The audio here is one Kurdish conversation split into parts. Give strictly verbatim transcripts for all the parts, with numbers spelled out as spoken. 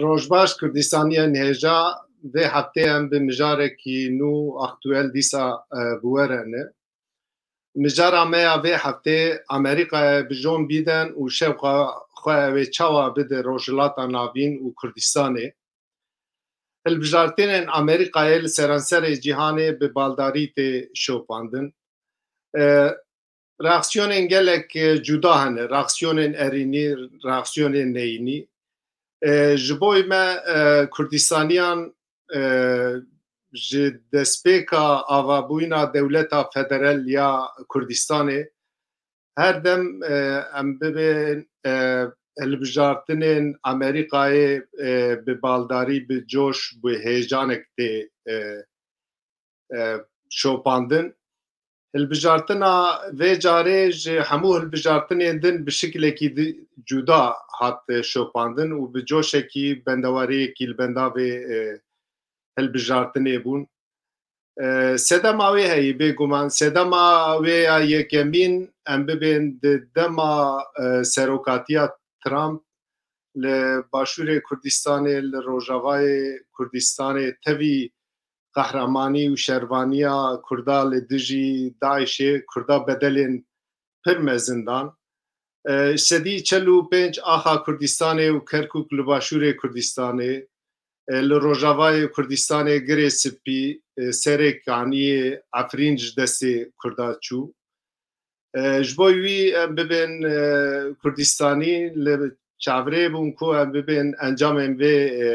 Rojbaş Kurdistaniyên hêja, vê heftê em bi mijarekî nû aktuel dîsa, e, bi we re ne. Mijara me ya vê heftê Amerîkayê bi John Biden û şewqa xwe ew ê çawa bide Rojhilata Navîn û Kurdistanê. Hilbijartinên Amerîkayê li seranserê cîhanê bi baldarî tê şopandin. E, reaksiyonên gelek, e, cuda hene. Reaksiyonên erînî, reaksiyonên neyînî. E, ji bo me, e, Kurdistaniyan, e, ji destpêka avabûyîna dewleta federal ya Kurdistanê her dem, e, em bibên, e, hilbijartinên Amerîkayê, e, bi baldarî, bi coş, bi hêjanek tê, e, e, şopandin. Hilbijartina vê carê ji hemû hilbijartinên din bi şikilekî di-, cuda hat şopandin û bi coşekî bendewariyekî li benda vê, e, hilbijartinê bûn. E, sedema wê heyî, bêguman sedema wê ya yekemîn, em bibên di dema, e, serokatiya Trump li Başûrê Kurdistanê, li Rojavayê Kurdistanê tevî qehremanî û şervaniya Kurda li dijî DAIŞê Kurda bedelên pir mezin dan. E, sedî çel û pênc axa Kurdistanê û Kerkûk li Başûrê Kurdistanê, e, li Rojavayê Kurdistanê Girê Spî, e, Serê Kaniyê, Efrîn ji destê Kurda çû. E, ji bo wî em bibên, e, Kurdistanî, li çavrê bûn ku em bibên encamên vê, e,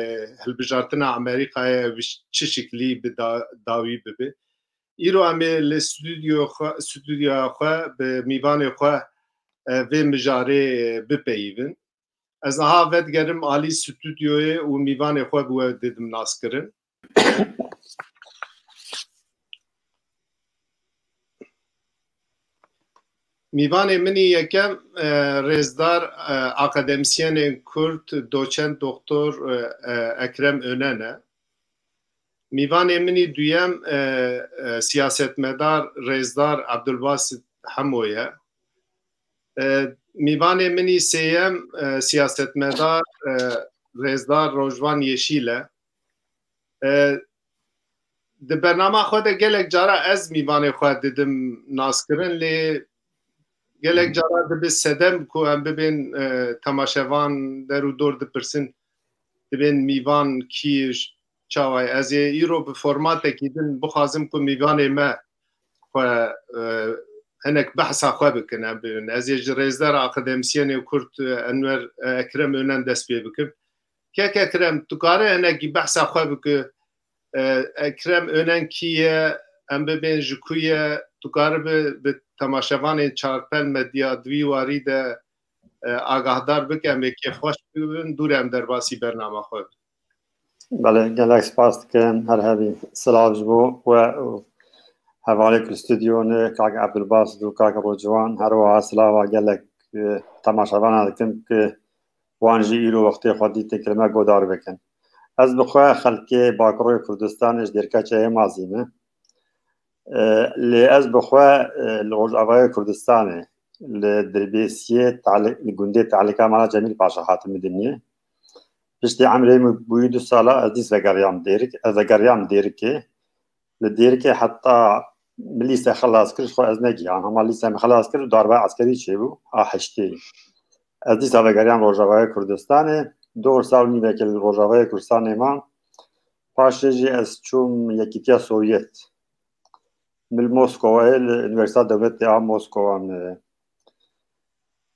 hilbijartina Amerîkayê bi çi şiklî bi da-, dawî bibe. Îro em ê li stûdyo xwe, stûdyoya xwe bi mîvanê xwe, e, vê mijarê, e, bipeyivin. Ez niha vedigerim alî stûdyoyê û mîvanê xwe bi we didim naskirin. Mîvanê min î yekem, e, rêzdar, e, akademîsyenên Kurd, doçent doktor, e, e, Ekrem Önen e. Mîvanê min î duyem, e, e, siyasetmedar rêzdar Ebdulbasit Hemo ye. E, mîvanê min î sêyem, e, siyasetmedar, e, rêzdar Rojvan Yeşîl e. E, di bernama xwe de gelek cara ez mîvanê xwe didim naskirin, lê gelek cara dibe sedem ku em bibên, e, temaşevan der û dor dipirsin, dibên mîvan kî ye, çawa ye. Ez ê îro bi formatekî din bixwazim ku mîvanê me xwe, e, hinek behsa xwe bikin, em bibin. Ez ê ji rêzdar akademîsyenê Kurd, e, Enwer, e, Ekrem Önen dest pê bikim. Kek Ekrem, tu kare hinekî behsa xwe bike, e, Ekrem Önen kî ye, em bibên ji ku ye, tu karibe bi temaşevanên Çarpel Medya di wî warî de, e, agahdar bike, em ê kêfxweş bibin, dû re em derbasî bernama xwe bin. Belê, gelek spas dikim. Her hebî. Silav ji bo we û hevalê ku li stûdyo ne, kak Ebdulbasit û kak Rocwan. Her wiha silava gelek, e, temaşevana dikim ku wan jî îro wextê xwe dîtin ku li me godar bikin. Ez bi xwe xelkê Bakurê Kurdistanê ji Dêrkeçeyê Mazî me. E, lê ez bi xwe, e, li Rojavayê Kurdistanê, li Dirbêsiyê, Tehl-, li gundê Tehlika Mala Cemîl Paşa hatime dinyê. Piştî emrê min bûyî du sala ez dîs vegeriyam Dêrik, ez vegeriyam Dêrikê. Li Dêrikê heta min lîse xelas kir, ji xwe ez negihan. Hema lîse min xelas kir û darbe eskerî çêbû, a heştê. Ez dîsa vegeriyam Rojavayê Kurdistanê. Dor sal û nîvekê li Rojavayê Kurdistanê mam. Paşê jî ez çûm Yekîtiya Sovyet. Min li Moskowayê, li Unîversîteya Dewletê a Moskowa min,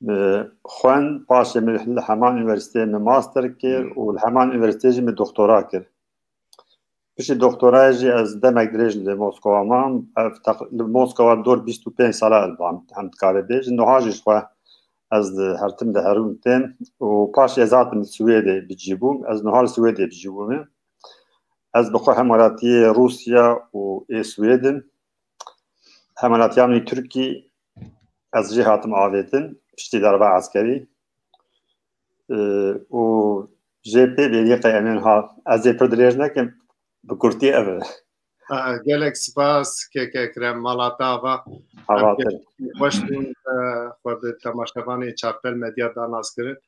min xwend. Paşê min li heman unîversîteyê min master kir û li heman unîversîteyê jî min doktora kir. Piştî doktorayê jî ez demek dirêj li Moskova mam. Ev teq-, li Moskova dor bîst û pênc sala ez bam, em dikare bêjin. Niha jî ji xwe ez di hertim de herûm tên û paşê ez hatim Swêdê bi cî bûm. Ez niha li Swêdê bi cî bûme. Ez bi xwe hemwelatiyê Rûsya û ê Swêd im. Hemwelatiyê min Tirkî, ez jê hatim avêtin, piştî darba eskerî. Ee, û jê pê bêrî qey em ên ha, ez ê pir dirêj nekim, bi kurtî ev e. Ee, gelek spas, kek Ekrem, mala te ava. Ava te. Em xweş bûn, e, xwe bi temaşevanê Çarpel Medya da nas kirin.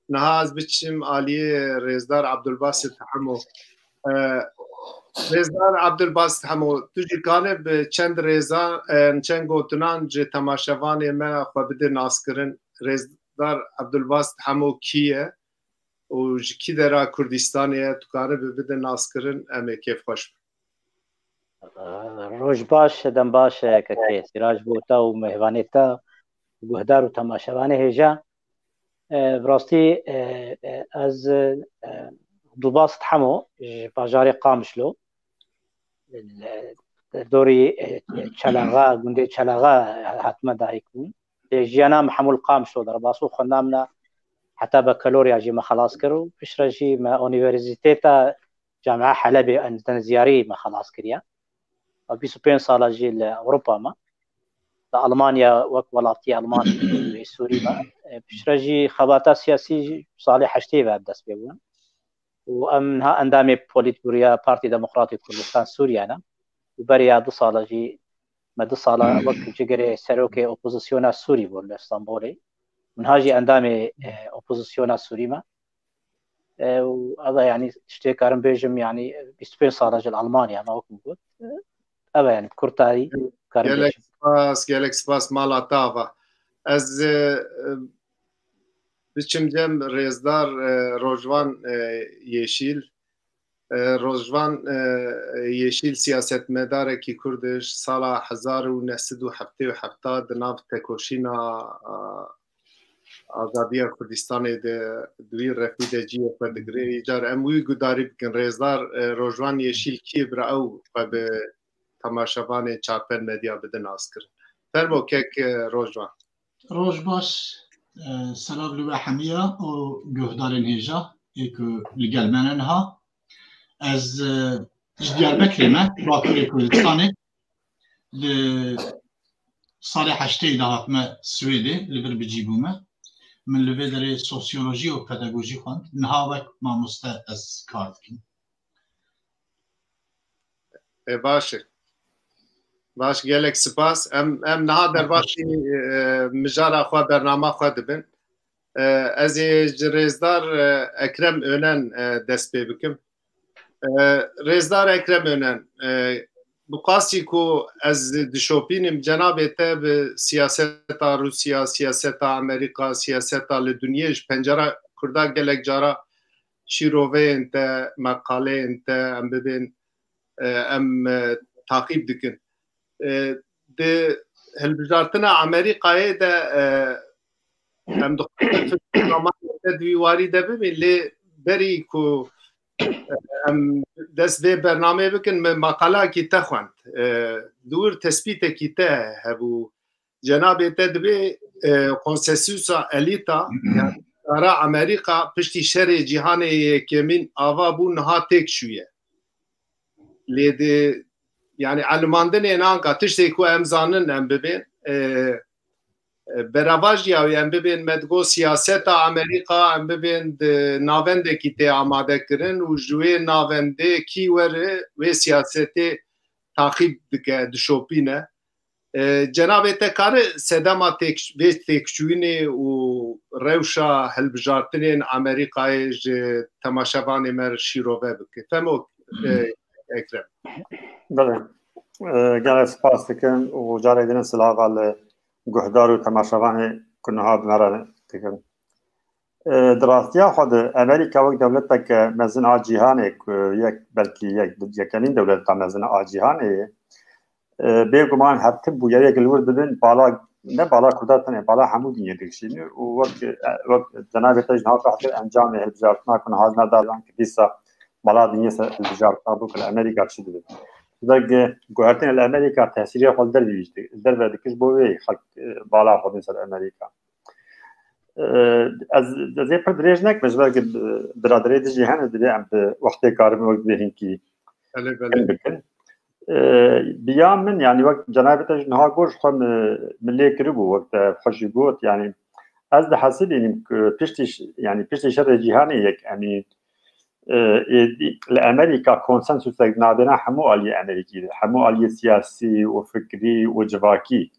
Niha ez biçim aliyê Rêzdar Abdulbasit Hemo. E, Rêzdar Abdulbasit Hemo, tu jî kane bi çend rêzan, e, çend gotinan ji temaşevanê me xwe bide naskirin. Rêzdar Abdulbasit Hemo kî ye û ji kî dera Kurdistanê ye, tu kane bi bide naskirin, em ê kêfxweş bin. Roj baş, dem baş, e, kekê Sîrac, bo te û mêvanê te, guhdar û temaşevanê hêja. E, bi rastî, e, e, ez, e, Abdulbasit Hemo, ji bajarê Qamişlo, li dorî, e, Çelexa, gundê Çelexa hatime dayik bûm. Lê jiyana min hemû li Qamişlo derbas bû, xwendina min heta bakalorya jî me xelas kir û piştre jî me Unîversîteta Camia Helebê endîziyarî me xelas kiriye. Bîst û pênc sala jî li Ewropa me. Li Almanya wek welatiyê Almanî wê Sûrî me. E, piştre jî xebata siyasî jî salê heştê ve dest pê bûn. Û em niha endamê Polîtbûroya Partî Demokratî Kurdistan Sûriye ne. Û beriya du sala jî me du sala wek cigirê serokê opozisyona Sûrî bû li Stenbolê. Niha jî endamê, e, opozisyona Sûrî me. E, û ev e, yanî tiştê karim bêjim, yanî bîst û pênc sala jî li Almanya me, wek min got. E, ev e, yanî bi kurtarî karim bêjim. Gelek spas, gelek spas, mala te ava. Ez, e, e, biçim cem Rêzdar, e, Rojvan, e, Yeşîl. E, Rojvan, e, Yeşîl siyasetmedarekî Kurd e, ji sala hezar û neh sed û heftê û heft di nav tekoşîna, a, azadiya Kurdistanê de di wî refî de cihê xwe digire. Îcar em wî gudarî bikin. Rêzdar, e, Rojvan Yeşîl kî ye, bira ew xwe bi temaşevanê Çarpel Medya bide naskirin. Fermo kek, e, Rojvan. Roj baş, e, selam li we hemiya û guhdarên hêja ê ku li gel me ne niha. Ez, e, ji Diyarbekirê me, Bakurê Kurdistanê. Li salê heştê de hatime Swêdê, li vir bicî bûme. Min li vê derê sosyolojî û pedagojî xwend. Niha wek mamoste ez kar dikim. E, baş e. Baş, gelek spas. Em, em niha derbasî, e, mijara xwe, bernama xwe dibin. E, ez ê ji Rêzdar, e, Ekrem Önen, e, dest pê bikim. E, Rêzdar Ekrem Önen, e, bi qasî ku ez dişopînim, cenabê te bi siyaseta Rûsya, siyaseta Amerîka, siyaseta li dinyê ji pencera Kurda gelek cara şîroveyên te, meqaleyên te, em bibên, e, em, e, taqîb dikin. E, di hilbijartina Amerîkayê de, e, em dixwazin te di wî warî de bibîn, lê berî ku, e, em dest vê bernameyê bikin, min maqalakî te xwend. E, di wir tespîtekî te hebû. Cenabê te dibê, e, konsensusa elîta, yani, dara Amerîka piştî şerê cîhanê yekemîn ava bû, niha têk çûye. Lê di, yani, elimandinên anka tiştê ku em zanin em bibên, e, e, beravajiya wê em bibên, me digot siyaseta Amerîka, em bibên di navendekî tê amade kirin û ji wê navendê kî were wê siyasetê taqîb dike, dişopîne. E, cenabê te kare sedema têk-, vê têkçûyînê û rewşa hilbijartinên Amerîkayê ji temaşevanê me re şîrove bike. Femo, e, Ekrem. Belê. E, gelek spas dikim û carê din silava li guhdar û temaşevanê ku niha bi me re dikin. E, di rastiya xwe de Amerîka wek dewleteke mezin a cîhanê, ku yek, belkî yek, yekemîn dewleta mezin a cîhanê ye, e, bêguman her tim bûyerek li wir dibin, bala, ne bala Kurda tenê, bala hemû dinyê dikişîne û wek, e, wek cenabê te jî niha behs kir, encamê hilbijartina ku niha me da, ki dîsa bala dinyê ser hilbijartina bû ku li Amerîka çi dibe. Wek, e, guhertinê li Amerîka tesîrê xwe li dervî, li derve dikir, ji bo wê xelk, e, bala xwe din ser Amerîka. E, ez, ez ê pir dirêj nekim, ji ber ku, e, biraderê dijî hene, divê em bi wextê karin wek divê hinkî Belê, belê. Bikin. E, bi ya min, yani wek cenabê te jî niha got, ji xwe mi, mi lê kiribû, wek te xwe jî got, yani ez dihesibînim ku piştî ş-, yani piştî şerê cîhanê yekemîn, e, êdî li Amerîka konsensusek nabêna hemû aliyê Amerîkî de, hemû aliyê siyasî û fikrî û civakî.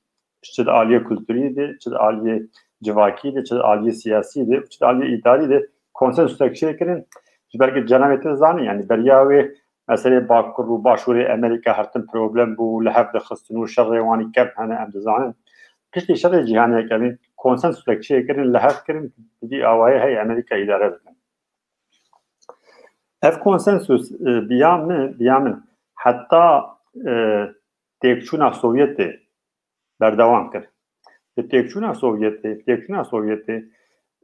Çi di aliyê kulturî de, çi di aliyê civakî de, çi aliyê siyasî de, çi aliyê îdarî de konsensusek çêkirin. Ji ber ku cenabê te zanin, yani beriya wê meselê Bakur û Başûrê Amerîka her tim problem bû, li hev dixistin û şerê wan ê kevn hene, em dizanin. Piştî şerê cîhanê yekemîn konsensusek çêkirin, li hev kirin, bi vî awayê hey Amerîka îdare bikin. Ev konsensus, e, biya min, biya min heta, e, têkçûna Sovyetê berdewam kir. Bi têkçûna Sovyetê, têkçûna Sovyetê,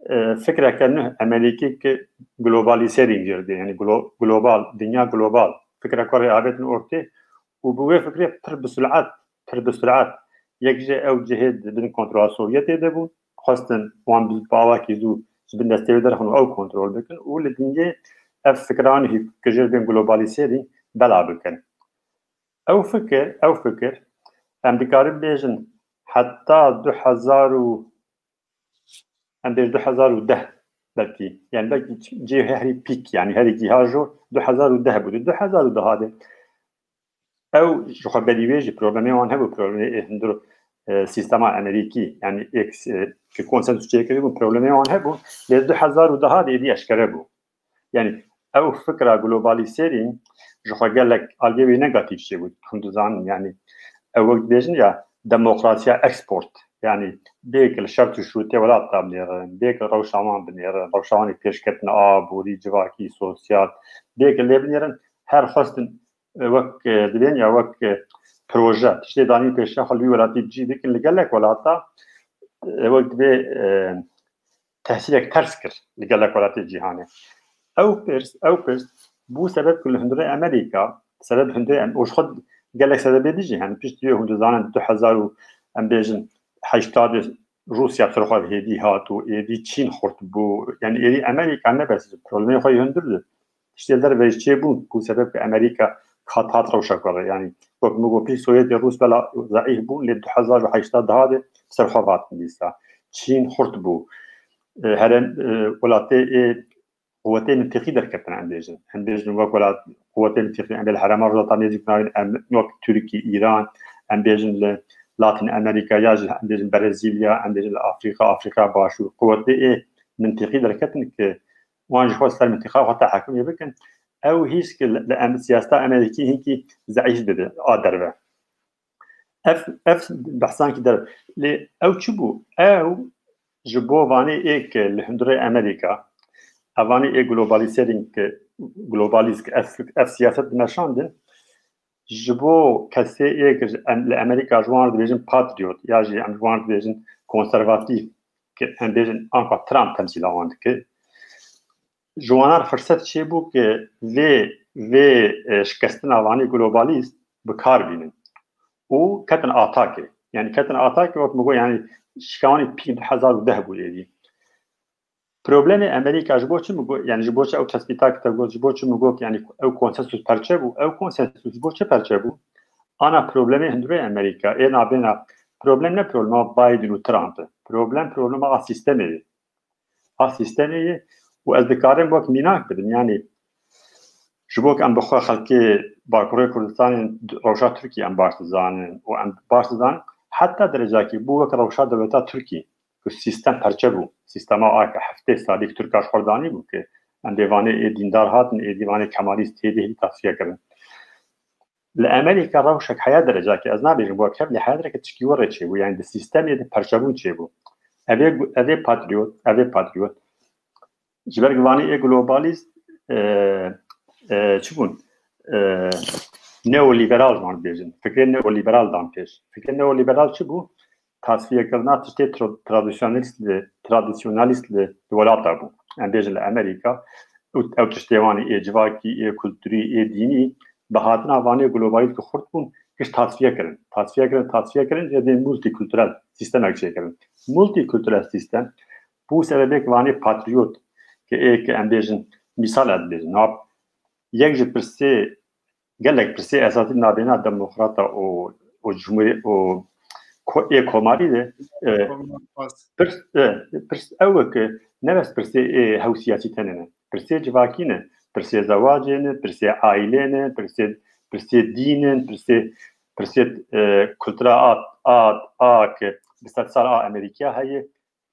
e, fikreke nû Amerîkî ki globalisering jê re dê, yani glo-, global, dinya global, fikreke rê avêtin ortê û bi wê fikrê pir bi surat, pir bi surat yek ji ew cihê di bin kontrola Sovyetê de bûn, xwestin wan bi, bi awakî zû ji bin destê wê derxin û ew kontrol bikin û li dinyê ev fikran hî ki jê re bên globalisering bela bikin. Ew fikir, ew fikir, em dikarin bêjin heta du hezar û, em bêjin du hezar û deh belkî, yani belkî cê herî pîk, yani herî gihajo du hezar û deh bû. Di du hezar û deh de ew ji xwe berî wê jî problemê wan hebû, problemê ê hundir, e, sîstema Amerîkî, yani êk, e, ki konsensus çêkirî bû, problemê wan hebû, lê du hezar û deh de êdî eşkere bû. Yani ew fikra globalisering ji xwe gelek aliyê wê negatif çêbû. Hûn dizanin, yani ew wek dibêjin ya demokrasiya export. Yani bêk li şert û şûtê welata binêrin, bêk li rewşa wan binêrin, rewşa wan ê pêşketina aborî, civakî, sosyal, bêk lê binêrin, her xwestin, e, wek, e, dibên ya wek, e, proje, tiştê danî pêşiya xwe li wî welatî cî bikin, li gelek welata, e, wek dibê, e, tesîrek ters kir li gelek welatê cîhanê. Ew pirs, ew pirs bû sebeb ku li hundirê Amerîka, sebeb hundirê em, û ji xwe gelek sebebê dijî, yani piştî wê hûn dizanin du hezar û em bêjin heştadê Rûsya ser xwe hêdî hat û êdî Çîn xurt bû. Yani êdî Amerîka ne bes problemê xwe yê hundir di tiştê derve jî çêbûn, ku sebeb ki Amerîka hat hat rewşa xwe re. Yani wek min got pî Sovyetê Rûs bela zeîf bûn, lê du hezar û heştê daha de ser xwe hatin dîsa. Çîn xurt bû. E, herem, e, welatê ê quwetê mintiqî derketin, em bêjin. Em bêjin wek welat quwetê mintiqî, em bê li herêma Rojhilata Nêzîk nayên, em wek Tirkî, Îran, em bêjin li Latin Amerika ya jî em bêjin Brezîlya, em bêjin li Afrîka, Afrîka Başûr. Quwetê ê mintiqî derketin ki wan ji xwe ser mintiqa xwe tehekimê bikin. Ew hîs ki li, li em, siyaseta Amerîkî hinkî zeîf dibe a derve. Ev, ev behsankî der. Lê ew çi bû? Ew ji bo vanê ê ke li hundirê Amerîka, evanê ê globalisering ke, globalîst ke ev, ev siyaset dimeşandin, ji bo kesê ê ke ji em, li Amerîka ji wan re dibêjin patriot, ya jî em ji wan re dibêjin konservatîf, ke em bêjin anka Trump temsîla wan dike. Ji wan re firset çêbû ke vê, vê, e, şikestina vanê globalîst bi kar bînin. Û ketin atakê. Yani ketin atakê, wek min got, yani şika wan ê pî du hezar û deh bû êdî. Problemê Amerîka ji bo çi min got, yani ji bo çi ew tespîta ki te got, ji bo çi min got, yani ew konsensus perçe bû, ew konsensus ji bo çi perçe bû? Ana problemê hundirê Amerîka, ê nabêna problem ne problema Biden û Trump e. Problem problema a sîstemê ye. A sîstemê ye û ez dikarim wek mînak bidim. Yani ji bo ku em bi xwe xelkê Bakurê Kurdistanê rewşa Tirkiyê em baş dizanin û em baş dizanin heta derecakî bû wek rewşa dewleta Tirkî ku sîstem perçe bû. Sîstema a ke heftê salî ki Tirka ji xwe danî bû ki em bê vanê ê dîndar hatin, ê dîvanê kemalîst hêdî hêdî tasfiye kirin. Li Amerîka rewşek heya derecakê, ez nabêjim bo kevn, lê heya derecakê tişkî were çêbû, yani di sîstemê de perçebûn çêbû. Ev ê, ev ê patriot, ev ê patriot. Ji ber vanê ê globalîst, e, e, çi bûn? E, neoliberal ji wan dibêjin. Fikrê neoliberal dan pêş. Fikrê neoliberal çi bû? Tasfiyekirina tiştê tra-, tradisyonalîst li, tradisyonalîst li, li welata bû. Em bêjin li Amerîka, û ew tiştê wan ê civakî, ê kulturî, ê dînî, bi hatina vanê globalîst ku xurt bûn, giş tasfiye kirin. Tasfiye kirin, tasfiye kirin, ya dê multikulturel sîstemek çêkirin. Multikulturel sîstem bû sebebê ki vanê patriyot, ki ê ki em bêjin, mîsal ez dibêjim, niha yek ji pirsê, gelek pirsê esasî nabêna demokrata û, û cumhurî û ko-, ê komarî de, e, pirs, e, pirs ew e ki ne bes pirsê ê hew siyasî tenê ne. Pirsê civakî ne, pirsê zewacê ne, pirsê aîlê ne, pirsê, pirsê dîn in, pirsê, pirsê, e, kultura a, a, a ki bi sed sal a Amerîkiya heye.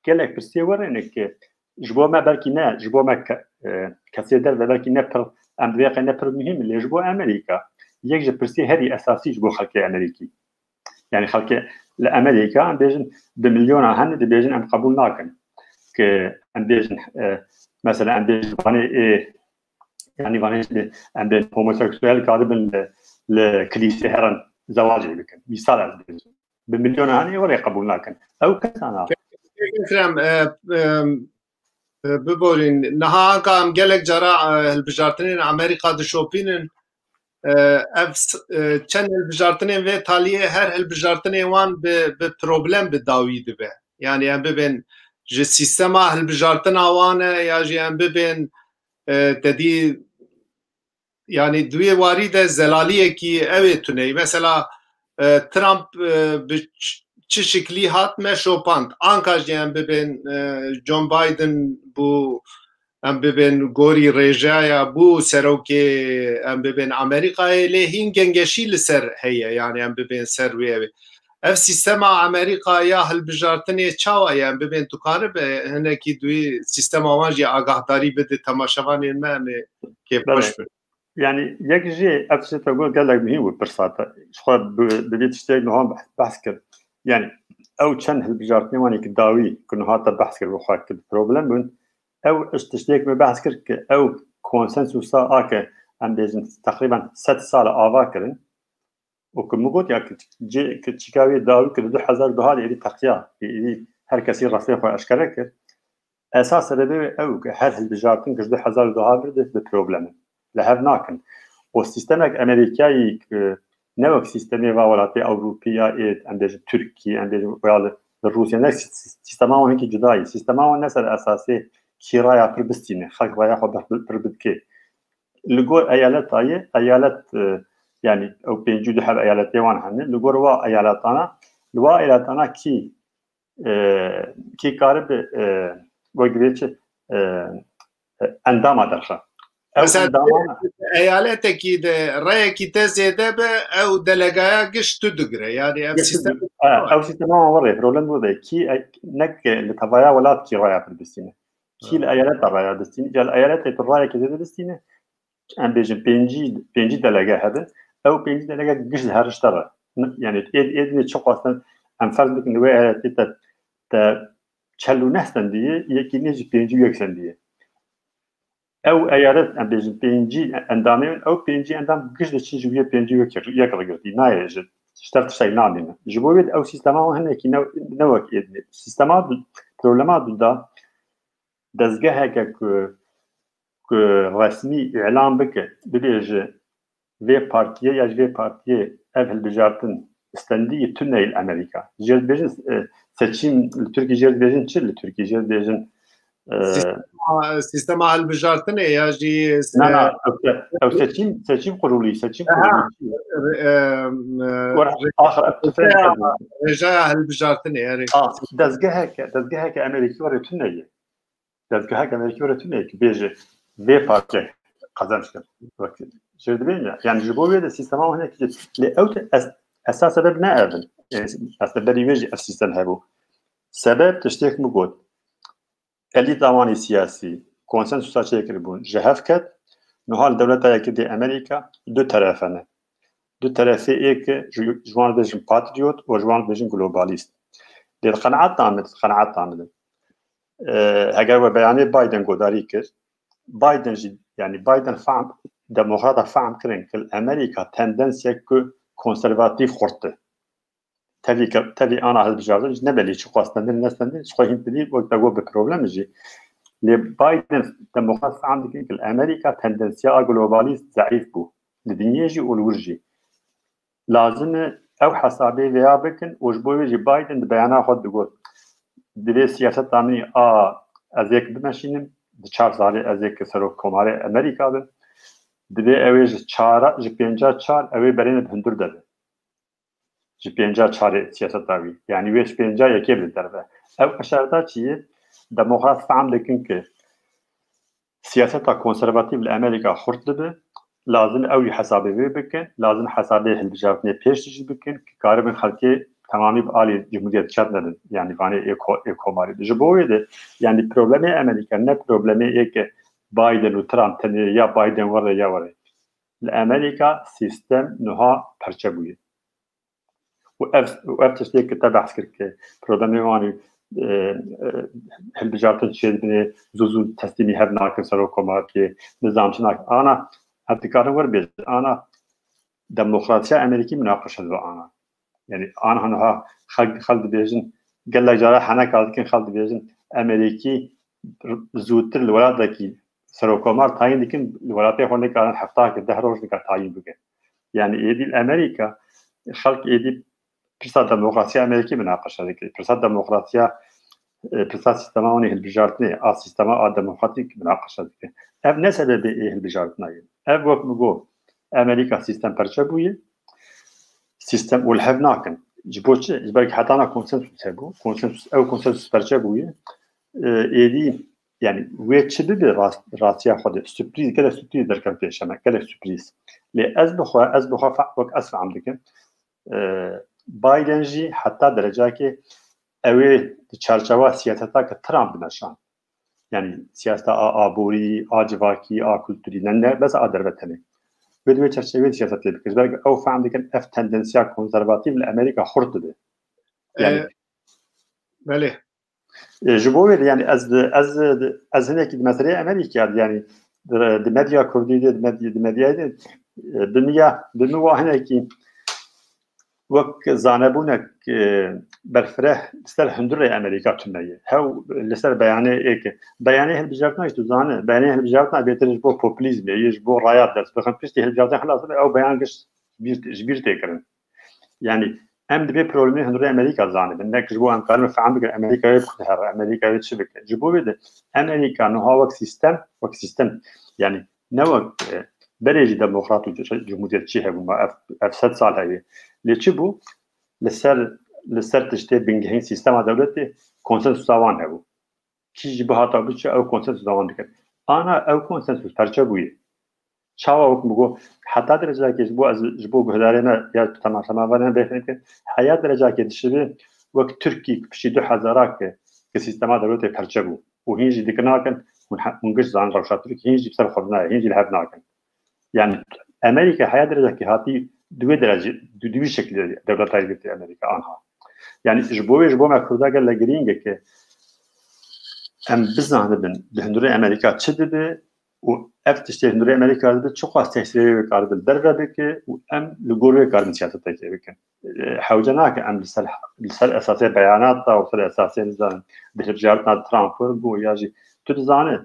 gelek pirsiyê werê ne ki ji bo me belkî ne, ji bo me ke-, e, kesê derve belkî ne pir, em divê qe ne pir muhîm, lê ji bo Amerîka yek ji pirsiyê herî esasî ji bo xelkê Amerîkî. Yani xelkê li Amerîka em bêjin bi milyona hene dibêjin em qebûl nakin. Ki em bêjin, e, mesela em bêjin vanê ê, yani vanê şimdi em bêjin homoseksuel karibin li, li kilîsê herin zewacê bikin. Misal ez bêjim. Bi milyona hene were qebûl nakin. Ew kesana. Ekrem, e, e, e, biborîn. Niha anka em gelek cara, e, hilbijartinên Amerîka dişopînin. E, ev s-, e, çend hilbijartinên vê taliyê, her hilbijartinên wan bi, bi problem bi dawî dibe. Yani em bibên ji sîstema hilbijartina wan e ya jî em bibên, e, te dî, yani di wê warî de zelaliyekî ew ê tune ye. Mesela, e, Trump, e, bi ç-, çi şiklî hat me şopand. Anka jî em bibên, e, John Biden bû, em bibên gorî rêjeya bû serokê, em bibên Amerîkayê, lê hîn gengeşî li ser heye, yani em bibên ser wê ew ê. Ev sîstema Amerîka ya hilbijartinê çawa ye? Em bibên, tu karibe hinekî di wî sîstema wan jî agahdarî bide temaşevanên me, em ê kêfxweş bin. Yani yek jî ev tiştê te got gelek muhîm bû pirsa te. Ji xwe bi, bi vî tiştê niha behs kir. Yani ew çend hilbijartinê wan ê ki dawî ku niha te behs kir bi xwe ki problem bûn. Ew iş tiştê ku me behs kir ki ew konsensusa a ke em bêjin teqrîben sed sal ava kirin. Û ku min got ya ki cê, ki çîka wê dawî ki di du hezar duha de êdî teqiya, êdî her kesî rastiyê xwe eşkere kir. Esas sebebê wê ew ke her hilbijartin ki ji du hezar duha vir de bi problem in. Li hev nakin. Û sîstemek Amerîkayî ki ne wek sîstemê va welatê Ewropî ya ê, em bêjin Tirkî, em bêjin ya li, li Rûsya, ne sî-, sîstema wan hinkî cuda ye. Sîstema wan ne ser esasê kî raya pir bistîne, xelk raya xwe pir, pir bidike. Li gor eyaleta ye, eyalet, e, yani ew pêncî û du heb eyaletê wan hene. Li gor wa eyaletana, li wa eyaletana kî, e, kî karibe, e, wek divê çi, e, e, endama derxe. Ew Mesela endamana eyaletekî de reyekî te zêde be, ew delegaya giş tu digire. Yani ev Giş tu sîstem dig-, e, ew sîstema wan werê, problem bu de. Kî, e, nek li tevaya welat kî raya pir bistîne. Kî li eyaleta raya distîne, ya li eyaletê tu rayekê zêde distîne, em bêjin pêncî, pêncî delege hebin, ew pêncî delege giş di her tişta re. N-, yani êd, êd wê çi xwestin, em ferz bikin li wê eyaletê te, te çel û neh sendiye, yekî nê jî pêncî û yek sendiye. Ew eyalet, em bêjin pêncî endamê min, ew pêncî endam giş diçin ji wê pêncî û yek re girtî. Nayê ji, ji ter tiştek namîne. Ji bo wê ew sîstema wan hinekî ne, ne wek êdinê. Sîstema du-, problema du da dezgeheke ku, ku resmî îlan bike, bibêje vê partiyê ya ji vê partiyê ev hilbijartin stendî tune li Amerîka. Jê dibêjin, e, seçim li Tirkî jê dibêjin çi li Tirkî jê dibêjin, e, Sîstema, sîstema hilbijartinê ya jî, Na, na, e, ew se-, ew seçim, seçim kurulî, seçim Aha. kurulî. E, e, Were, re-, axir ev tiştê rêjeya, rêjeya hilbijartinê, erê. A, dezgeheke, dezgeheke Amerîkî were tune ye. Dezgeheke Amerîkî were tune ye ki bêje vê partiye qezenç kir. Wek jê dibêjin ya. Yani ji bo wê de sîstema wan hinekî lê ew de es-, esas sebeb ne ev in. E, aslında berî wê jî ev sîstem hebû. Sebeb tiştê ku min got. Elîta wan ê siyasî konsensusa çêkiribûn ji hev ket, niha li dewleta yekê dê Amerîka du terefe ne. Du terefê ê ki ji, ji wan dibêjin patriyot û ji wan dibêjin globalîst. Lê di qenaeta min, di qenaeta min, e, heger we beyanê Biden godarî kir, Biden jî, yani Biden fehm, demokrata fehm kirin ki li Amerîka tendensiyek ku konservatîf xurt e. Tevî ke-, tevî ana hilbijartin jî ne belî çi xwe stendin, nestendin, ji xwe hîn didî, wek te got bi problem jî. Lê Biden demokrat fehm dikin ki li Amerîka tendensiya a globalîst zeîf bû. Li dinyê jî û li wir jî. Lazim e ew hesabê vêya bikin û ji bo wê jî Biden di beyana xwe digot. Divê siyaseta min a ez êk bimeşînim, di çar salê ez êk serok komarê Amerîka bim. Divê ew ê ji çara, ji pênca çar ew ê berê min bi hundir de be. Ji pênca çarê siyaseta wî. Yani wê ji pênca yekê bi derve. Ew eşareta çi ye? Demokrat fehm dikin ki siyaseta konservatîf li Amerîka xurt dibe, lazim ew jî hesabê wê bikin, lazim hesabê hilbijartinê pêş jî bikin, ki karibin xelkê temamî bi alî cumhuriyet çet nebin. Yani vanê ê ko-, ê komarî. Ji bo wê de, yani problemê Amerîka ne problemê ê ke Biden û Trump tenê ya Biden were ya were. Li Amerîka sîstem niha perçe bûye. Û ev, û ev tiştê ke te behs kir ke problemê wan ê, e, e, hilbijartin çêdibine, zû zû teslîmî hev nakin serokkomariyê, nizam çi nakin. Ana, ev dikarin wer bêjin, ana demokrasiya Amerîkî minaqeşe dibe ana. Yani ana niha xelk, xelk dibêjin, gelek cara heneka dikin, xelk dibêjin, Amerîkî zûtir li welatekî serokkomar tayîn dikin, li welatê xwe nikarin hefta ke deh roj nika tayîn bikin. Yani êdî li Amerîka xelk êdî pirsa demokrasiya Amerîkî minaqeşe dike. Pirsa demokrasiya, e, pirsa sîstema wan ê hilbijartinê, a sîstema a demokratîk minaqeşe dike. Ev ne sebebê ê hilbijartina ye. Ev wek min got, Amerîka sîstem perçe bûye. Sîstem û li hev nakin. Ji bo çi? Ji ber ku hetana konsensus hebû. Konsensus, ew konsensus perçe bûye. E, êdî, yani wê çi bibe rast-, rastiya xwe de. Sürprîz, gelek sürprîz derkem pêş me. Gelek sürprîz. Lê ez bi xwe, ez bi xwe fe-, wek ez fehm dikim. E, Biden jî heta derecakê ew ê di çarçewa siyaseta ke Trump dimeşan. Yani siyaseta a aborî, a civakî, a kulturî, ne, ne bes a derve tenê. Wê di wê çerçeveyê de siyasetê bike. Ji ber ku ew fehm dikin ev tendensiya konservatîf li Amerîka xurt dibe. Yani, E, belê. E, ji bo wê de, yani ez, ez, ez hinekî di meseleyê Amerîkaya de, yani di, di medya kurdî de, di medya, di medyayê de, e, bi min ya, bi min wa hinekî wek zanebûnek, e, berfireh li ser hundirê Amerîka tune ye. Hew li ser beyanê êk, beyanê hilbijartina jî tu zane, beyanê hilbijartina bêtir ji bo populîzmê ye, ji bo raya dest bixin, piştî hilbijartin xilas be, ew beyan giş bîr, ji bîr tê kirin. Yani em dibê problemê hundirê Amerîka zanibin. Ne ki ji bo em karin fehm bikin, Amerîkayê bixin here, Amerîkayê çi bike. Ji bo vê de Amerîka niha wek sîstem, wek sîstem, yani ne wek, e, berê jî demokrat û c-, cumhuriyetçî hebû, ma ev, ev sed sal heye. Lê çi bû? Li ser, li ser tiştê bingehîn sîstema dewletê konsensusa wan hebû. Kî jî bihata biçe ew konsensusa wan dikir. Ana ew konsensus perçe bûye. Çawa wek min got, heta derecakê ji bo ez, ji bo guhdarê me ya temaşevanê me bêhne ke, heya derecakê dişibê wek Tirkî piştî du hezara ke, ke sîstema dewletê perçe bû. Û hîn jî dik nakin, hûn he-, hûn giş zanin rewşa Tirkî, hîn jî bi ser xwe nayê, hîn jî li hev nakin. Yani Amerîka heya derecakê hatî di wê derecê, di, di wî şeklî de dewleta yekgirtî Amerîka anha. Yani ji bo wê, ji bo me Kurda gelek girîng e ke em bizanibin di hundirê Amerîka çi dibe û ev tiştê hundirê Amerîka dibe çiqas tesîrê wê karibe li derve bike û em li gor wê karibin siyasetekê bikin. E, hewce nake em li ser, li ser esasê beyanata û ser esasê, nizanim, di hilbijartina Trump were bû ya jî tu dizane,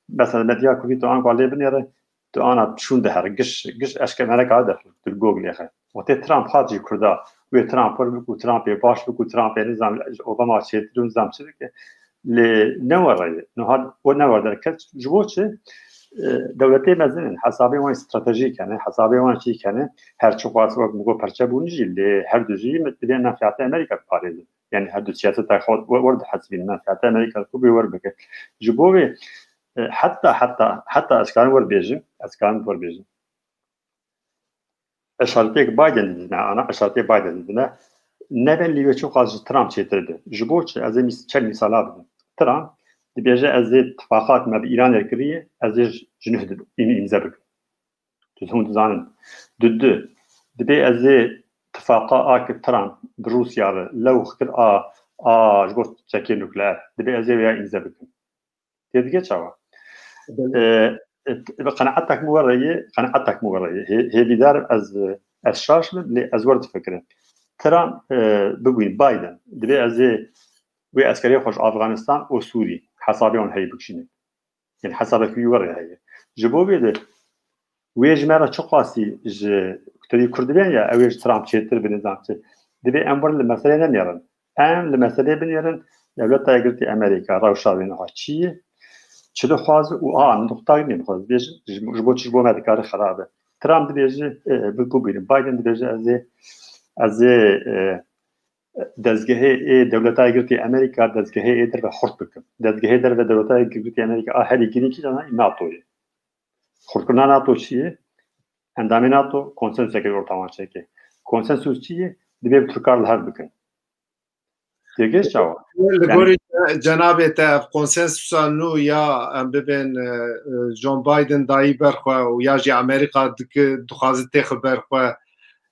mesela medya kurdî tu anka lê binêre, tu ana şûn dihere, giş, giş eşke mereka de tu Google xe. Wextê Trump hat jî Kurda, wê Trump were bik û Trumpê baş bik û Trumpê nizam Obama çêtir û nizam çi bike. Lê ne were ye. Niha o ne were derket. Ji bo çi? E, dewletê mezin in. Hesabê wan stratejîk hene, hesabê wan çîk hene. Her çiqas wek min got perçe bûn jî, lê her du jî divê menfiyatê Amerîka diparêzin. Yani her du siyaseta xwe wer, wer dihesibînin, menfiyatê Amerîka ku bê wer bike. Ji bo vê, e, heta, heta, heta ez karim wer bêjim, ez karim wer bêjim. Eşaretiyek Biden didine, ana eşaretiyê Biden didine. Neben lî wê çiqas ji Trump çêtir be. Ji bo çi? Ez ê mîs-, çend mîsala bidim. Trump dibêje, ez ê tifaqak me bi Îranê kiriye, ez ê ji nuh di-, îm-, îmze bikim. Tu hûn dizanin. Di du, dibê ez ê tifaqa a ki Trump bi Rûsya re lewh kir a, a ji bo çekê nukleer. Dibê ez ê wêya îmze bikim. Tê dige çawa? Belê. E, e, bi qenaetek min were ye, qenaetek min were ye. Hê-, hêvîdar ez, ez şaş bim, lê ez wer difikirim. Trump, e, bibûyn Biden, dibê ez ê wê eskerê xwe ji Afganistan û Sûrî hesabê wan heyî bikişînim. Yani hesabek wî were heye. Ji bo vê de wê ji me re çiqasî ji kuterî Kurd dibe ya, ew ê ji Trump çêtir bi nizam çi. Dibê em werin li meselê nenêrin. Em li meselê binêrin, Dewleta Yekgirtî Amerîka rewşa wê niha çi ye? Çi dixwaze û a em nuqta nê dixwaze. Dibêjin, ji, ji bo çi ji bo me dikare xerabe. Trump dibêje, e, bi, bibînin. Biden dibêje, ez ê, ez ê, e, dezgehê ê Dewleta Yekgirtî Amerîka, dezgehê ê derve xurt bikim. Dezgehê derve Dewleta Yekgirtî Amerîka a herî girîng kîjan e? NATO ye. Xurtkirina NATO çi ye? Endamê NATO konsensuseke orta wan çêke. Konsensus çi ye? Dibê bi Tirkan li hev bikin. Têgihîşt çawa? Li gorî cenabê te ev konsensusa nû ya em bibên, e, e, John Biden dayî ber xwe û ya jî Amerîka dike, dixwaze têxe ber xwe.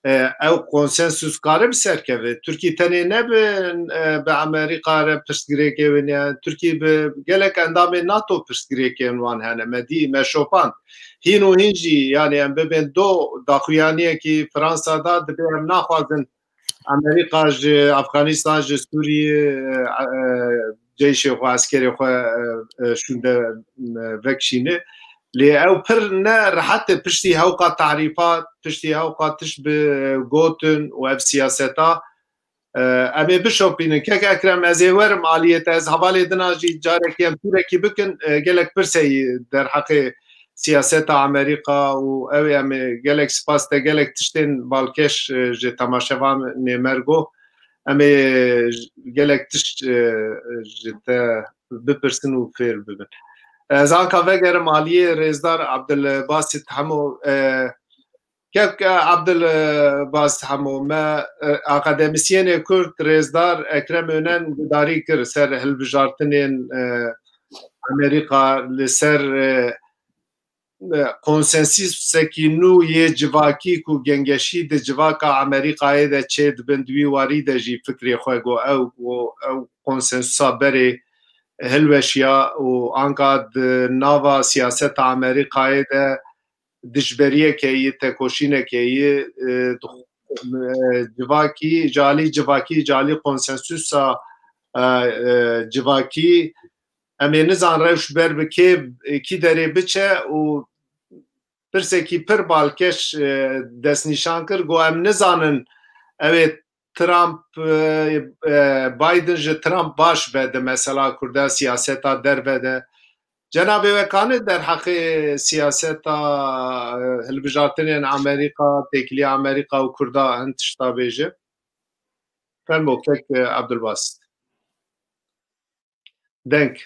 E, ew konsensus kare bi ser keve. Tirkî tenê ne bi, e, bi Amerîka re pirsgirêkê wê ne. Tirkî bi gelek endamên NATO pirsgirêkên wan hene. Me dî, me şopand. Hîn û hîn jî, yani em bibên do daxuyaniyekî Fransa da, dibê em naxwazin Amerîka ji Afganistan, ji Sûriyê, e, e, ceyşê xwe, eskerê xwe, e, e, şûnde, e, vekişîne. Lê ew pir ne rehet e piştî hewqa tahrîfat, piştî hewqa tişt bi, e, gotin û ev siyaseta, e, em ê bişopînin. Kek Ekrem, ez ê werim aliyê te, ez hevalê dina jî carekî em tûrekî bikin, e, gelek pirseyî derheqê siyaseta Amerîka û ew ê em ê gelek spas te, gelek tiştên balkêş, e, ji temaşevanê me re got. Em ê gelek tişt, e, ji te bipirsin û fêr bibin. Ez anka vegerim aliyê rêzdar Abdulbasit Hemo, e, kek, e, Abdulbasit Hemo, me, e, akademîsyenê Kurd rêzdar Ekrem Önen gudarî kir ser hilbijartinên, e, Amerîka li ser, e, e, konsensusekî nû yê civakî ku gengeşî di civaka Amerîkayê de çê dibin, di wî warî de jî fikrê xwe got ew, got ew konsensusa berê hilweşiya û anka di nava siyaseta Amerîkayê de dijberiyeke yî, tekoşîneke yî, e, dix-, e, civakî, ji alî civakî, ji alî konsensusa, e, e, civakî, em ê nizan rewş ber bi kê, kî derê biçe û pirsekî pir balkêş, e, destnîşan kir, got, em nizanin ew ê Trump, e, e, Biden ji Trump baş be di mesela Kurda siyaseta derve de. Cenabê we kane derheqê siyaseta, e, hilbijartinên Amerîka, têkiliya Amerîka û Kurda hin tişta bêje? Fermo kek, e, Abdulbasit. Deng.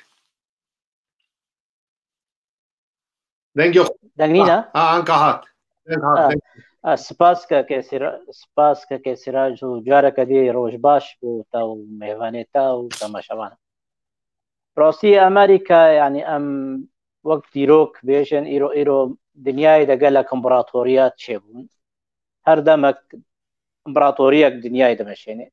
Dengê xwe. Deng nîne? Ha, ha, anka hat. Deng hat, ha, deng. Ha, spas kekê Sira-, spas kekê Siraj û careke dî roj baş bo te û mêvanê te û temaşevan. Rastî Amerîka, yani em wek dîrok bêjin, îro, îro dinyayê de gelek împaratoriyat çêbûn. Her demek împaratoriyek dinyayê dimeşêne.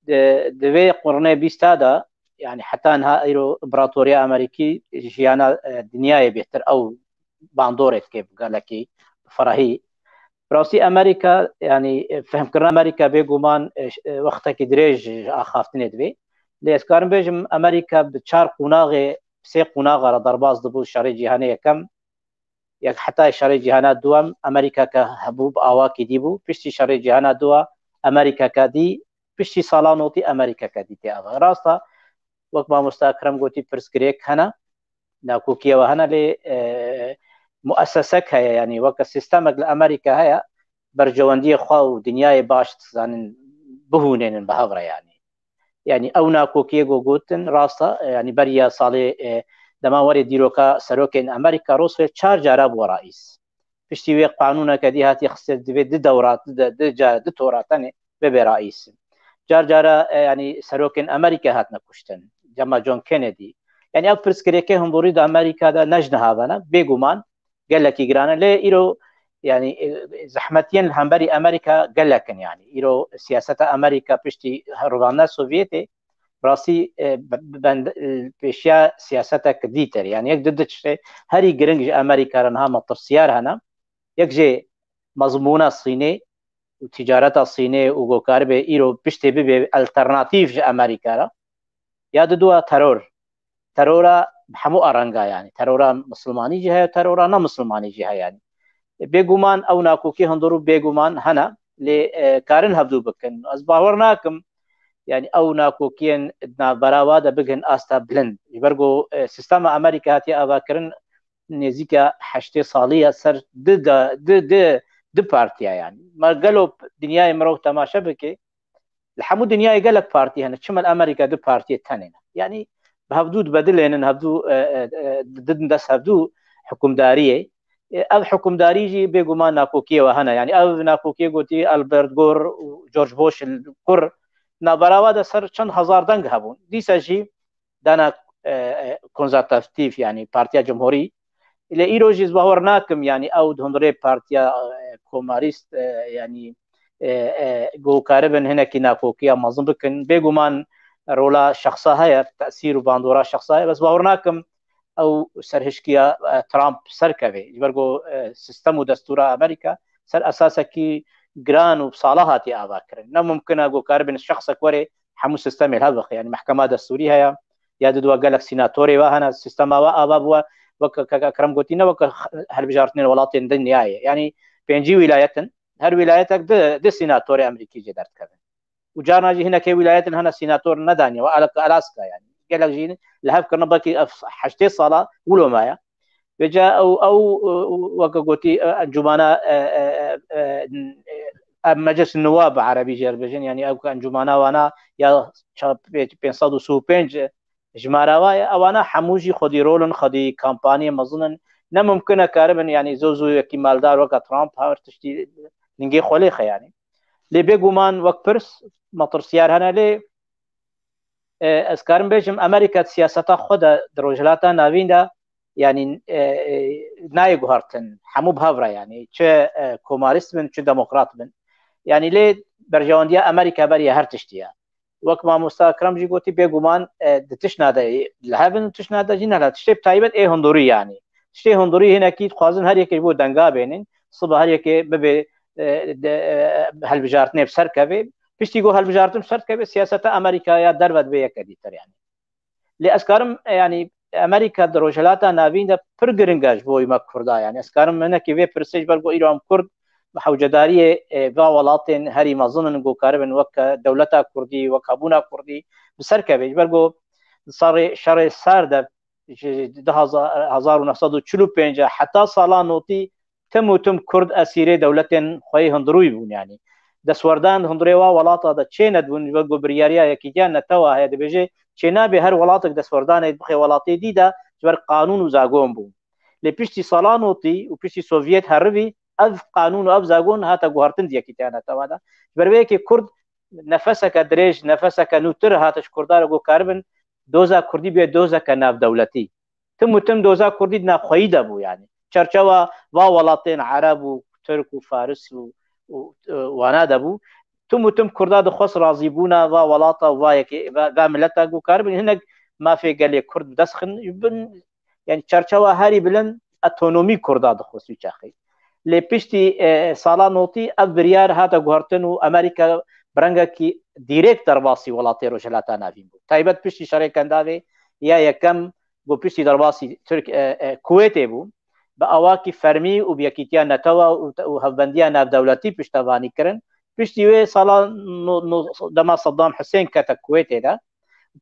Di, di vê qurnê bîsta de, yani heta niha îro împaratoriya Amerîkî jiyana, e, dinyayê bêtir ew bandorê dike bi gelekî ferahî. Rastî Amerîka, yani, e, fehmkirina Amerîka bêguman, e, ş-, e, wextekî dirêj ji axaftinê divê. Lê ez karim bêjim, Amerîka bi çar qonaxê, sê qonaxa re derbas dibû şerê cîhanê yekem, yek heta şerê cîhana duwem, Amerîka ke hebû bi awakî dî bû, piştî şerê cîhana duwa Amerîka ke dî, piştî sala notî Amerîka ke dî tê ava. Rast e, wek mamosta Ekrem gotî, pirsgirêk hene, nakokiyê we hene, lê, e, muessesek heye, yani weke sistemek li Amerîka heye, berjewendiyê xwe û dinyayê baş dizanin bihûnênin bi hev re, yani. Yani ew nakokiyê ku gotin rast e, yani beriya salê, e, dema werê dîroka serokên Amerîka Roosevelt çar cara bû reîs. Piştî wê qanûneke dî hatiye xistir, divê di dewra, di, di, di cara, di tora tenê bibê reîs. Car cara, e, yani serokên Amerîka hatine kuştin. Dema John Kennedy. Yani ev pirsgirêkê hundirî di Amerîka de ne ji niha ve ne. Bêguman gelekî giran e. Lê îro, yani, e, zehmetiyên li hemberî Amerîka gelek in, yani. Îro siyaseta Amerîka piştî rûvandina Sovyetê, rastî, e, be-, bend-, e, pêşiya siyasetek dîtir. Yani, yek di, di tiştê herî giring ji Amerîka re niha metirsiyar hene. Yek jê mezmûna Sînê û ticareta Sînê û ku karibe îro piştê bibe alternatîf ji Amerîka re. Ya diduwa teror. Terora bi hemû aranga, yani. Terora misilmanî jî heye, terora ne misilmanî jî heye, yani. Bêguman ew nakokî hundir û bêguman hene, lê, e, karin hevdû bikin. Ez bawer nakim, yani ew nakokiyên di navbera wa de bigin asta bilind. Ji ber ku, e, sîstema Amerîka hatiye avakirin nêzîka heştê salî ye ser di da-, di, di, di partiya, yani. Ma gelo dinyayê mirov temaşe bike, li hemû dinyayê gelek partî hene. Çima li Amerîka du partiyê tenê ne? Yanî bi hevdû dibedilênin, hevdû, e, e, e, didin dest hevdû hikûmdariyê. E, ev hikûmdarî jî bêguman nakokiyê we hene. Yanî ev nakokiyê gotî Albert Gore û George Bush li kur Navbera wa de ser çend hezar deng hebûn. Dîsa jî dana, e, e, konservatîf, yanî Partiya Cumhurî. Lê îro jî ez bawer nakim, yanî ew di hundirê Partiya, e, Komarîst, e, yanî, e, e, ku karibin hinekî nakokiya mezin bikin. Bêguman rola şexsa heye, tesîr û bandora şexsa heye. Bes bawer nakim ew serhişkiya, e, Trump serkeve. Ji ber ku, e, sistem û destûra Amerîka ser esasekî giran û bi sala hatiye avakirin. Ne mumkin e ku karibin şexsek were hemû sistemê li hev bixe. Yanî mehkema destûrî heye, ya di dua gelek sînatorê ve hene, sistema we ava bûye, wek kek Ekrem gotî, ne wek hilbijartinên welatên dinyayê. Yanî pêncî wîlayet in, her wîlayetek di, di sînatorê Amerîkî jê derdikevin. Û carna jî hinekê wîlayetin hene sînator nedaniye, wek Ala-, Alaska yanî. Gelek jî li hev kirine, belkî ev heştê sala wilo maye. Vêca ew, ew, e, weke gotî, e, encûmana, e, e, e, e, e, Meclis Nuwab bi erebî jê re dibêjin, yanî ew encûmana wana ya ça-, pê-, pênc sed û sî û pênc jimara wa ye, ewana hemû jî xwedî rol in, xwedî kampaniyê mezin in. Ne mumkin e karibin, yanî zû zû yekî maldar weke Trump her tiştî lingê xwe lê xe yanî. Lê bêguman wek pirs metirsiyar hene, lê, e, ez karim bêjim, Amerîka di siyaseta xwe de di Rojhilata Navîn de, yanî, e, e, nayê guhertin, hemû bi hev re, yanî çi, e, komarîst bin, çi demokrat bin. Yanî lê berjewendiya Amerîka beriya her tiştî ye. Wek mamosta Ekrem jî gotî, bêguman, e, di tişna de li hev in, tişna de jî ne li hev. Tiştê bi taybet ê hundirî yanî. Tiştê hundirî hinekî dixwazin her yekê ji bo denga bênin. Siba her yekê bibe, e, de, e, hilbijartinê bi ser keve. Piştî ku hilbijartin bi ser keve, siyaseta Amerîka ya derve dibe yeke dîtir yanî. Lê ez karim, e, yanî Amerîka di Rojhilata Navîn de pir giring e ji bo me Kurda. Yanî ez karim hinekî vê pirsê, ji ber ku îro em Kurd bi hewcedariyê, e, va welatên herî mezin in ku karibin weke dewleta Kurdî, wek hebûna Kurdî bi ser keve. Ji ber ku di sarê şerê sar de ji du hezar, hezar û neh sed û çil û pênc heta sala notî tim û tim Kurd esîrê dewletên xwe yê hundirûyî bûn, yanî. Destwerdan hundirê wa welata de çê nedibûn, ji ber ku biryariya Yekîtiya Netewa heye, dibêje, çênabe her welatek destwerdanê bixe welatê dî de, ji ber qanûn û zagon bû. Lê piştî sala notî û piştî Sovyet herivî, ev qanûn û ev zagon hate guhertin di Yekîtiya Netewa de. Ji ber vê yekê Kurd nefeseke dirêj, nefeseke nûtir hate ji Kurda re ku karibin doza Kurdî bê dozeke navdewletî. Tim û tim doza Kurdî di navxweyî de bû, yanî. Çerçewa va welatên Ereb û Tirk û Faris û, û, e, wana de bû. Tim û tim Kurda dixwest razîbûna va welata û va yekê, va, va mileta ku karibin hinek mafê gelê Kurd bi dest xin, bin, yanî çerçewa herî bilind otonomî Kurda dixwest wî çaxê. Lê piştî, e, sala notî ev biryar hate guhertin û Amerîka bi rengekî dîrêk derbasî welatê Rojhilata Navîn bû. Taybet piştî şerê Kendavê ya yekem ku piştî derbasî Tirk-, e, e, Kuwêtê bû, bi awakî fermî û bi Yekîtiya Netewa û, û hevbendiya navdewletî piştevanî kirin. Piştî wê sala no-, no-, dema Saddam Husên kete Kuwêtê de,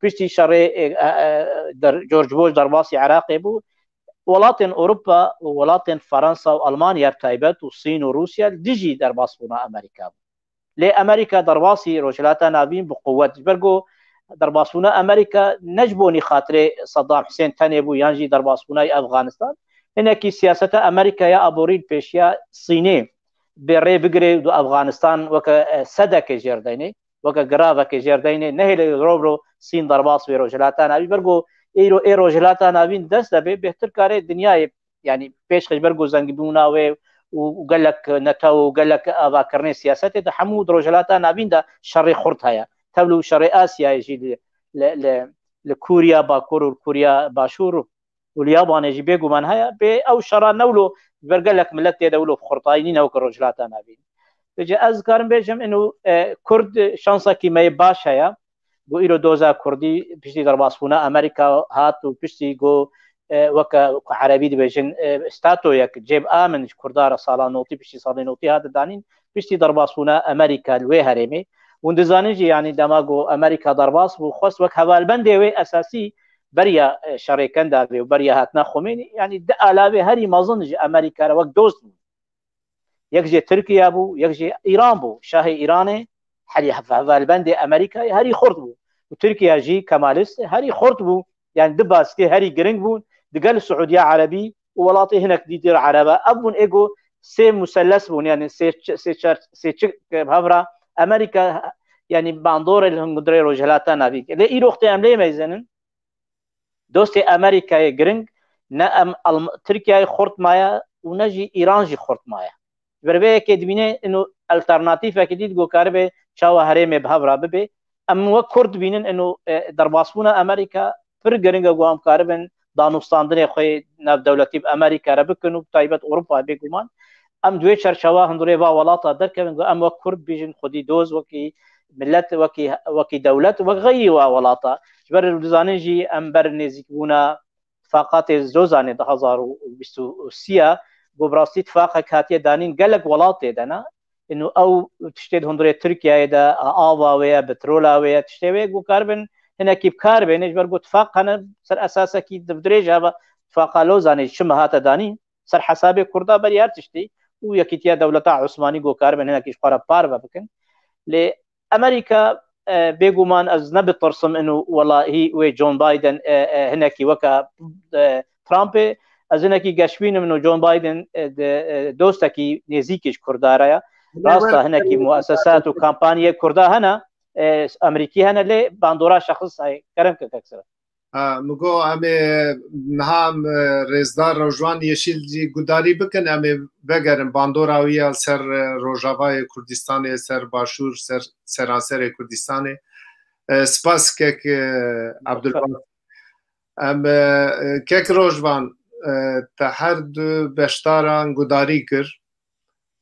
piştî şerê, e, e, e, der-, George Bush derbasî Iraqê bû, welatên Ewropa û welatên Fransa û Almanya bi taybet û Sîn û Rûsya li dijî derbasbûna Amerîka bû. Lê Amerîka derbasî Rojhilata Navîn bi quwet, ji ber ku derbasbûna Amerîka ne ji bo nî xatirê Saddam Husên tenê bû yan jî derbasbûna yê Efxanistan. Hinekî siyaseta Amerîka ya aborî li pêşiya Sînê bê rê bigire û di Efxanistan weke, e, sedekê jêr deynê, weke giravekê jêr deynê, nehêle rov ro Sîn derbas bê Rojhilata Navîn. Ber ku îro ê Rojhilata Navîn dest de bê, bêhtir kare dinyayê, yanî pêş xwe ji ber ku zengîbûna wê û, û gelek netew û gelek avakirinê siyasetê de hemû di Rojhilata Navîn de şerê xurt heye. Tevlî şerê Asyayê jî li, li, li, li Kûriya Bakur û Kûriya Başûr û li Yabanê jî bêguman heye. Bê ew şera ne wilo ji ber gelek milet tê de wilo bi xurtayî nîne weke Rojhilata Navîn. Vêce ez dikarim bêjim, ino, e, Kurd şansekî me yê baş heye. Ku îro doza Kurdî piştî derbasbûna Amerîka hat û piştî ku, e, weke ku Erebî dibêjin, e, statoyek cêb amin ji Kurda re sala notî, piştî salê notî hate danîn, piştî derbasbûna Amerîka li wê herêmê. Hûn dizanin jî, yanî dema ku Amerîka derbas bû, xwest wek hevalbendê wê esasî beriya, e, şerê Kendavê û beriya hatina Xomênî, yanî di alavê herî mezin ji Amerîka re wek dost bû. Yek jê Tirkiye bû, yek jê Îran bû. Şahê Îranê herî hev-, hevalbendê Amerîkayê herî xurt bû. Û Tirkiye jî Kemalist herî xurt bû. Yanî di baskê herî giring bûn. Digel Siûdiya Erebî û welatê hinek dîtir Ereba. Ev bûn ê ku sê muselles bûn, yanî sê ç-, sê çar, sê çik, e, hevra Amerîka, Yanî bandorê li hundirê Rojhilata Navî. Lê îro wextê em lê meyzênin, dostê Amerîkayê giring, ne em Alm-, Tirkiyeyê xurt maye û ne jî Îran jî xurt maye. Ji ber vê yekê dibîne ino alternatîfekî dî ku karibe çawa herêmê bi hev re bibe. Em wek Kurd dibînin ino, e, derbasbûna Amerîka pir giring e ku em karibin danûstandinê xwe navdewletî bi Amerîka re bikin û bi taybet Ewropa bêguman. Em di wê çerçewa hundirê va welata derkevin ku em wek Kurd bijin xwedî doz wekî millet, wekî, wekî dewlet, wek xeyî wa welata. Ji ber dizanin jî em ber nêzîkbûna tifaqatê Lozanê du hezar û bîst û sê ya, ku bi rastî tifaqek hatiye danîn gelek welatê de ne. Ino ew tiştê di hundirê Tirkiyeyê de, ava wê ye, petrola wê ye, tiştê wê ye, ku karibin hinekî bi kar bêne, ji ber ku tifaq hene ser esasekî di dirêj heve tifaqa Lozanê çi me hate danîn, ser hesabê Kurda berî her tiştî û yekîtiya dewleta Osmanî ku karibin hinekî ji xwe re parve bikin. Lê Amerîka, e, bêguman ez nebitirsim ino wela hî wê John Biden, e, e, hinekî weke, e, Trumpê, ez hinekî geşbîn im ino John Biden, e, de, e, dostekî nêzîkî ji Kurda re ye. Rast e, hinekî muesesat û kampaniyê Kurda hene, e, Amerîkî hene, lê bandora şexs heye. Kerem ke kek Sira. Ha, min got em ê niha em, e, rêzdar Rojwan Yeşîl jî gudarî bikin, em ê vegerin bandora wî ya ser, e, Rojavayê Kurdistanê, ser Başûr, ser seranserê Kurdistanê. E, spas kek, e, Abdulbas. Em, e, e, kek Rojvan, e, te her du beşdaran gudarî kir.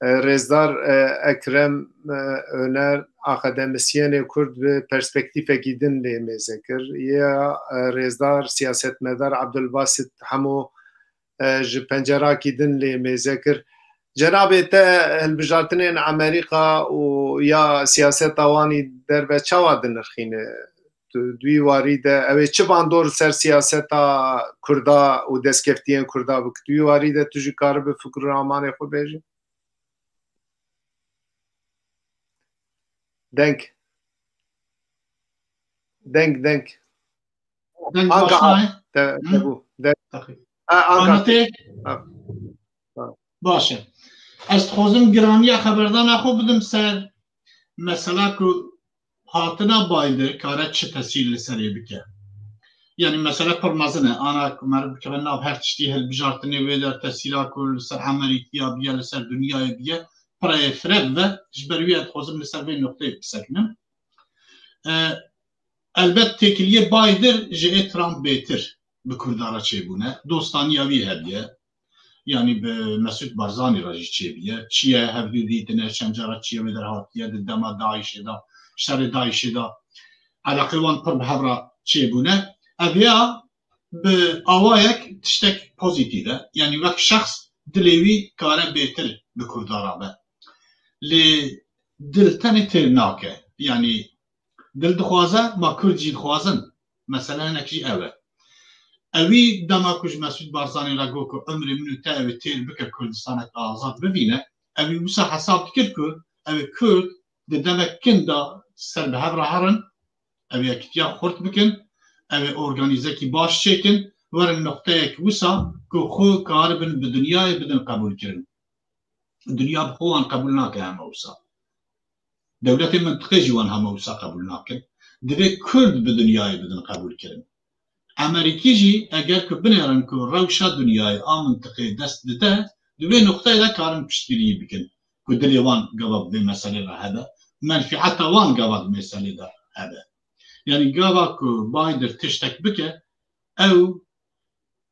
E, rêzdar, e, Ekrem, e, Öner, akademisyenê Kurd bi perspektîfekî din lê mêze kir. Ya, e, rêzdar siyasetmedar Abdulbasit Hemo, e, ji pencerakî din lê mêze kir. Cenabê te hilbijartinên Amerîka û ya siyaseta wanî derve çawa dinirxîne? Tu, di wî warî de ew ê çi bandor li ser siyaseta Kurda û destkeftiyên Kurda bik? Di wî warî de tu jî karibi fikr û ramanê xwe bêjî? Deng. Deng, deng. Deng Anka baş nayê? Te, Hı? te bû. Deng. Tabii. Ha, Anka. Anatê? Ha. Ha. Baş e. Ez dixwazim giraniya xeberdana xwe bidim ser mesela ku hatina Biden kare çi tesîr li serê bike. Yani mesela pir mezin e. Ana ku meriv bikeve nav her tiştî hilbijartinê wê der tesîra ku li ser Amerîkaya biye, li ser dinyayê biye, pireyê fireh ve ji ber wî ez dixwazim li ser vê noqteyê bisekinim. E, elbet têkiliyê Biden ji ê Trump bêtir bi Kurda re çêbûne. Dostaniya wî hebiye. Yanî bi Mesûd Barzanî re jî çêbûye. Çi ye hevdû dîtine, çend cara çi ye wê der hatiye, di dema DAIŞê de, şerê DAIŞê de eleqê wan pir bi hev re çêbûne. Ev ya bi awayek tiştek pozîtîf e. Yanî wek şexs dilê wî kare bêtir bi Kurda re be. Lê dil tenê têr nake. Yanî dil dixwaze, ma Kurd jî dixwazin. Mesele hinek jî ew e. Ewî dema ku ji Mesûd Barzanî re got ku emrê min û te ew ê têr bike Kurdistanek azad bivîne, ewî wisa hesab dikir ku ew ê Kurd di demek kin de ser bi hev re herin, ew ê yekîtiya xurt bikin, ew ê organîzekî baş çêkin, werin noqteyek wisa ku xwe karibin bi dinyayê bidin qebûlkirin. Dinya bi xwe wan qebûl nake hema wisa. Dewletê mintiqê jî wan hema wisa qebûl nakin. Divê Kurd bi dinyayê bidin qebûlkirin. Amerîkî jî eger ku binêrin ku rewşa dinyayê a mintiqê dest dide, di vê noqteyê de karin piştgiriyî bikin ku dilê wan gava bi vê meselê re hebe, menfîeta wan gava di meselê de hebe. Yanî gava ku Biden tiştek bike, ew,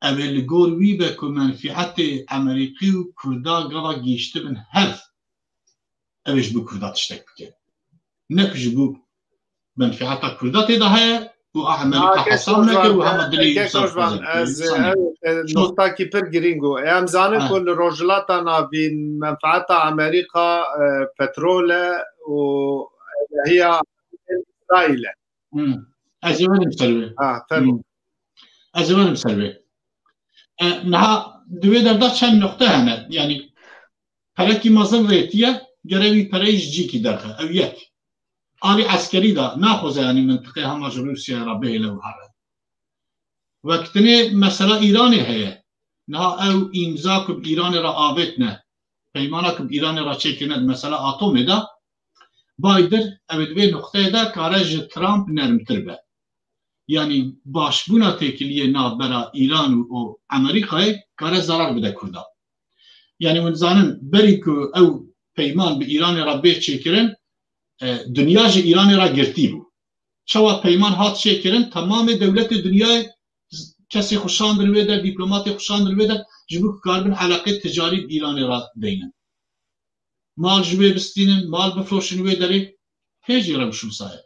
ew ê li gor wî be ku menfîetê Amerîkî û Kurda gava gihîştibin hev. Ew ê ji bo Kurda tiştek bike. Ne ku ji bo menfîeta Kurda tê de heye û a Amerîka hesab neke û hema dilê wî wisa dixwaze bike. Ez, e, noqtakî pir girîng û em zanin ku li Rojhilata Navîn menfeeta Amerîka, e, petrol e û elehiya Îsraîl e. Hmm. Ez ê werim ser wê. Ha, fermo. Hmm. Ez ê werim ser wê. E, niha di wê derda çend noqte hene. Yanî perekî mezin rêtiye, gere wî pereyê ji cîkî derxe. Ew yek. Alî eskerî de naxwaze yanî mintiqê hema ji Rûsyayê re bihêle û here. Wek tinê mesela Îranê heye. Niha ew îmza ku bi Îranê re avêtine, peymana ku bi Îranê re çêkirine di mesela atomê de, Biden ew ê di vê nuqteyê de kare ji Trump nermtir be. Yanî başbûna têkiliyê navbera Îran û, û Amerîkayê kare zarar bide Kurdan. Yanî hûn zanin berî ku ew peyman bi Îranê re bê çêkirin, e, dinya ji Îranê re girtî bû. Çawa peyman hat çêkirin, temamê dewletê dinyayê kesê xwe şandin wê der, dîplomatê xwe şandin wê der, ji bo ku karibin eleqê ticarî bi Îranê re deynin. Mal ji wê bistînin, mal bifroşin wê derê, hê jî rewş wisa ye.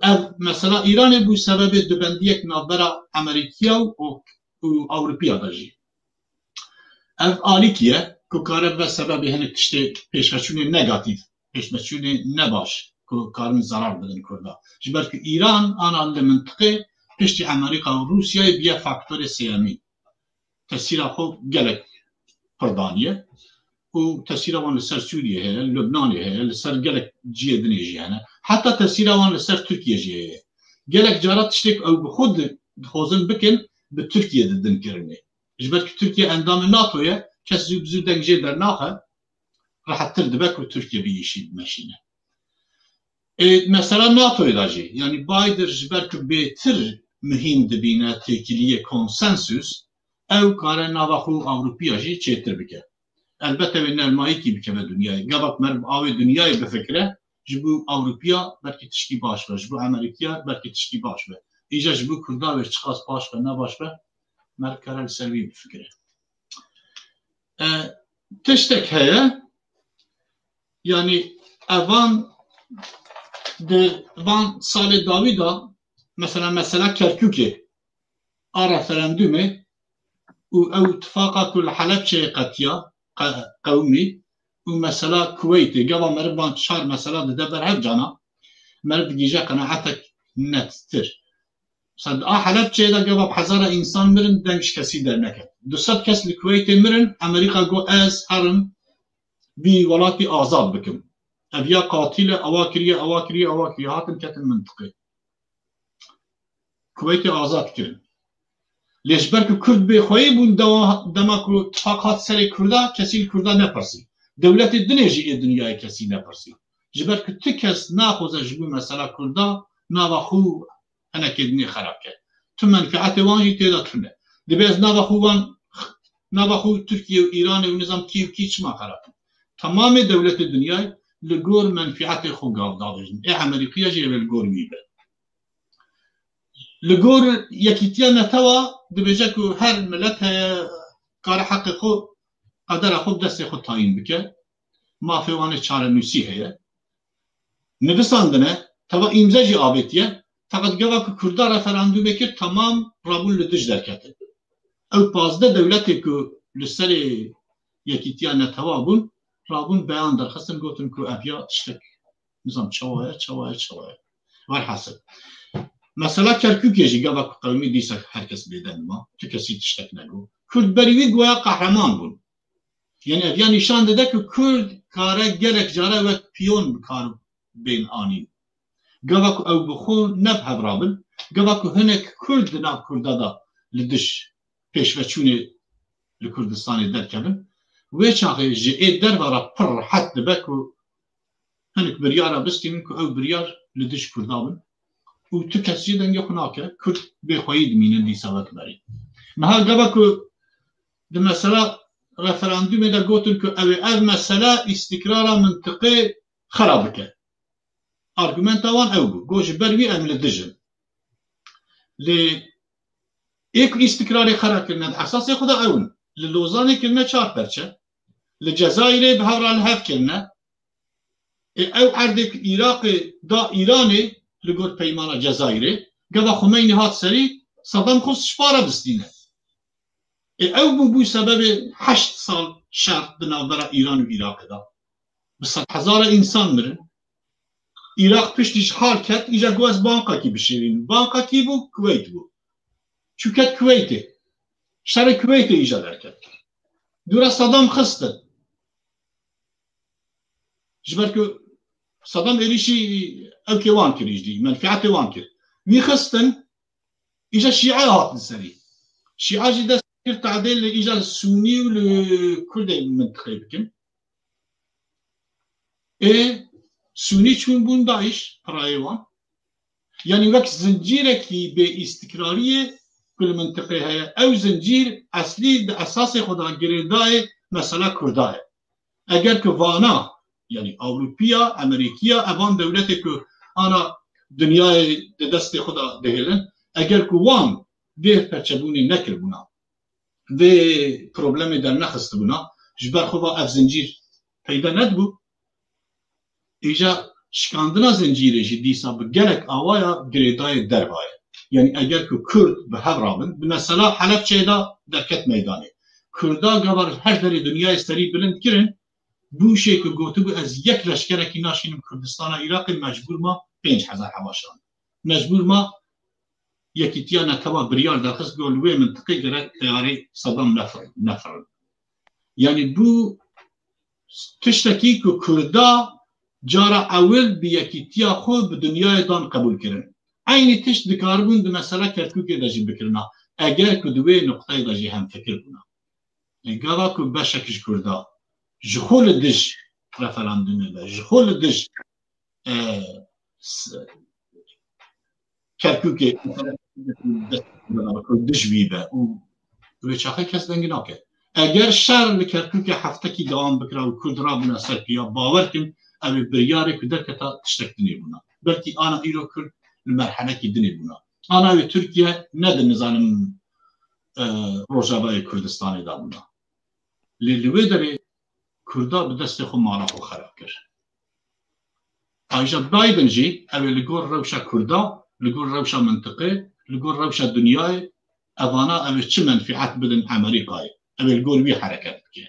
Ev mesela Îranê bû sebebê dubendiyek navbera Amerîkiya û, û Ewropiya de jî. Ev alîkî ye ku kare bibe sebebê hinek tiştê pêşveçûnê negatîf, pêşveçûnê nebaş ku karin zarar bidin Kurda. Ji ber ku Îran ana li mintiqê piştî Amerîka û Rûsyayê biye faktorê sêyemî. Tesîra xwe gelek pir daniye û tesîra wan li ser Sûriyê heye, Lubnanê heye, li ser gelek cihê dinê jî hene. Heta tesîra wan li ser Tirkiye jî heye. Gelek cara tiştê ku ew bi xwe di-, dixwazin bikin, bi Tirkiye didin kirinê. Ji ber ku Tirkiye endamê NATO ye, kes zû bi zû deng jê dernaxe, rehettir dibe ku Tirkiye bi îşî bimeşîne. Ê, mesela NATOyê de jî, yanî Biden ji ber ku bêtir muhîm dibîne têkiliyê konsensus, ew kare nava xwe û Ewropiya jî çêtir bike. Elbette wê nermayîkî bikeve dinyayê. Gava meriv avê dinyayê bifikire, ji bo Ewropiya belkî tişkî baş be, ji bo Amerîkiya belkî tişkî baş be. Îca ji bo Kurda wê çiqas baş be, nebaş be, meriv kare li ser wî bifikire. E, tiştek heye, yanî evan di van salê dawî de, mesela, mesela Kerkûkê a referandumê û ew tifaqa ku li Helebçeyê qetiya, qe-, qewimî û mesela Kuweytê, gava meriv van çar mesela dide ber hev cana, meriv digihîje qenaetek nettir. Mesela di a Helebçeyê de gava bi hezara însan mirin, deng ji kesî derneket. Du sed kes li Kuweytê mirin, Amerîka got ez herim vî welatî azad bikim. Ev ya qatîl e, ewa kiriye, ewa kiriye, ewa kiriye, hatin ketin mintiqê. Kuweytê azad kirin. Lê ji ber ku Kurd bêxweyî bûn, dewa-, dema ku tifaq hat serê Kurda, kesî li Kurda nepirsî. Dewletê dinê jî ê dinyayê kesî nepirsî. Ji ber ku ti kes naxwaze ji bo mesela Kurda nava xwe hinekê dinê xerab ke. Tu menfeetê wan jî tê de tune. Dibê ez nava xwe wan, nava xwe Tirkiye û Îranê û nizam kî û kî çima xerab in? Temamê dewletê dinyayê li gor menfeetê xwe gav davêjin. Ê Amerîkiya jî ev ê li gor wî be. Li gor Yekîtiya Netewa dibêje ku her milet heye kare heqê xwe, qedera xwe bi destê xwe tayîn bike. Mafê wan ê çarenûsî heye. Nivisandine, teva îmze jî avêtiye. Feqet gava ku Kurda referandumê kir, temam rabûn li dij derketin. Ew pazdeh dewletê ku li serê Yekîtiya Netewa bûn, rabûn beyan derxistin, gotin ku ev ya tiştek, nizam çawa ye, çawa ye, çawa ye. Werhasil. Mesela Kerkûkê jî gava ku qewimî dîsa herkes bêdeng ma, tu kesî tiştek negot. Kurd berî wî goya qehreman bûn. Yanî ev ya nîşan dide ku Kurd kare gelek care wek piyon bi kar bên anîn. Gava ku ew bi xwe ne bi hev rabin, gava ku hinek Kurd di nav Kurda de li dij pêşveçûnê li Kurdistanê derkevin, wê çaxê ji ê derve re pir rehet dibe ku hinek biryara bistînin ku ew biryar li dij Kurda bin û tu kes jî dengê xwe nake, Kurd bêxweyî dimînin dîsa wek berî. Niha gava ku di mesela referandumê de gotin ku ew ê ev mesele îstikrara mintiqê xera bike. Argumenta wan ew bû. Got ji ber wî em li dij in. Lê ê ku îstikrarê xera kirine di esasê xwe de ew in. Li Lozanê kirine çar perçe. Li Cezayirê bi hev re li hev kirine. Ê ew erdê ku Iraqê da Îranê li gor peymana Cezayirê, gava Xumeynî hat serî, Saddam xwest ji pare bistîne. Ê ew bû, bû sebebê heşt sal şer di navbera Îran û Iraqê de. Bi sedhezara însan mirin. Iraq piştî ji hal ket, îca got ez banka kî bişêrînim. Banka kî bû? Kuweyt bû. Çû ket Kuweytê. Şerê Kuweytê îca derket. Dûra Saddam xistin. Ji ber ku Saddam êrîşî ew kê wan kir, îjdî, menfeetê wan kir. Wî xistin, îca Şîe hatin serî. Şîe jî dest kir tadê li îca Sûnî û li Kurdê mintiqê bikin. Ê Sûnî çûn bûn DAIŞ, pirayê wan. Yanî wek zincîrekî bê îstikrariyê ku li mintiqê heye. Ew zincîr eslî di esasê xwe de girêdayê mesela Kurda ye. Eger ku vana, yanî Ewropiya, Amerîkiya, evan dewletê ku ana dinyayê di destê xwe de dihêlin, eger ku wan vê perçebûnê nekiribûna, vê problemê dernexistibûna, ji ber xwe ve ev zincîr peyda nedibû. Îja şikandina zincîrê jî dîsa bi gelek awaya girêdayê derva ye. Yanî eger ku Kurd bi hev rabin, bi mesela Helebçeyê de derket meydanê. Kurda gava her derê dinyayê serî bilind kirin, Bûşê ku gotibû, ez yek leşkerekî naşînim Kurdistana Iraqê, mecbûr ma pênc hezar hevaşan. Mecbûr ma Yekîtiya Netewa biryar derxist, got, li wê mintiqê gerek teyarê Sedam nefir-, nefirin. Yanî bû tiştekî ku Kurda cara ewil bi yekîtiya xwe bi dinyayê dan qebûl kirin. Eynî tişt dikaribûn di mesela Kerkûkê de jî bikirina, eger ku di wê nuqteyê de jî hemfikir bûna. Lê gava ku beşek ji Kurda ji xwe li dij referandumê be, ji xwe li dij, e, s-, Kerkûkê ku dij wî be û wê çaxê kes deng nake. Eger şer li Kerkûkê heftekî dewam bikira û Kurd rabûna ser piya, bawer kim ew ê biryarê ku derketa tiştek dinê bûna. Belkî ana îro Kurd li merhelekî dinê bûna. Ana wê Tirkiye ne di nizanim, e, Rojavayê Kurdistanê de bûna. Lê li wê derê Kurda bi destê xwe mala xwe xerab kir. Ayrıca Biden jî ew ê li gor rewşa Kurda, li gor rewşa mintiqê, li gor rewşa dinyayê, evana ew ê çi menfiat bidin Amerîkayê? Ew ê li gor wî hereket bike.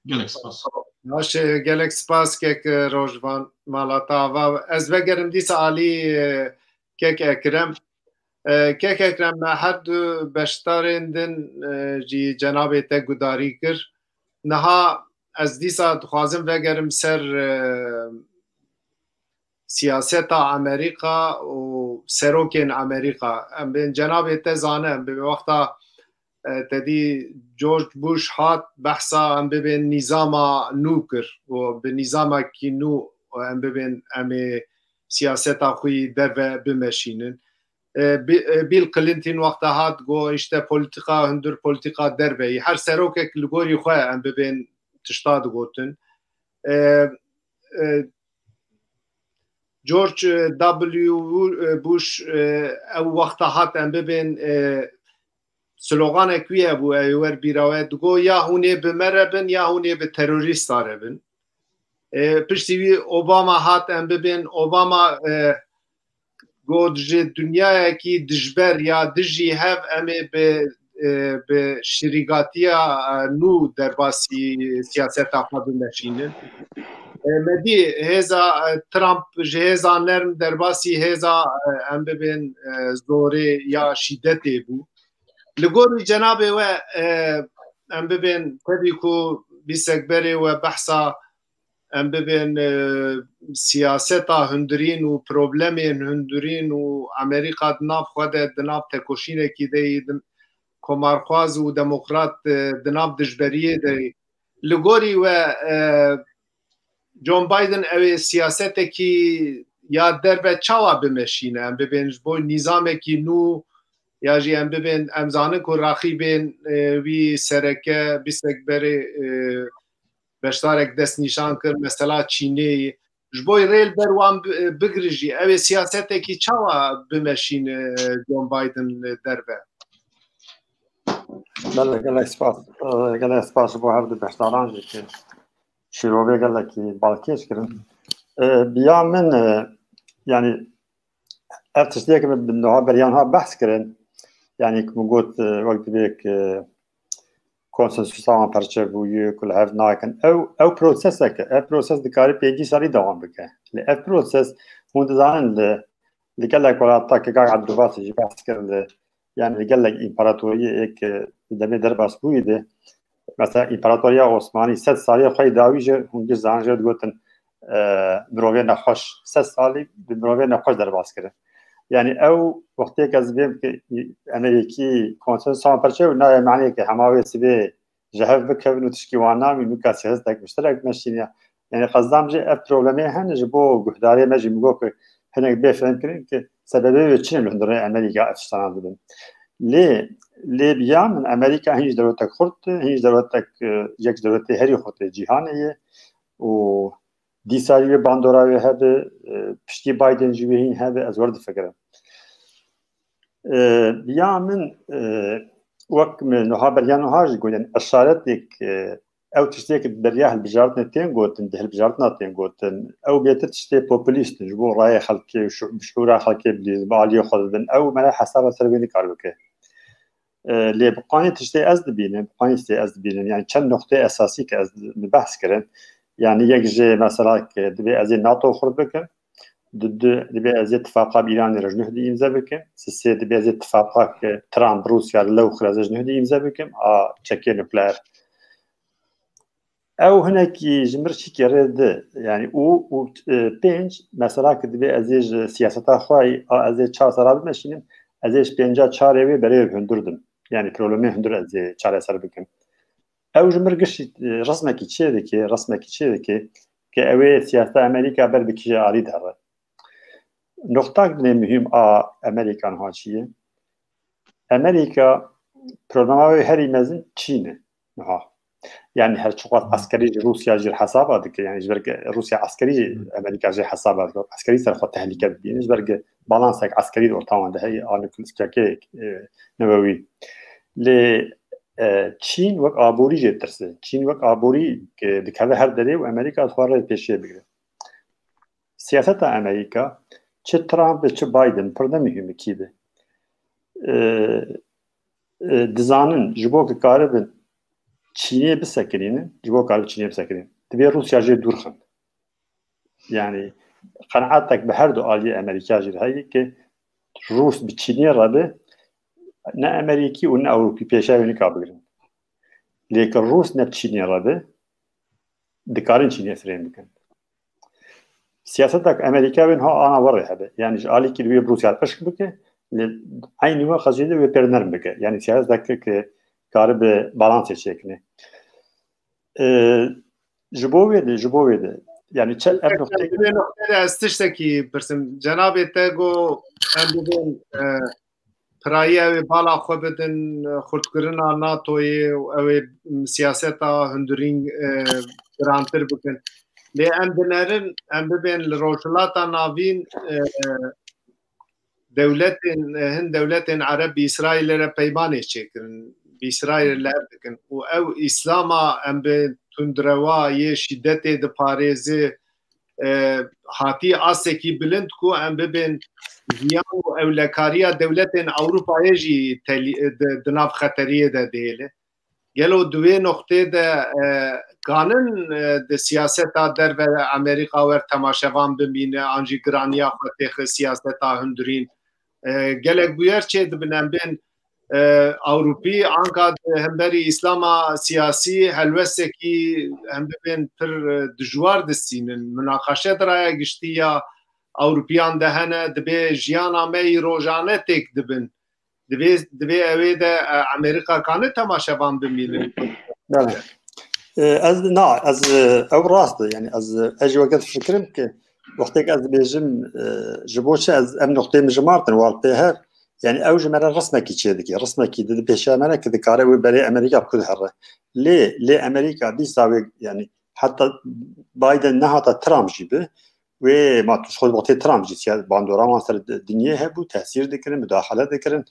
Gelek spas. Baş e, gelek spas kek, e, Rojvan, mala te ava. Ez vegerim dîsa alî, e, kek Ekrem. E, kek Ekrem, me her du beşdarên din, e, jî cenabê te gudarî kir. Niha ez dîsa dixwazim vegerim ser, e, siyaseta Amerîka û serokên Amerîka. Em bên cenabê te zane, em bên wexta, e, te dî George Bush hat behsa em bibên nîzama nû kir û bi nîzamekî nû em bibên em ê siyaseta xwe yî derve bimeşînin. E, Bi-, e, Bill Clinton wexta hat got, işte, polîtîka hundir polîtîka derve yî. Her serokek li gorî xwe em bibên tişta digotin. E, e, George W. Bush, e, ew wexta hat em bibên, e, sloganek wî hebû, ew ê wer bîra we, digot, ya hûn ê bi me re bin, ya hûn ê bi terorîsta re bin. E, piştî wî Obama hat em bibên, Obama, e, got, ji dinyayekî dijber ya dijî hev em ê bi, e, bi şirîgatiya, e, nû derbasî siyaseta xwe bimeşînin. E, me dî hêza, e, Trump ji hêza nerm derbasî hêza, e, em bibên, e, zorê ya şîdetê bû. Li gorî cenabê we, e, em bibên, tevî ku bîsek berê we behsa em bibên, e, siyaseta hundirîn û problemên hundirîn û Amerîka di nav xwe de, di nav tekoşînekî de yî, di komarxwaz û demokrat, e, di nav dijberiyê de yî. Li gorî we, e, John Biden ew ê siyasetekî ya derve çawa bimeşîne? Em bibên ji bo nîzamekî nû ya jî em bibên, em zanin ku raxîbên, e, wî sereke bîstek berê, e, beşdarek destnîşan kir, mesela Çînê. Ji bo rê li ber wan bi-, bigri jî, ew ê siyasetekî çawa bimeşîne, e, John Biden li derve? Belê, gelek spas. E, gelek spas ji bo her du beşdaran jî ki şîrovê gelekî balkêş kirin. E, biya min, e, yanî ev tiştiyek min bi niha beriya niha behs kirin. Yanî ku min got, e, wek divê ki konsensusa wan perçe bûye, ku li hev nakin. Ew, ew prosesek e. Ev proses dikare pêncî salî dewam bike. Lê ev proses, hûn dizanin li, li gelek welata ki Kak Ebdulbasî jî behs kir li, yanî li gelek împaratoriyê ê ki di demê derbas bûyî de, mesela Împaratoriya Osmanî sed salê xwe yê dawî jî hûn giş zanin jê digotin, e, mirovê nexweş, sed salî bi mirovê nexweş derbas kirin. Yanî ew wextê ke ez bêm ki em ê yekî konsensusa wan perçe bû, nayê manê ke hema wê sibê ji hev bikevin û tişkî wan namî, nûka siyaseta muşterek meşîne. Yani qezdam jî ev problemê hene ji bo guhdarê me jî min got ku hinek bê fehmkirin ki sebebê wê çi ne li hundirê Amerîka ev tiştana dibin. Lê, lê bi ya min Amerîka hin ji dewletek xurt, hin ji dewletek, e, yek ji dewletê herî xurt ê cîhanê ye û dîsa jî wê bandora wê hebe, e, piştî Biden jî wê hîn hebe, ez wer difikirim. E, bi ya min, e, wek min nuha beriya nuha jî gotin, eşaretek, e, ew tiştê ki beriya hilbijartinê tên gotin, di hilbijartina tên gotin, ew bêtir tiştê populîst in, ji bo rayê xelkê û şu-, şûra xelkê bilîzin, bi aliyê xwe didin. Ew mele hesaba ser wê nikar bike. E, lê bi qanî tiştê ez dibînim, bi qanî tiştê ez dibînim, yani çend noqtê esasî ki ez mi behs kirin, yani yek jê mesela ki dibê ez ê NATO xurt bikim, di du dibê ez ê tifaqa bi Îranê re ji nuh dî îmze bikim, sisê dibê ez ê tifaqa ki Trump Rûsya li lew xir ez ê ji nuh dî îmze bikim, a çekê nukleer. Ew hinekî ji mir çîkê rê di, yani û, û, e, pênc, mesela ki dibê ez ê ji siyaseta xwe a ez ê çar sala bimeşînim, ez ê ji pênca çarê wê berê hundir dim. Yani problemê hundir ez ê çareser bikim. Ew ji mir giştî, e, resmekî çê dike, resmekî çê dike ki ew ê siyaseta Amerîka ber bi kîja alî dihere. Noqtak dinê muhîm a Amerîka niha çi ye? Amerîka programa wê herî mezin Çîn e niha. Yani her çiqas eskerî ji Rûsya jî hesaba dike. Yani ji ber ku Rûsya eskerî jî Amerîka jî hesaba dike. Eskerî ser xwe tehlîke dibîne. Ji ber ku balansek eskerî di orta wan de heye, a nukleer, e, newewî. Lê, e, Çîn wek aborî jê ditirse. Çîn wek aborî, e, dikeve her derê û Amerîka dixwaze rê pêşiyê bigire. Siyaseta Amerîka, çi Trump be, çi Biden, pir ne muhîm e kî be. E, e, dizanin, ji bo ku karibin Çînê bisekinînin, ji bo karibin Çînê bisekinînin, divê Rûsya jê dûr xin. Yani, qenaetek bi her du aliyê Amerîka jî heye ki Rûs bi Çînê re be, ne Amerîkî û ne Ewropî pêşiya wê nika bigirin. Lê ki Rûs ne bi Çînê re be, dikarin Çînê firên bikin. Siyasetek Amerîka wê niha ana werê hebe. Yani ji alîkî li wê bi Rûsya pişk bike, lê eynî wextê jî de wê pêr nerm bike. Yani siyasetek ki karibe balansê çêkine. E, ji bo wê de, ji bo wê de. Yani çe-, ev nokteyê Di vê noktê de ez tiştekî pirsim. Cenabê te got, em bibên, e, pirayî ew ê bala xwe bidin, e, xurtkirina NATOyê û ew ê, m, siyaseta hundirîn, e, girantir bikin. Lê em dinerin, em bibên li Rojhilata Navîn, e, e, dewletên, e, hin dewletên Ereb bi Îsraîlê re peymanê çêkirin, bi Îsraîlê li hev dikin. Û ew Îslama em bi tundrewa yê şîdetê diparêzi, e, hatî astekî bilind ku em bibên jiyan û ewlekariya dewletên Ewropayê jî telî-, di, di nav xeteriyê de dihêle. Gelo di wê noqtê de, e, kanin, e, di siyaseta derve Amerîka wer temaşevan bimîne, an jî giraniya xwe têxe siyaseta hundirîn? E, gelek bûyer çê dibin em bên, e, Ewropî, anka di hemberî Îslama siyasî helwestekî em bibên pir, e, dijwar distînin. Minaqeşe di raya giştî ya Ewropiyan de hene, dibê jiyana me yî rojane têk dibin. Divê, divê ew ê de, e, Amerîka kane temaşevan bimînin. Belê. E, ez, na, ez, e, ew rast e. Yani ez, e, ez jî weke difikirim ki wextê ki ez dibêjim, e, ji bo çi ez em noqtê min jimartin, wal pê hev, yani ew ji me re resmekî çê dike. Resmekî di, di pêşiya me re ki dikare wê berê Amerîka bi ku dihere. Lê, lê Amerîka dîsa wê, yani heta Biden nehata Trump jî bi, wê ma tu ji xwe wextê Trump jî siya-, bandora wan ser di-, dinyê hebû, tesîr dikirin, mudaxele dikirin.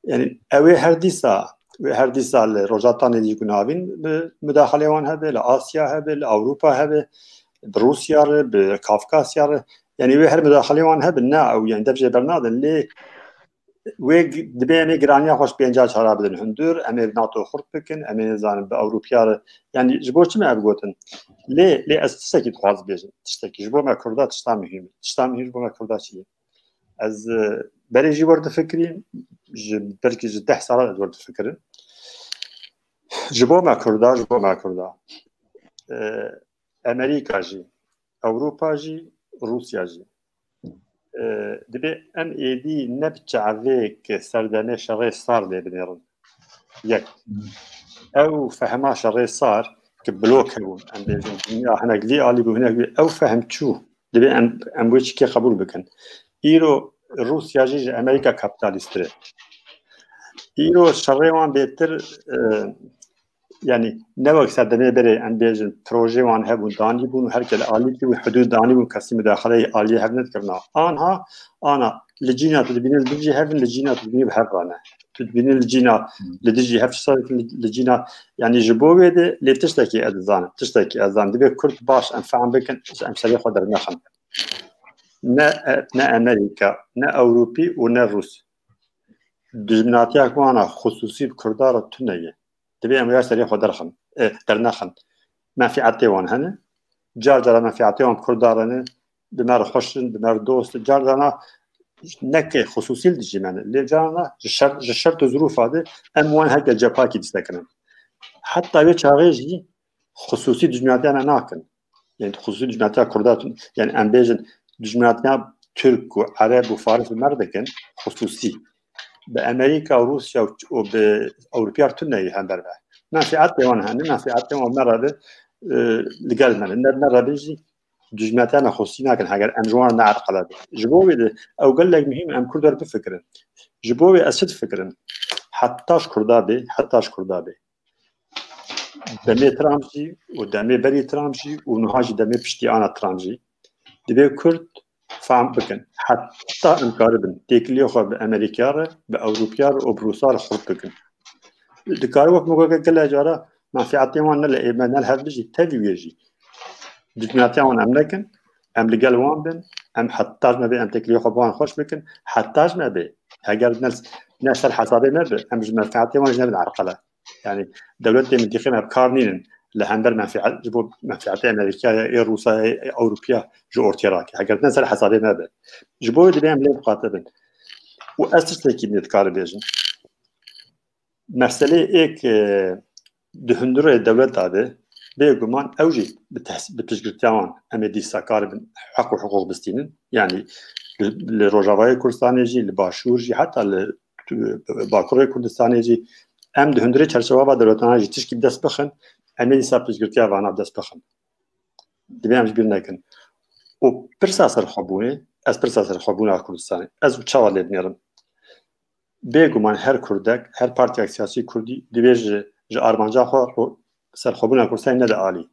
Yani ew ê her dîsa, wê her dîsa li Rojhilata Nêzîk û Navîn bi mudaxelê wan hebe, li Asya hebe, li Ewropa hebe, bi Rûsya re, bi Kafkasya re. Yani wê her mudaxelê wan hebe, ne ew yani dev jê bernadin, lê wê g-, dibê em ê giraniya xwe ji pênca çara bidin hundir, em ê NATO xurt bikin, em ê nizanin bi Ewropiya re. Yani ji bo çi me ev gotin? Lê, lê ez tiştekî dixwazim bêjim. Tiştekî ji bo me Kurda tişta muhîm e. Tişta muhîm ji bo me Kurda çi ye? Ez, e, berê jî wer difikirîm, ji, belkî ji deh sala ez wer difikirim. Ji bo me Kurda, ji bo me Kurda. E, Amerîka jî, Ewropa jî, Rûsya jî. E, dibê em êdî ne bi çavê ki serdemê şerê sar lê binêrin. Yek. Ew fehma şerê sar, ki blok hebûn, em bêjin, dinya hinek vî alî bû, hinek vî, ew fehm çû. Divê em, em wê çikê qebûl bikin. Îro Rûsya jî ji Amerîka kapîtalîsttir e. Îro şerê wan bêtir, e, yanî ne wek serdemê berê em bêjin, projê wan hebûn, danî bûn û her ke li alî bû, hudûd danî bûn, kesî mudaxeleyê aliyê hev nedikirina. Anha, ana, li cîna tu dibînî li dijî hev in, li cîna tu dibînî bi hev re ne. Tu dibînî li cîna, li dijî hev çi sar dikin, li, li cîna, yanî ji bo wê de lê tiştekî ez dizanim, tiştekî ez dizanim. Divê Kurd baş em fehm bikin, em serê xwe dernexin. Ne, ne Amerîka, ne Ewropî û ne Rûs. Dijminatiya wana xusûsî bi Kurda re tune ye. Divê em wê serê xwe derxin, e, dernexin. Menfîetê wan hene. Car cara menfîetê wan bi Kurda re ne, bi me re xweş in, bi me re dost in. Car carana neke xusûsî li dijî me ne. Lê carana ji şer, ji şert û zirûfa de em wan heke cephakî disekinin. Heta wê çaxê jî xusûsî dijminatiya me nakin. Yani xusûsî dijminatiya Kurda tun, yani em bêjin dijminatiya Tirk û Ereb û Faris bi me re dikin, xusûsî. Bi Amerîka û Rûsya û, û bi Ewropiya tune yê hember ve. Menfîetê wan hene, menfîetê wan me re be, e, li gel me ne. Ne, me re be jî dijminatiya me xusûsî nakin, heger em ji wan re ne erqele be. Ji bo wê de ew gelek muhîm em Kurd were bifikirin. Ji bo wê ez çi difikirim? Heta ji Kurda bê, heta ji Kurda bê. Demê Trump jî û demê berî Trump jî û niha jî demê piştî ana Trump jî divê Kurd fehm bikin. Heta em karibin têkiliyê xwe bi Amerîka re, bi Ewropiya re û bi Rûsa re xurt bikin. Dikare wek min got gelek cara menfîetê wan ne li ê me ne li hev dijî, tevî wê jî. Dijminatiya wan em nekin, em li gel wan bin, em heta ji me bê em têkiliyê xwe bi wan xweş bikin, heta ji me bê. Heger ne, ne ser hesabê me be, em ji menfîetê wan jî nebin erqele. Yani dewletê mintîqê me bi kar nînin li hember menfîet, ji bo menfîetê Amerîkaya, ê Rûsaya, ê Ewropiya ji ortê rake. Heger ne ser hesabê me be. Ji bo wê divê em lê miqate bin. Û ez tiştekî din dikarim bêjim. Meselê êk, e, di hundirê dewleta de bêguman ew jî bi tehs-, bi piştgirtiya wan em ê dîsa karibin heq û hiqûq bistînin. Yani li, li Rojavayê Kurdistanê jî, li Başûr jî, heta li Bakurê Kurdistanê jî em di hundirê çerçeva va dewletana jî tişkî bi dest bixin, em ê dîsa piştgirtiya vana bi dest bixin. Divê em ji bîr nekin. Û pirsa serxwebûnê, ez pirsa serxwebûna Kurdistanê, ez çawa lê dinêrim? Bêguman her Kurdek, her partiyek siyasî Kurdî divê ji, ji armanca xwe ro-, serxwebûna Kurdistanê nede alî.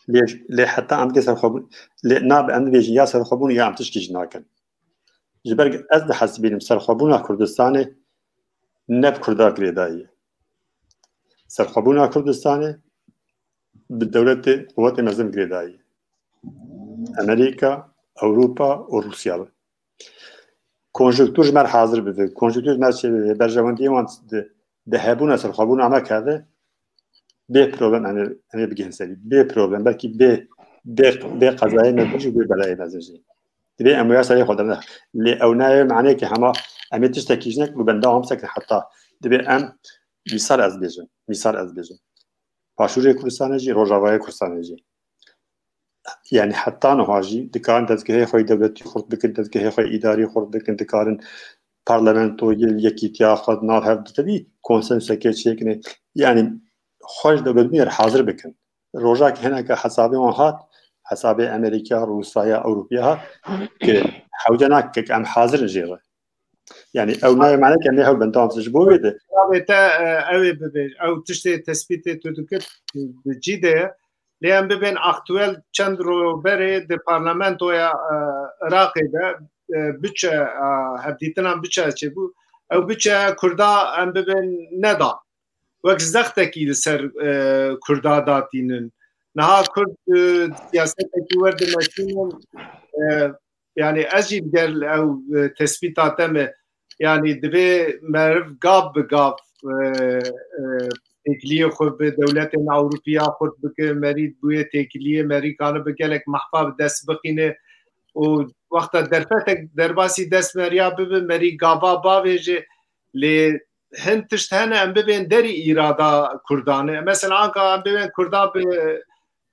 Lê, lê heta em dê serxwebûn, lê nabe em dibêjin ya serxwebûn ya em tişkî jî nakin. Ji ber ez dihesibînim serxwebûna Kurdistanê ne bi Kurda girêdayî ye. Serxwebûna Kurdistanê bi dewletê, quwetê mezin girêdayî ye. Amerîka, Ewropa û Rûsya be. Konjonktur ji me re hazir bibe. Konjonktur ji me re çêbibe. Berjewendiyê wan di, di hebûna serxwebûna me keve. Bê problem em ê, em ê bigihên serî. Bê problem. Belkî bê, bê, bê qezayê mezin jî, bê belayê mezin jî. Divê em wê serê xwe dernex. Lê ew nayê manê ki hema em ê tiştekî ji nek û benda wan bisekin heta. Divê em, misal ez bêjim. Misal ez bêjim. Başûrê Kurdistanê jî, Rojavayê Kurdistanê jî. Yani heta niha jî dikarin dezgehê xwe yê dewletî xurt bikin, dezgehê xwe yê îdarî xurt bikin, dikarin parlamento yê yekîtiya xwe di nav hev de tevî konsensusekê çêkinê. Yani xwe ji dewletbûnê re hazir bikin. Rojak hineke hesabê wan hat, hesabê Amerîka, Rûsaya, Ewropiya hat, ki hewce nake, em hazir in jê re. Yani ew nayê mane ke em ê hewl bin, tamam, ji bo wê de. Çavê te, e, ew ê bibêj, ew tiştê tespîtê tu dikir di cî de ye. Lê em bibên aktuel, çend roj berê di parlamentoya, e, Iraqê de, e, biçe, e, hevdîtina biçe çêbû. Ew biçe Kurda em bibên nedan. Wek zextekî li ser, e, Kurda datînin. Niha Kurd, e, siyasetekî wer dimeşînin, e, yani ez jî digel ew, e, tespîta te me, yani divê meriv gav bi gav, e, e, têkiliyê xwe bi dewletên Ewropiya xurt bike, merî bûye têkiliyê, merî kane bi gelek mehfa bi dest bixîne û wexta derfetek derbasî dest meriya bibe, merî gava bavêje. Lê hin tişt hene em bibên derî îrada Kurdan e. Mesela anka em bibên Kurda bi,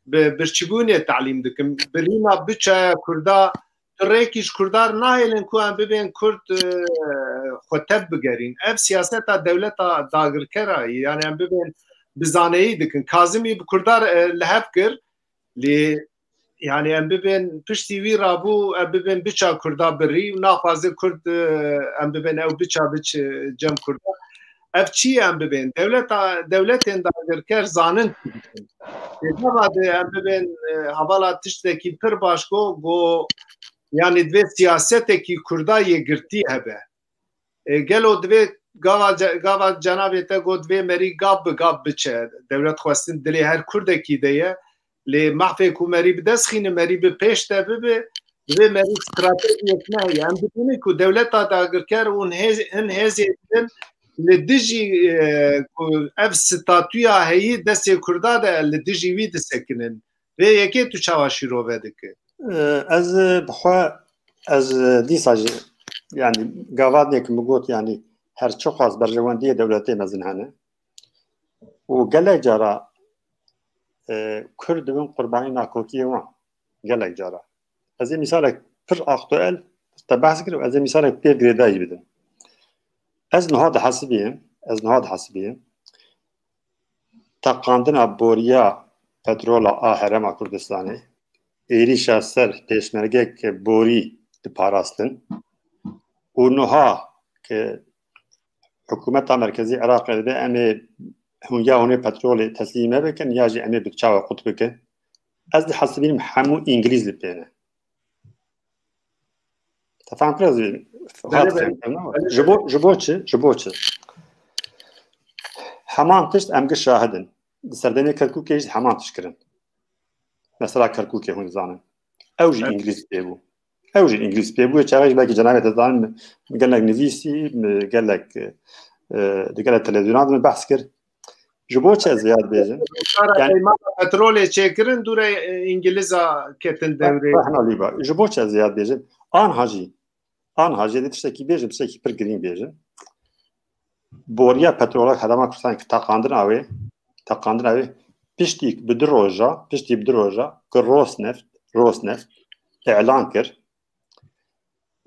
bi birçîbûnê telîm dikin. Birîna biçeya Kurda, tu rêkî ji Kurda re nahêlin ku em bibên Kurd, e, xwe tev bigerîn. Ev siyaseta dewleta dagirkera ye. Yani em bibên bi zaneyî dikin. Kazimî bi Kurda, e, li hev kir, lê, yani, em bibên piştî wî rabû, em bibên biça Kurda birî û naxwaze Kurd, e, em bibên ew biça biç, e, cem Kurda. Ev çi ye em bibên? Dewleta, dewletên dagirker zanin çi dikin. Lê gava de em bibên, e, hevala tiştekî pir baş go, go, yani, divê siyasetekî Kurda yê girtî hebe. E, gelo divê gava ce-, gava cenabê te got divê merî gav bi gav biçe. Dewlet xwestin dilê her Kurdekî de ye. Lê mehfê ku merî bi dest xîne, merî bi pêş de bibe, divê merî stratejiyek neheye. Em dibînin ku dewleta dagirker û hêz-, hin hêzên din li dijî, e, ku ev statûya heyî destê Kurda de li dijî wî disekinin. Vê yekê tu çawa şîrove dike? Ez bi xwe, ez dîsa jî, yani, gavadinê ku min got, yani, her çiqas berjewendiyê dewletê mezin hene û gelek cara, e, Kurd dibin qurbanî nakokiyê wan. Gelek cara. Ez ê mîsalek pir aktuel te behs kir û ez ê mîsalek pir girêdayî bidim. Ez niha dihesibiyim, ez niha dihesibiyim. Teqandina boriya petrola a Herêma Kurdistanê, êrîşa ser pêşmergek borî diparastin û niha ke hikûmeta merkezî Iraqê dibe, em ê hûn ya hûn ê petrolê teslîm me bikin ya jî em ê bi çawa qut bikin. Ez dihesibînim hemû Îngilîz li pê ne. Te fehm kir ez Belê, hat belê. Fehm kir, ne? Belê, Ji bo, belê. Ji bo çi? Ji bo çi? Heman tişt em gi şahid in. Di serdemê Kerkûkê jî heman tişt kirin. Mesela Kerkûkê hûn dizanin. Ew jî Evet. Îngilîz pê bû. Ew jî Îngilîz pê bû. Çaxê jî belkî cenabê te dizanin, min gelek nivîsî, min gelek, e, di gelek televîzyonan de min behs kir. Ji bo çi ez vê ya dibêjim? Kara Yani peymana petrolê çêkirin, dûre, e, Îngiliza ketin devrê. Rehna Lîba. Ji bo çi ez vê ya dibêjim? Anha jî, anha jî dê tiştekî bêjim, tiştekî pir girîng bêjim. Boriya petrola Herêma Kurdistanê ki teqandina wê, teqandina wê, piştî bi du roja, piştî bi du roja ki Rosneft, Rosneft îlan kir,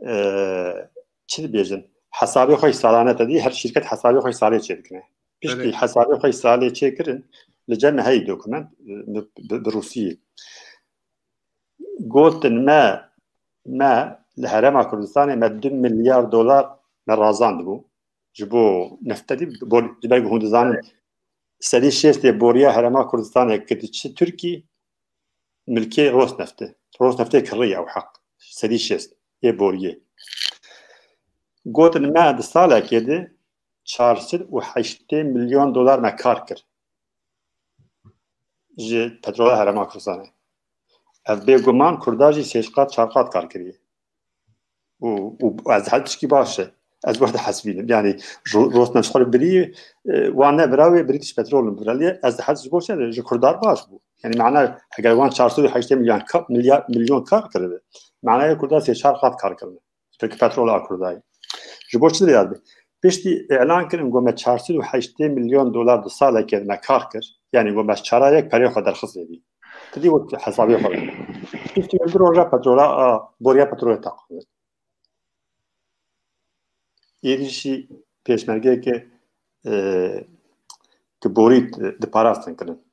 e, çi dibêjin? Hesabê xwe salane te dî, her şîrket hesabê xwe salê çêdikine. Piştî Evet. hesabê xwe salê çêkirin, li cem me heyî dokument, e, bi, bi, bi rûsiyê. Gotin me, me li Herêma Kurdistanê me du milyar dolar me razandibû. Ji bo nefte dî, bo, ji ber ku hûn dizanin, Evet. sedî şêst yê boriya Herêma Kurdistanê ki diçi Tirkî, milkê Rosneft e. Rosneftê kirî ew heq. Sedî şêst yê boriyê. Gotin me di salekê de çar sed û heştê milyon dolar me kar kir. Ji petrola Herêma Kurdistanê. Ev bêguman Kurda jî sê qat, çar qat kar kiriye. Û, û ez hel tişkî baş e. Ez wexta hesibînim. Yani, ro-, Rosneft xwe birî, e, wan nebira wê, British Petroleum bireliye. Ez hel ji bo çi? Ji Kurdar baş bû. Yani, mana, eger wan çar sed û heştê milyon ka-, milyar, milyon kar kiribe, manaya Kurda sê çar qat kar kirine. Peki petrola Kurdayê. Ji bo çi dibe? Piştî îlan kirin, got me çar sed û heştê milyon dolar di salekê me kar kir. Yani got me çara yek perê xwe derxist vê dî. Ti dî wek hesabê xwe. Piştî du roja petrola, a, boriya petrolê teqandin. Êrîşî pêşmergeyeke, e, ki borî di parastin kirin.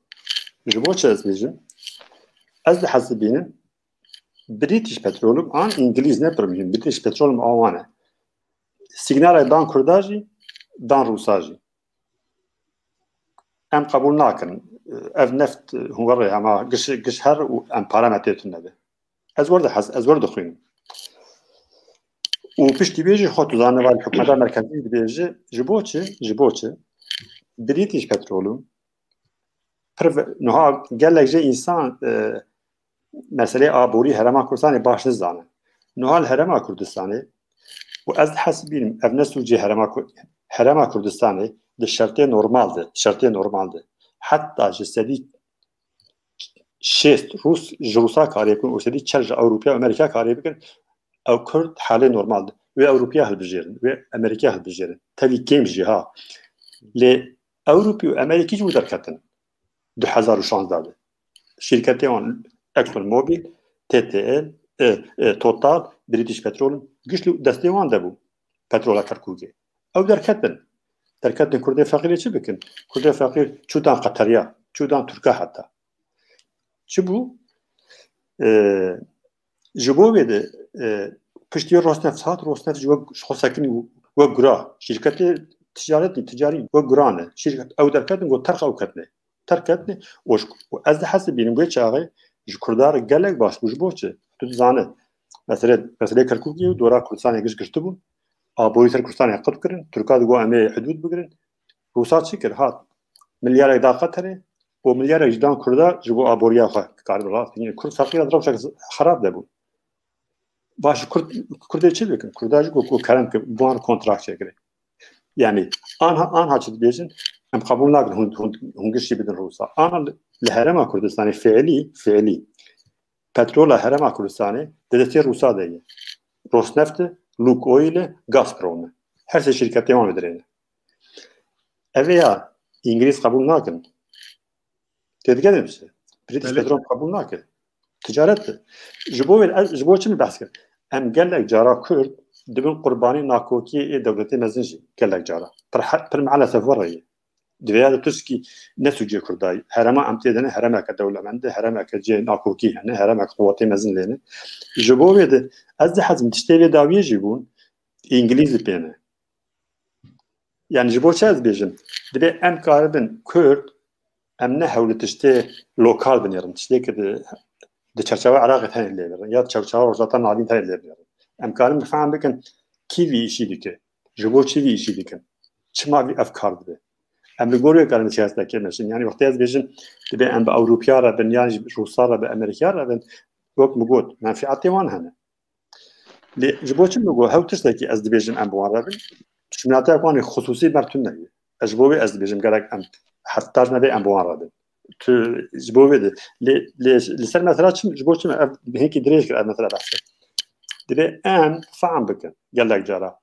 Ji bo çi ez bêjim? Ez dihesibînim, British Petroleum an Îngilîz ne pir muhîm. British Petroleum a wan e. Signalek dan Kurda jî, dan Rûsa jî. Em qebûl nakin. Ev neft hûn werê hema giş, giş her û em pare me tê tune be. Ez wer dihes-, ez wer dixwînim. Û piştî vê jî xwe tu zanî, val hikûmeta merkezî dibêje, ji bo çi? Ji bo çi? British Petroleum pir ve-, niha gelek jê însan, e, meselê aborî Herêma Kurdistanê baş nizanin. Niha li Herêma Kurdistanê, û ez dihesibînim, ev ne sûcê Herêma Kur-, Herêma Kurdistanê di şertê normal de, şertê normal de, heta ji sedî şêst Rûs, ji Rûsa karê bikin û sedî çel ji Ewropa û Amerîka karê bikin, ew Kurd halê normal de. Wê Ewropiya hilbijêrin, wê Amerîka hilbijêrin. Tevî kêm jî ha. Lê Ewropî û Amerîkî ji wî derketin. Du hezar û şanzdeh de. Şîrketê wan Exxon Mobil, T T L, e, e, Total, British Petroleum, giş li destê wan de bû. Petrola Kerkûkê. Ew derketin. Derketin Kurdê feqîrê çi bikin? Kurdê feqîr çûdan Qeteriya, çûdan Tirka heta. Çi bû? E, ji bo vê de, e, piştî Rosneft hat, Rosneft ji we, ji xwe sekinî wek gura. Şîrketê ticaretî, ticarî wek gura ne. Şîrket, ew derketin, got terq ew ketine. Terk ketine. Û ji, û ez dihesibînim wê çaxê ji Kurda re gelek baş bû. Ji bo çi? Tu dizane, mesele, meselê Kerkûkê û dora Kurdistanê giş girtibûn. Aborî ser Kurdistanê qut kirin. Tirka digot em ê hidûd bigirin. Rûsa çi kir? Hat. Milyarek da Qeterê û milyarek jî dan Kurda ji bo aboriya xwe. Karibin rast bigihînin. Kurd feqîr di rewşek xerab de bû. Baş Kurd, Kurdê çi dikin? Kurda jî ku, ku kerem kir, bi wan kontrakt çêkirê. Yani anha, anha çi dibêjin? Em qebûl nakin hûn, hûn, hûn giştî bidin Rûsa. Anha li, li herêma Kurdistanê fiilî, fiilî petrola herêma Kurdistanê di destê Rûsa de ye. Rosneft e, Lukoil e, Gazprom e. Her sê şîrketê wan li dirê ne. Ev ê ya Îngilîz qebûl nakin. Têdigerim se. British Belê. Petroleum qebûl nake. Ticaret e. Ji bo wê, ez, ji bo çi min behs kir? Em gelek cara Kurd dibin qurbanî nakokiyê ê dewletê mezin jî. Gelek cara. Pir he-, pir meelesef were ye. Di vê ya de tu şikî ne sûcê Kurda ye. Herema em tê de ne, heremeke dewlemend e, heremeke cihê nakokî hene, heremeke quwetê mezin lê ne. Ji bo wê de ez dihezim tiştê vê dawiyê jî bûn, Îngilîz li pê ne. Yani ji bo çi ez dibêjim? Divê em karibin Kurd, em ne hewl li tiştê lokal binêrin, tiştê ki di, di çerçewa Iraqê tenê lê birin, ya di çerçewa Rojhilata Navîn tenê lê binêrin. Em karin bifehm bikin kî vî îşî dike, ji bo çi vî îşî dikin, çima vî ev kar dibe. Em li gor wê karin siyasetekê meşin. Yani wextê ez dibêjim, divê em bi Ewropiya re bin, yan jî Rûsa re bin, Amerîkiya re bin, wek min got, menfiatê wan hene. Lê ji bo çi min got, hew tiştekî ez dibêjim em bi wan re bin? Çimnateyek wan ê xisûsî mer tune ye. Ez ji bo wê ez dibêjim gerek em heta ji navê em bi wan re bin. Tu ji bo wê de. Lê, lê li ser mesela çi, ji bo çi min ev hinkî dirêj kir ev mesela behs kir. Divê em fehm bikin gelek cara.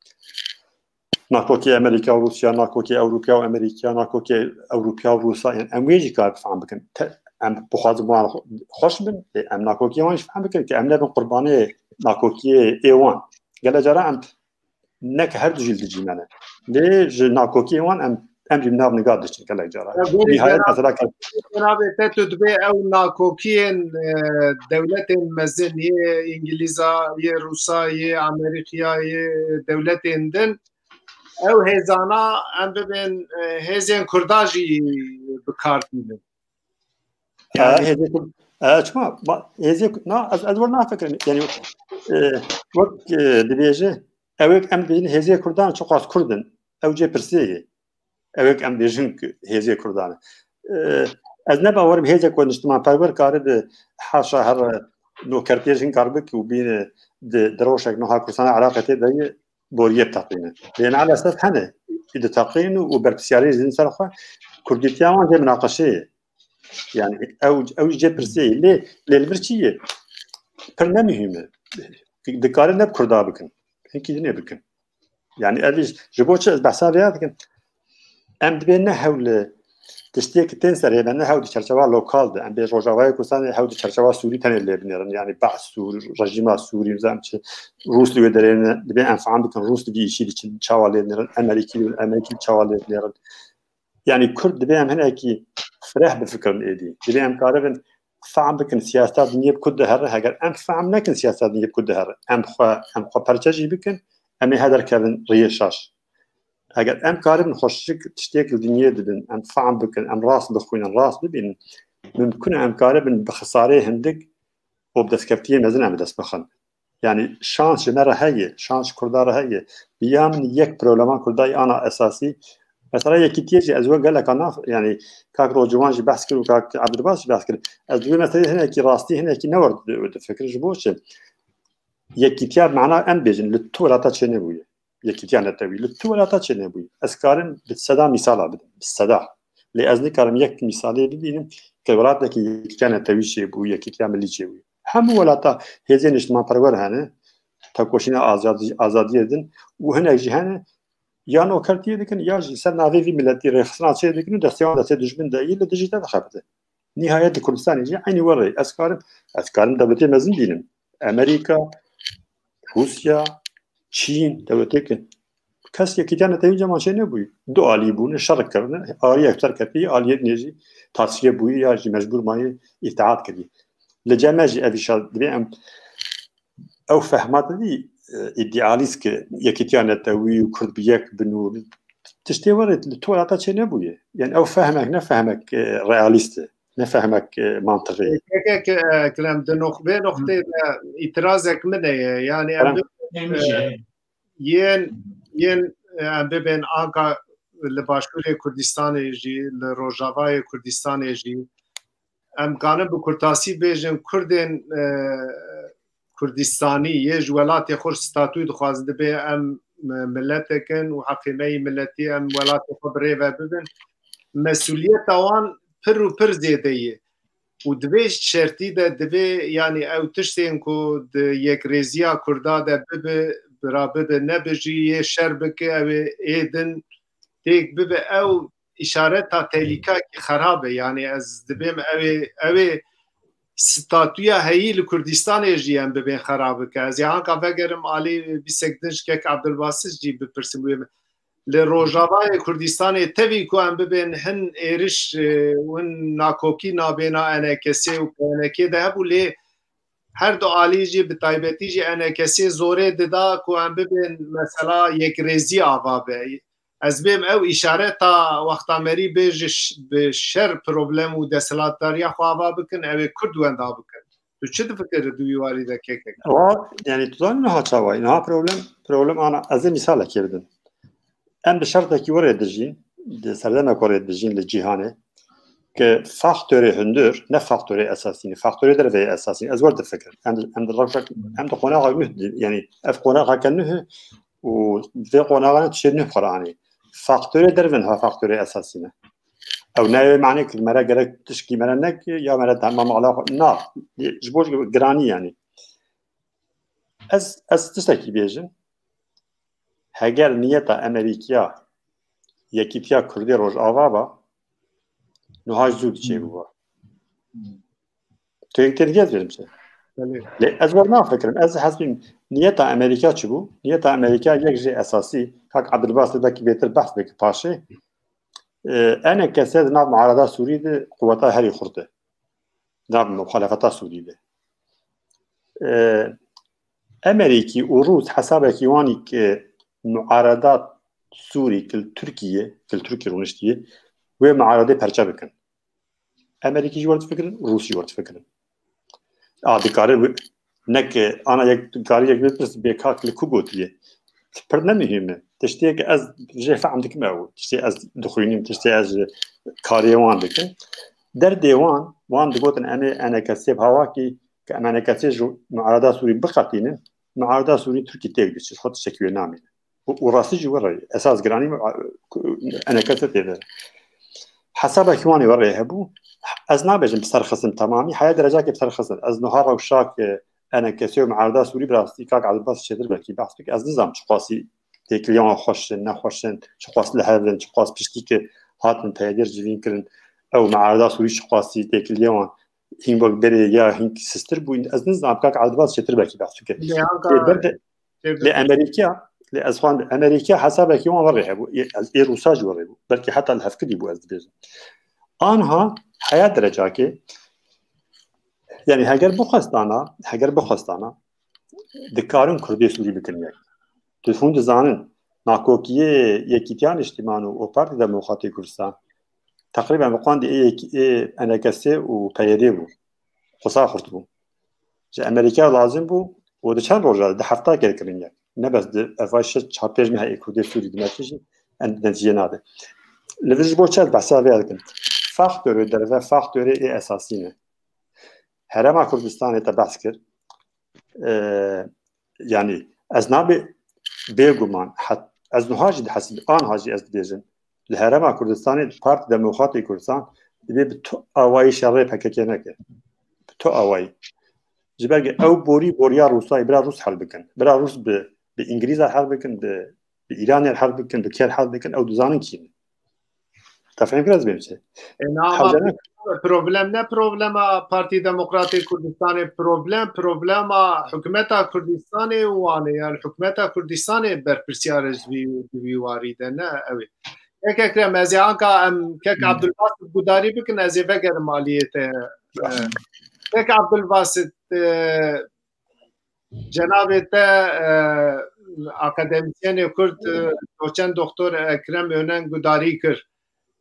Nakokê Amerîka û Rûsya, nakokê Ewropa û Amerîka, nakokê Ewropa û Rûsya, yani em wê jî kar fehm bikin. Te, em bixwazin bi wan xweş bin, lê em nakokiyê wan jî fehm bikin, ki em nebin qurbanê nakokiyê ê wan. Gelek cara em ne ki her du jî li dijî me ne. Lê ji nakokiyê wan em, em jî nav niga diçin gelek cara. Ya, gorî Nihayet jera mesela ke- Cenabê te tu dibê ew nakokiyên, e, dewletên mezin, yê Îngilîza, yê Rûsa, yê Amerîkiya, yê dewletên din, ew hêzana em bibên, e, hêzên Kurda jî bi kar tînin. Ha, Yani hêzê Kurd, ha, çima, ba, hêzê Kurd, na, ez, ez were nafikirim. Yani, e, wek, e, dibêje, ew ê em dibêjin hêzê Kurdan çiqas Kurd in. Ew cê pirsê ye. Ew ê em dibêjin ki hêzê Kurdan e. E, ez ne bawerim hêzek ku niştimanperwer karibe haşa her nokertiyê jin kar bike û bîne di, di rewşek niha Kurdistana Iraqê tê de ye, boriyê biteqîne. Lê meelesef hene, diteqîn û berpirsiyariyê jî din ser xwe, kurdîtiya wan jê minaqeşe ye. Yani ew, ew jê pirsê ye. Lê, lê li vir çi ye? Pir ne muhîm e. Dikare ne bi Kurda bikin. Hinkî dinê bikin. Yani ev ji, ji bo çi ez behsa vê ya dikim? Em dibê ne hewl li tiştê ki tên serê me, ne hewl di çerçeva lokal de. Em bê Rojavayê Kurdistanê hewl di çerçeva Sûrî tenê lê binêrin. Yani Be'd Sûr, rejîma Sûrî, nizam çi, Rûs li wê derê ne. Dibê em fehm bikin Rûs di vî îşî diçin, çawa lê dinêrin, Emerîkî, Emerîkî çawa lê dinêrin. Yani Kurd dibê em hinekî fireh bifikirin êdî. Dibê em karibin fehm bikin siyaseta dinyê bi ku dihere. Heger em fehm nekin siyaseta dinyê bi ku dihere, em xwe, em xwe perçe jî bikin, em ê he derkevin riyê şaş. Heger em karibin xweşik tiştêk li dinyê dibin, em fehm bikin, em rast bixwînin, rast bibînin, mimkun e em karibin bi xisarê hindik û bi destkeftiyê mezin em bi dest bixin. Yani şans ji me re heye, şans ji Kurda re heye. Bi ya min yek problema Kurda yê ana esasî. Mesela yekîtiyê jî ez we geleka naf, yani kak Rociwan jî behs kir û kak Ebdilbas jî behs kir. Ez di wê meseleyê hinekî rastî, hinekî ne wer di, di fikir ji bo çi? Yekîtiya mana em bêjin, li tu welata çênebûye. Yekîtiya netewî li tu welata çênebûye. Ez karim bi seda mîsala bidim, bi seda. Lê ez nikarim yek mîsalê bibînim ke welatekî yekîtiya netewî çêbû, yekîtiya milî çêbû. Hemû welata hêzên niştimanperwer hene, tekoşîna azadî-, azadiyê din û hinek jî hene ya nokertiyê dikin ya jî ser navê vî miletî rêxistina çê dikin û destê wan destê dijmin de yî li dijî te dixebite. Nihayet li Kurdistanê jî eynî were. Ez karim, ez karim dewletê mezin bînim. Amerîka, Rûsya, Çîn, dewletê ki Kes yekîtiya netewî ceman çê nebûyî. Du alî bûne, şer kirine, aliyek ser ketî, aliyê dinê jî tasfiye bûyî ya jî mecbûr mayî îteat kirî. Li cem me jî ev îşa divê em ew fehma didî, e, îdealîst ki yekîtiya netewî û Kurd bi yek bin û tiştê were li tu welata çê nebûye. Yani ew fehmek ne fehmek, e, realîst e, ne fehmek, e, mantiqî ye. Kekek, e, Ekrem, di nox-, vê noxtê de îtirazek min heye. Yani em Kerem. Neymiş e, yani? Yên, yên, e, em bibên anka li Başûrê Kurdistanê jî, li Rojavayê Kurdistanê jî, em kanin bi kurtasî bêjin, Kurdên, e, Kurdistanî yê ji welatê xwe statû dixwazin, dibê em, e, miletek in û heqê me yî miletî, em welatê xwe bi rê ve bibin. Mesuliyeta wan pir û pir zêde ye. Û di vê şertî de divê, yanî ew tiştên ku di yekrêziya Kurda de bibe, bira bibe, nebe jî yê şer bike, ew ê ê din têk bibe. Ew îşareta tehlîkakî xerab e. Yanî ez dibêm ew ê, ew ê statûya heyî li Kurdistanê jî em bibên xerab bike. Ez ê anka vegerim alî bîstek din ji kek Abdulbasit jî bipirsim wê. Li Rojavayê Kurdistanê tevî ku em bibên hin êriş, e, û hin nakokî nabêna E N K S û P N K de hebû, lê her du alî jî, bi taybetî jî E N K S zorê dida ku em bibên mesela yekrêzî ava be. Ez bêm ew îşareta wexta merî bê ji ş-, bi şer problem û desthilatdariya xwe ava bikin, ew ê Kurd wenda bikin. Tu çi difikirî di wî warî de kekek? Wa, yani tu zanî niha çawa ye? Niha problem, problem ana, ez ê mîsalekê bidim. Em di şertekî were dijîn, di serdemeke were dijîn li cîhanê, ke faktorê hundir, ne faktorê esasî ne, faktorê derve yê esasî ne. Ez wer difikirim. Em, em di rewşek, em di qonaxa nuh di, yani ev qonaxeke nuh e û vê qonaxa ne tiştê nuh Qur'anê. Faktorê derve niha faktorê esasî ne. Ew ne wê manê ki me re gerek tişkî me re neke ya me re tamam ala xwe. Na, ji bo giranî yani. Ez, ez tiştekî bêjim. Heger niyeta Amerîkiya yekîtiya Kurdê Rojava ba, niha ji zû diçê bû ba. Tu yek têdî ez bêjim çi? Belê. Lê ez wer nafikirim. Ez hesbîm niyeta Amerîka çi bû? Niyeta Amerîka yek jê esasî, kak Abdulbasit belkî bêtir behs bike paşê. E, E N K S di nav muarada Sûrî de quweta herî xurt e. Di nav muxalefeta Sûrî de. E, Amerîkî û Rûs hesabekî wanî ki muarada Sûrî ki li Tirkiye, ki li Tirkiye rûniştiye, wê muaradê perçe bikin. Amerîkî jî wer difikirin, Rûs jî wer difikirin. A, dikare wi-, neke, ana yek, dikare yek bipirs bê kak li ku gotiye. Pir ne muhîm e. Tiştê ki ez jê fehm dikim ew. Tiştê ez dixwînim, tiştê ez ji karê wan dikim. Derdê wan, wan digotin em ê E N K S bi hawakî, ke em E N K S ji muarada Sûrî biqetînin, muarada Sûrî Tirkî têk diçe, xwe tiştekî wê namîne. Û, û rastî jî were ye. Esas giranî, e, E N K S tê de. Hesabekî wan ê were hebû. Ez nabêjim bi ser xistin temamî, heya derecakê bi ser xistin. Ez niha rewşa ke E N K S û muarada Sûrî bi rastî kak Abdulbasit çêtir belkî behs bike. Ez nizam çiqasî têkiliya wan xweş in, nexweş in, çiqas li hev in, çiqas piştî ke hatin P Y D civîn kirin. Ew muarada Sûrî çiqasî têkiliya wan hîn wek berê ya hîn sistir bû. Ez nizam kak Abdulbasit çêtir belkî behs bike. Lê anka Lê ber de Lê Amerîka, lê ez xwend, Amerîka hesabekî wan were hebû. Ê, ez ê Rûsa jî were bû. Belkî heta li hevkirî bû ez dibêjim. Anha heya derecakê, yani heger bixwestana, heger bixwestana, dikarin Kurdê Sûrî bikin yek. Tu hûn dizanin, nakokiyê Yekîtiya Niştiman û, û Partî Demokratê Kurdistan, teqrîben bi qandî ê yekî, ê E N K S û P Y D bû. Qisa xurt bû. Ji Amerîka lazim bû û di çend roja de, di hefta kêr kirin yek. Ne bes di eva şeş çar pênc mehe ê Kurdê Sûrî di me jî en-, netîce nade. Li vir ji bo çi ez behsa vê dikim? Faktorê derve, faktorê ê esasî ne. Herêma Kurdistanê te behs kir. Ee, yani ez nabê bêguman, het-, ez nuha jî dihesibim, anha jî ez dibêjim. Li Herêma Kurdistanê Partî Demokratê Kurdistan divê bi tu awayî şerê P K K neke. Bi tu awayî. Ji ber ku ew borî boriya Rûsayê, bira Rûs hel bikin. Bira Rûs bi, bi Îngilîza hel bikin, bi, bi Îranê hel bikin, bi kê hel bikin, ew dizanin kî ne. Te fêm kirin ez bê biçe? E, na, ama problem ne problema Partî Demokratê Kurdistanê, problem problema hikûmeta Kurdistanê û wan e. Yani hikûmeta Kurdistanê berpirsiyar e ji vî, di vî warî de, ne ew ê. Kek Ekrem, ez ê anka em kek Abdulbasit gudarî bikin, ez ê vegerim aliyê te. E, Kek Abdulbasit, e, cenabê te, e, akademîsyenê Kurd, e, doçent doktor Ekrem Önen gudarî kir.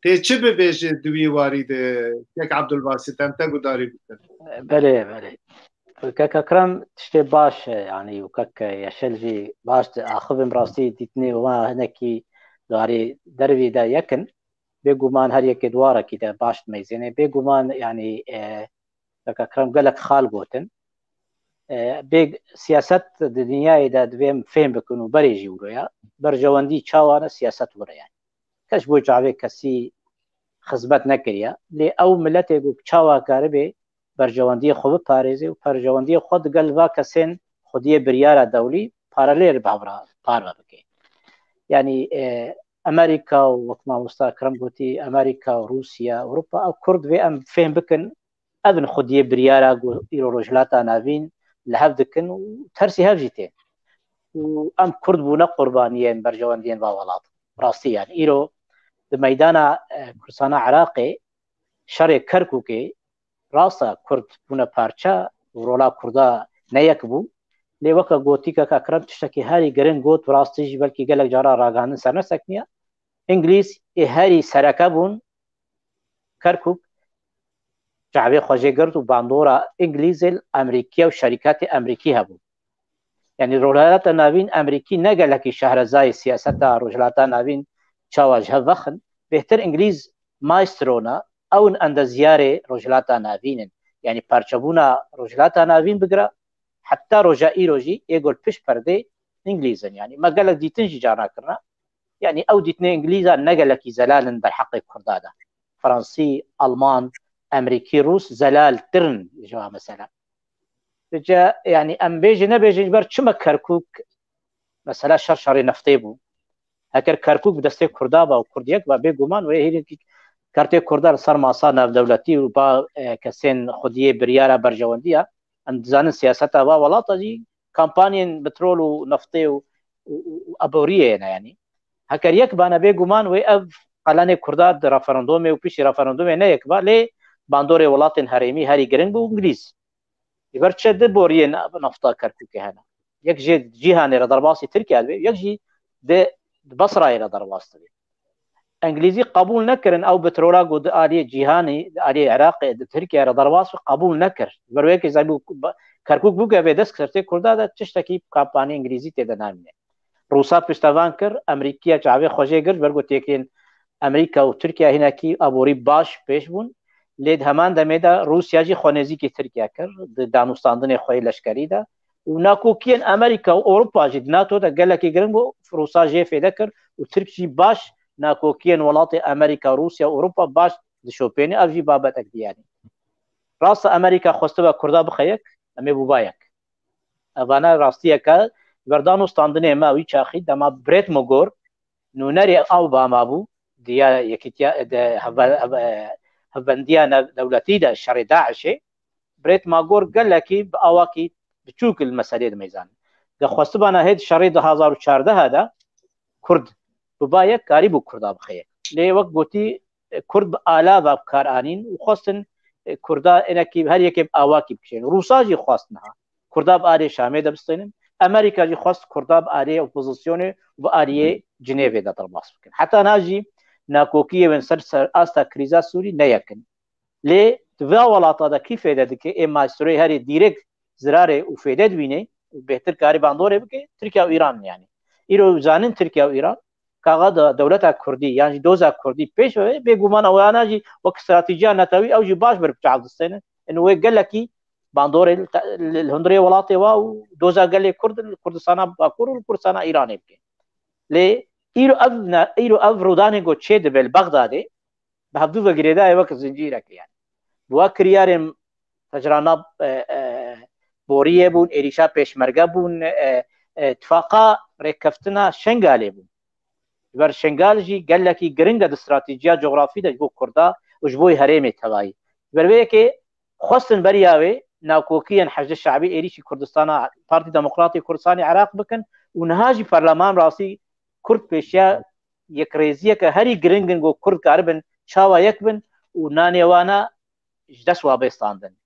Tê çi bibêje di wî warî de, Kek Abdulbasit, em te gudarî bikin? Belê, belê. Kek Ekrem tiştê baş e, yani û Kek Yeşil jî baş diaxivin, rastî dîtinê wan hinekî di warê dervî de yek in. Bêguman her yekê di warekî de baş dimeyzêne. Bêguman yani, e, Kek Ekrem gelek xal gotin. E, bê siyaset di dinyayê de divê em fêm bikin û berê jî wiro ya. Berjewendî çawa ne, siyaset wiro yani. Kes ji bo çavê kesî xizmet nekiriye. Lê ew miletê ku çawa karibe berjewendiyê xwe biparêze û berjewendiyê xwe digel va kesên xwediyê biryara dewlî paralel bi hev re parve bike. Yani, e, Amerîka û wek mamosta Ekrem gotî, Amerîka û Rûsya, Ewropa, ew Kurd vê em fêm bikin, ev in xwediyê biryara ku îro Rojhilata Navîn li hev dikin û tersî hev jî tên. Û em Kurd bûne qurbaniyên berjewendiyên va welat. Rastî yani. Îro di meydana, e, Kurdistana Iraqê, şerê Kerkûkê, rast e Kurd bûne parça û rola Kurda ne yek bû. Lê weke gotî Kek Ekrem tiştekî herî giring got û rastî jî belkî gelek cara ragihandin ser nesekiniye. Îngilîz ê herî sereke bûn Kerkûk, çavê xwe jê girt û bandora Îngilîzê li Amerîkiye û şerîkatê Amerîkî hebû. Yani Rojhilata Navîn, Amerîkî ne gelekî şehrezayê siyaseta Rojhilata Navîn çawa ji hev vexin, bêhtir Îngilîz maestro ne, ew in endezyarê Rojhilata Navîn in. Yani parçebûna Rojhilata Navîn bigira, heta roja îro jî ê ku li pişt perdê Îngilîz in. Yani me gelek dîtin jî carna kirine. Yani ew dîtinê Îngilîza ne gelekî zelal in derheqê Kurda de. Fransî, Alman, Amerîkî, Rûs zelal tir in ji va mesela. Vêce, yani em bêjin nebêjin ji ber çima Kerkûk mesela şer şerê neftê bû. Heker Kerkûk bi destê Kurda ba û Kurd yek ba, bêguman wê hêrî kertê Kurda li ser masa navdewletî û ba, e, kesên xwediyê biryara berjewendiya. Em dizanin siyaseta va welata jî kampanyên petrol û neftê û, û, û, û aboriyê ne yani. Heker yek bane, bêguman wê ev qelenê Kurda di referandumê û piştî referandumê ne yek ba, lê bandorê welatên herêmî herî giring bû Îngilîz. Ji ber çi di boriyê ne-, nefta Kerkûkê hene. Yek jê cîhanê re derbasî Tirkiye dibe, yek jî di, di Basrayê re derbas dibe. Îngilîzî qebûl nekirin, ew petrola ku di aliyê cîhanî, di aliyê Iraqê, di Tirkiye re derbas bû, qebûl nekir. Ji ber wê yekê zebî Kerkûk bûke vê dest sertê Kurda de tiştekî kampanî Îngilîzî tê de namîne. Rûsa piştevan kir, Amerîkiya çavê xwe jê girt, ji ber ku têkiliyên Amerîka û Tirkiye hinekî aborî baş pêş bûn. Lê di heman demê de Rûsya jî xwe nêzîkî Tirkiye kir, di danûstandinê xwe yê leşkerî de. Û nakokiyên Amerîka û Ewropa jî di NATO de gelekî giring bû, Rûsa jê fêde kir û Tirk jî baş nakokiyên welatê Amerîka, Rûsya û Ewropa baş dişopêne, ev jî babetek diyar e. Rast e, Amerîka xwestibe Kurda bixe yek, em ê bûba yek. Evane rastiyeke, ji ber danûstandinê me wî çaxî dema Brett Magor, nûnerê Obama bû, diya yekîtiya de heve-, heve-, hevbendiya nev-, dewletî de şerê DAIŞê, Brett Magor gelekî bi awakî biçûk li meselê dimeyzanî. Ge xwestibana hêd şerê du hazar û çardeh de Kurd biba yek, karîbû Kurda bixe yek. Lê wek gotî, e, Kurd bi alava bi kar anîn û xwestin, e, Kurda enekî her yekê bi awakî bikişên. Rûsa jî xwest niha Kurda bi alê Şamê de bistênin. Amerîka jî xwest Kurda bi aliyê opozisyonê û bi aliyê Cinêvê de derbas bikin. Heta niha jî nakokiyê wên ser, ser asta krîza Sûrî ne yek in. Lê di vê welata de kî fêde dike? Ê maestroyê herê dîrek zirarê û fêde dibîne û bêhtir karî bandorê bike, Tirkiye û Îran in yani. Îro zanin Tirkiye û Îran, kaxa de dewleta Kurdî yan jî doza Kurdî pêş ve, bêguman ewana jî wek stratejiya netewî ew jî baş ber bi çav distêne. Ên wê gelekî bandorê li te-, li, li hundirê welatê wa û doza gelê Kurd li Kurdistana Bakur û li Kurdistana Îranê bike. Lê îro ev ne-, îro ev rûdanê ku çê dibe li Bexdadê, bi hevdû ve girêdayê wek zincîrek yani. Bi wa kiryarên tecrana, e, e, boriyê bûn, êrîşa pêşmerge bûn, e, e, tifaqa rêkeftina Şengalê bûn. Ji ber Şingal jî gelekî giring e di stratejiya cografî de ji bo Kurda û ji bo herêmê tevayî. Ji ber vê yekê xwestin beriya wê nakokiyên Heşdê Şe'bî êrîşî Kurdistana, Partî Demokratî Kurdistanê Iraq bikin û niha jî perleman rastî Kurd pêşiya yekrêziyeke herî giring in ku Kurd karibin çawa yek bin û nanê wana ji dest wa bê standin.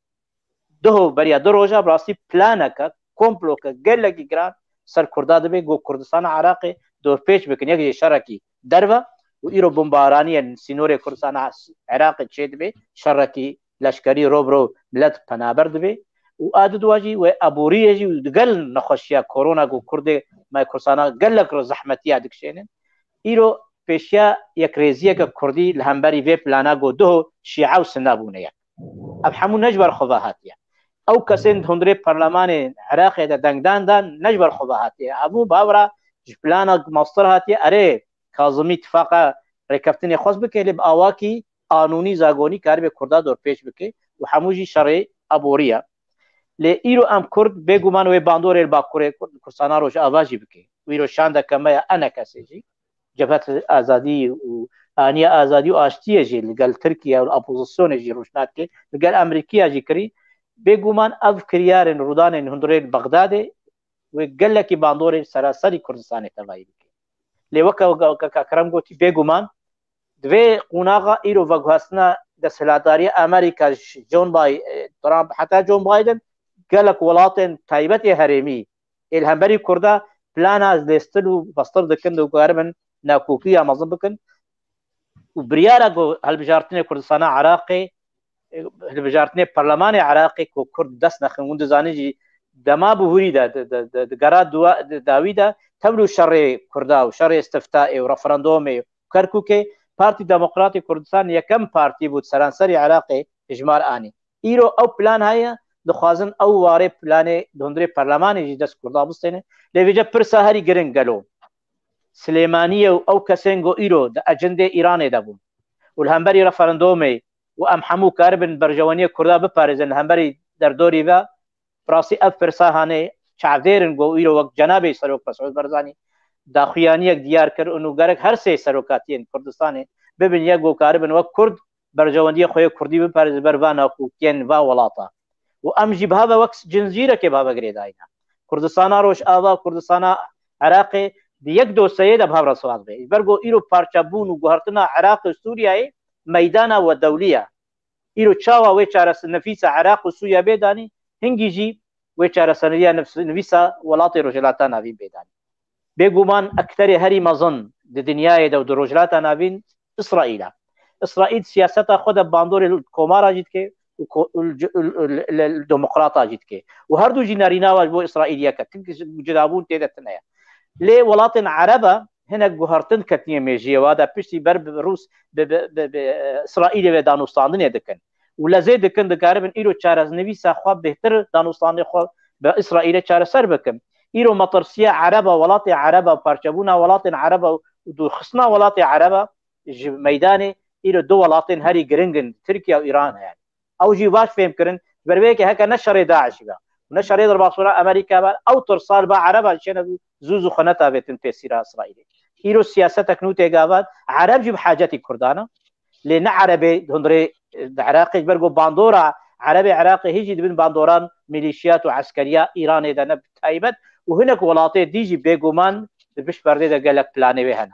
Duho beriya du roja bi rastî planeke, komploke gelekî giran ser Kurda dibe ku Kurdistana Iraqê dorpêç bikin. Yek jî şerekî derve û îro bombaraniyên sînorê Kurdistana Iraqê çêdibe, şerekî leşkerî ro bi ro milet penaber dibe û a diduwa jî wê aboriyê jî û digel nexweşiya korona ku Kurdê me Kurdistana gelek ro zehmetiya dikişênin. Îro pêşiya yekrêziyeke Kurdî li hemberî vê plana ku duho Şîa û Sinne bûne yek. Ev hemû ne ji ber xwe ve hatiye. Ew kesên di hundirê perlemanê Iraqê de dengdan dan ne ji ber xwe ve hatiye. Hemû bavra ji plana master hatiye. Erê, Kazimî tifaqa rêkeftinê xwest bike, lê bi awakî qanûnî, zagonî karibe Kurda dorpêç bike û hemû jî şerê aborî ye. Lê îro em Kurd bêguman wê bandorê li Bakurê Kurd, Kurdistana Rojava jî bike. Û îro şandeke me ya enekesê jî, Cebhet Azadî û Aniya Azadî û Aştiyê jî li gel Tirkiye û opozisyonê jî rûşna dike, li gel Amerîkiya jî kirî. Bêguman ev kiryarên rûdanên hundirê li Bexdadê wê gelekî bandorê seraserî Kurdistanê tevayî bike. Lê weke, weke, weke Kerem gotî, bêguman di vê qonaxa îro veguhestina desthilatdariya Amerîka ji John Bay-, Trump heta John Biden, gelek welatên taybet ê herêmî ê li hemberî Kurda plana lêstil û bastir dikin û karibin nakokiya mezin bikin. Û biryara ku hilbijartinê Kurdistana Iraqê, hilbijartinê Perlemanê Iraqê ku Kurd dest nexin, hûn dizanin jî dema bi hûrî de, di, di, di, di gera duwa-, di dawî de tevlû şerê Kurda û şerê istiftaê û referandumê û Kerkûkê, Partî Demokratî Kurdistan yekem partî bû di seranserî Iraqê hijmar anî. Îro ew plan heye, dixwazin ew warê planê di hundirê perlemanê jî dest Kurda bistêne. Lê vêce pirsa herî giring gelo Silêmaniyê û ew kesên ku îro di ecindê Îranê de bûn û li hemberî referandumê û em hemû karibin berjeweniyê Kurda biparêzin li hemberî derdorî ve, bi rastî ev pirsa hanê çavdêr in ku îro wek cenabê Serok Mesûd Barzanî daxuyaniyek diyar kir û gerek her sê serokatiyên Kurdistanê bibin yek ku karibin wek Kurd berjewendiyê xwe yê Kurdî biparêzin ber va nakokiyên va welata. Û em jî bi heve wek cincîrekê bi heve girêdayî ne. Kurdistana Rojava, Kurdistana Iraqê di yek dosyeyê de bi hev re siwar dibe. Ji ber ku îro parçebûn û guhertina Iraq û Sûriyeyê meydana we dewlî ye. Îro çawa wê çareser nivîsa Iraq û Sûriye bê danî, hingî jî wê çareseriya nivs-, nivîsa welatê Rojhilata Navîn bê danî. Bêguman ekterê herî mezin di dinyayê de û di Rojhilata Navîn Îsraîl e. Îsraîl siyaseta xwe de bandorê li komara jî dike û ko-, û li, û li, û li, li, li demokrata jî dike. Û her du jî nerîna wan ji bo Îsraîl yek e. Tik ji-, cudabûn tê de tune ye. Lê welatên Ereb e, hinek guhertin ketiniye mêjiyê wa de piştî ber bi Rûs, bi, bi, bi, bi, e, Îsraîlê ve danûstandinê dikin. Û lezê dikin dikaribin îro çareznivîsa xwe bêhtir danûstandê xwe bi Îsraîlê çareser bikin. Îro metirsiya Ereba, welatê Ereba, parçebûna welatên Ereba û dûrxistina welatê Ereba ji meydanê îro du welatên herî giring in, Tirkiye û Îran heye. Ew jî baş fêm kirin, ji ber vê yekê heke ne şerê DAIŞ be û ne şerê derbasbûna Amerîka be, ew tirsa li ba Ereba çêne zû zû xwe netavêtin têsîra Îsraîlê. Îro siyasetek nû tê gava, Ereb jî bi hacetî Kurdan e. Lê ne Erebê hundirê, e, di Iraqê ji ber ku bandora Erebê Iraqê hîn jî di bin bandoran milîşiyat û eskeriya Îranê de ne bi taybet û hinek welatê dî jî bêguman di pişt perdê de gelek planê wê hene.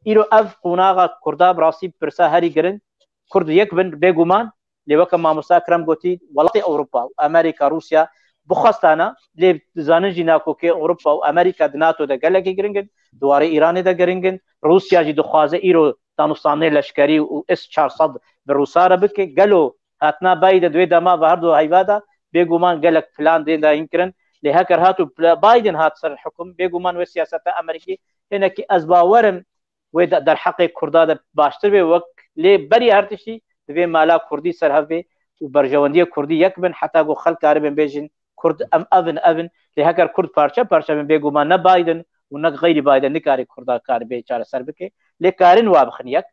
Îro ev qonaxa Kurda bi rastî pirsa herî girin. Kurd yek bin bêguman, lê weke mamosta Ekrem gotî, welatê Ewropa û Amerîka, Rûsya bixwestana, lê dizanin jî nakokê Ewropa û Amerîka di NATO de gelekî giring in, di warê Îranê de giring in. Rûsya jî dixwaze îro danûstandinê leşkerî û S çar sed bi Rûsa re bike. Gelo hatina Biden di wê dema ve her du heyva de bêguman gelek plan dê dayîn kirin. Lê heker hat û pla-, Biden hat ser hikum, bêguman wê siyaseta Amerîkî hinekî ez bawer im wê de-, derheqê Kurda de baştir bê wek lê berî her tiştî divê mala Kurdî ser hev bê û berjewendiyê Kurdî yek bin heta ku xelk karibin bêjin Kurd em ev in, ev in. Lê heger Kurd parçe parçe bin, bêguman ne Biden û ne xeyrî Biden nikare Kurda karibê çareser bike. Lê karin wa bixin yek.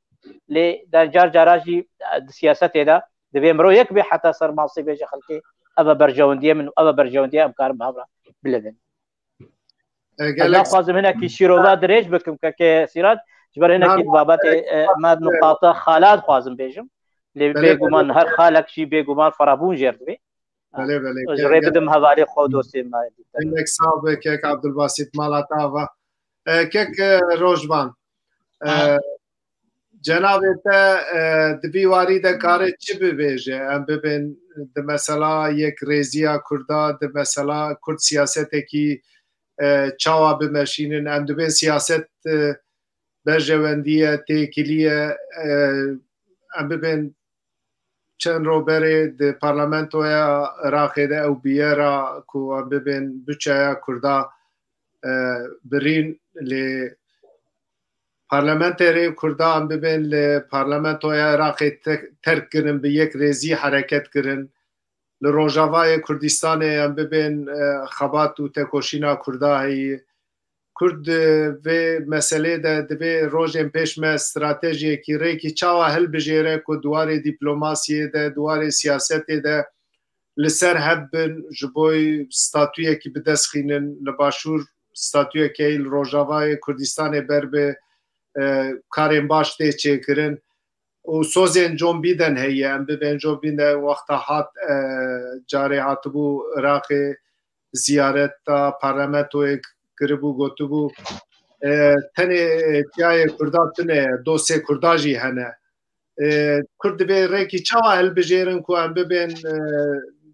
Lê de car cara jî, e, di siyasetê de divê mirov yek bê heta ser masê bêje xelkê ev e berjewendiyê min û ev e berjewendiyê em karin bi hev re bilivin. E, Ez gelek naxwazim hinekî şîrova dirêj bikim, keke Sîrat. Ji ber hinekî babetê, e, me nuqata xala dixwazim bêjim. Lê bêguman her xalek jî bêguman ferabûn jêr dibê. Belê, belê. Ez rê bidim hevalê xwe û dostê me. Gelek sax be kek Abdulbasit, mala te ava. E, kek, e, Rojvan. E, cenabê te, e, di vî warî de kare çi bibêje? Em bibên di mesela yekrêziya Kurda, di mesela Kurd siyasetekî, e, çawa bimeşînin? Em dibên siyaset, e, berjewendiye, têkiliye, e, em bibên çend roj berê di parlamentoya Iraqê de ew bûyera ku em bibên buçeya Kurda, e, birîn lê parlamenterê Kurda em bibên li parlamentoya Iraqê te-, terk kirin, bi yek rêzî hereket kirin. Li Rojavayê Kurdistanê em bibên, e, xebat û tekoşîna Kurda heyî. Kurd di vê meselê de divê rojên pêş me stratejiyekî, rêkî çawa hilbijêre ku di warê dîplomasiyê de, di warê siyasetê de li ser hev bin, ji bo statuyekî bi dest xînin li Başûr, statuyekê li Rojavayê Kurdistanê ber bi, e, karên baş tê çêkirin. Û sozên John Biden heye, em bibên John Biden wexta hat, e, carê hatibû Iraqê, ziyareta parlamentoyê kiribû, gotibû, e, tenê çiyayê Kurda tune ye, dostê Kurda jî hene. E, Kurd divê rêkî çawa hilbijêrin ku em bibên, e,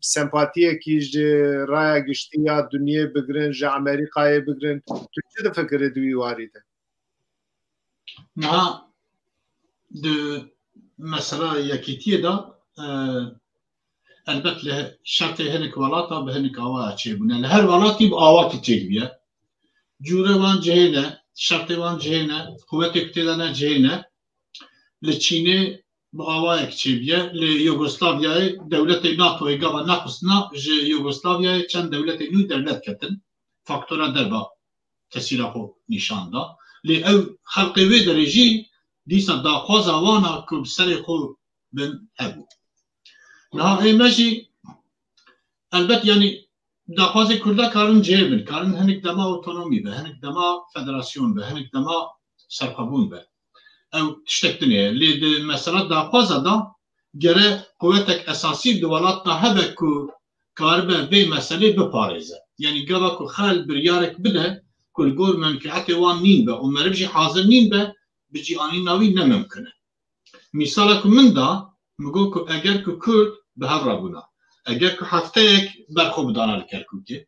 sempatiyekî ji raya giştî ya dinyê bigirin, ji Amerîkayê bigirin? Tu çi difikirî di wî warî de? Niha di mesela yekîtiyê de, e, elbet li şertê hinek welata bi hinek awaya çêbûne. Li her welatî bi awakî çêdibiye. Cûrê wan cihê ne, şertê wan cihê ne, quwetê ku tê de ne cihê ne. Li Çînê bi awayek çêbiye. Li Yugoslavyayê dewletê NATOyê gava nexistina, ji Yugoslavyayê çend dewletê nû dewlet ketin. Faktora derva tesîra xwe nîşan da. Lê ew xelqê wê derê jî dîsa daxwaza wan a ku bi serê xwe bin hebû. Niha ê me jî elbet, yanî daxwazê Kurda karin cihê bin, karin hinek dema otonomî be, hinek dema federasyon be, hinek dema serxwebûn be. Ew tiştek din e. Lê di mesela daxwaza da gere quwetek esasî di welat de hebe ku karibe vê meselê biparêze. Yanî gava ku xel biryarek bide ku li gor menfeetê wan nîn be û meriv jî hazir nîn be, bi cî anîna wî ne mimkun e. Mîsala ku min da, min got ku eger ku Kurd bi hev re bûna, eger ku hefteyek ber xwe bidana li Kerkûkê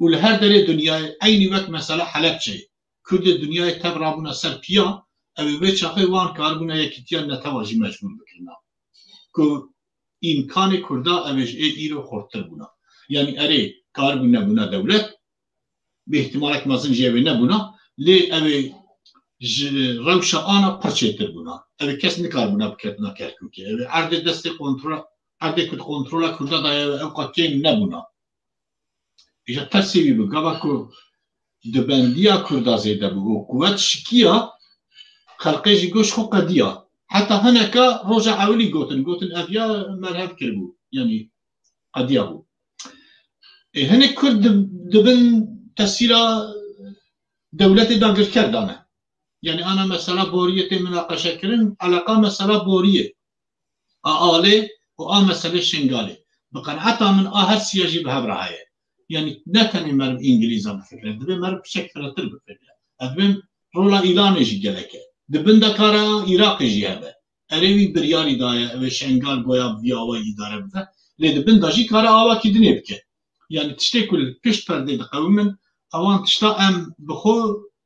û li her derê dinyayê eynî wek mesela Helepçeyê, Kurdê dinyayê tev rabûna ser piya, ew ê wê çaxê wan karibûna yekîtiya netewa jî mecbûr bikirina. Ku îmkanê Kurda ev ê ji ê îro xurttir bûna. Yanî erê karibû nebûna dewlet, bi îhtimalek mezin jî ew ê nebûna, lê ew ê ji rewşa ana pir çêtir bûna. Ew ê kes nikaribûna biketina Kerkûkê. Ew ê erdê destê kontrola, erdê ku di kontrola Kurda de ye, ew qet kêm nebûna. Îja tersê wî bû. Gava ku dibendiya Kurda zêde bû û quwet şikiya, xelqê jî goş xwe qediya. Heta hineka roja ewilî gotin, gotin ev ya merhev kiribû. Yanî qediya bû. Ê, hinek Kurd di, di bin tesîra dewletê dagirker de ne. Yanî ana mesela boriyê tê minaqeşe kirin, eleqa mesela boriyê a alê û a meselê Şingalê. Bi qenaeta min a her siya jî bi hev re heye. Yanî ne tenê meriv îngilîza bifikire, divê meriv piçek firehtir bifikire. Ez dibêm rola Îranê jî gelek e. Di bin de kara Iraqê jî hebe. Erê wî biryarî daye, ew ê Şengal goya vî awayî îdare bike. Lê di bin de jî kare awakî dinê bike. Yanî tiştê ku li pişt perdê diqewimin, ewan tişta em bi xwe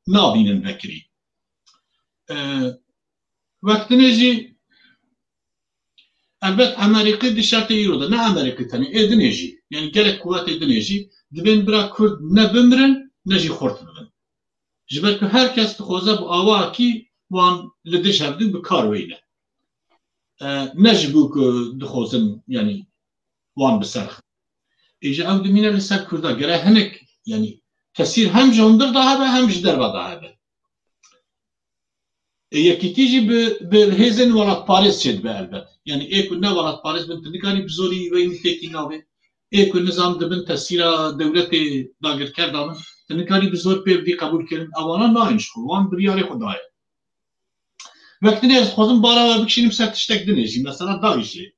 nabînin vekirî. E, wek dinê jî elbet Amerîkî di şertê îro de, ne Amerîkî tenê, ê dinê jî, yanî gelek quwetê dinê jî dibên bira Kurd ne bimirin, ne jî xurt bibin. Ji ber ku her kes dixwaze bi awakî wan li dij hevdû bi kar weyne. E, ne ji bo ku dixwazin, yanî wan bi ser xin. Îja ew dimîne li ser Kurda. Gere hinek, yanî tesîr hem ji hundir de hebe, hem ji derve de hebe. E, yekîtî jî bi, bi hêzên welatparêz çêdibe elbet. Yanî ê ku ne welatparêz bin, tu nikarî bi zorî weyî têkî navê. Ê ku nizam dibin tesîra dewletê dagirker de bin, tu nikarî bi zor pê bidî qebûl kirin. Ewana nayên ji xwe, wan biryarê xwe daye. Wek dinê ez dixwazim bala we bikişînim ser tiştek dinê jî. Mesela DAIŞ'ê.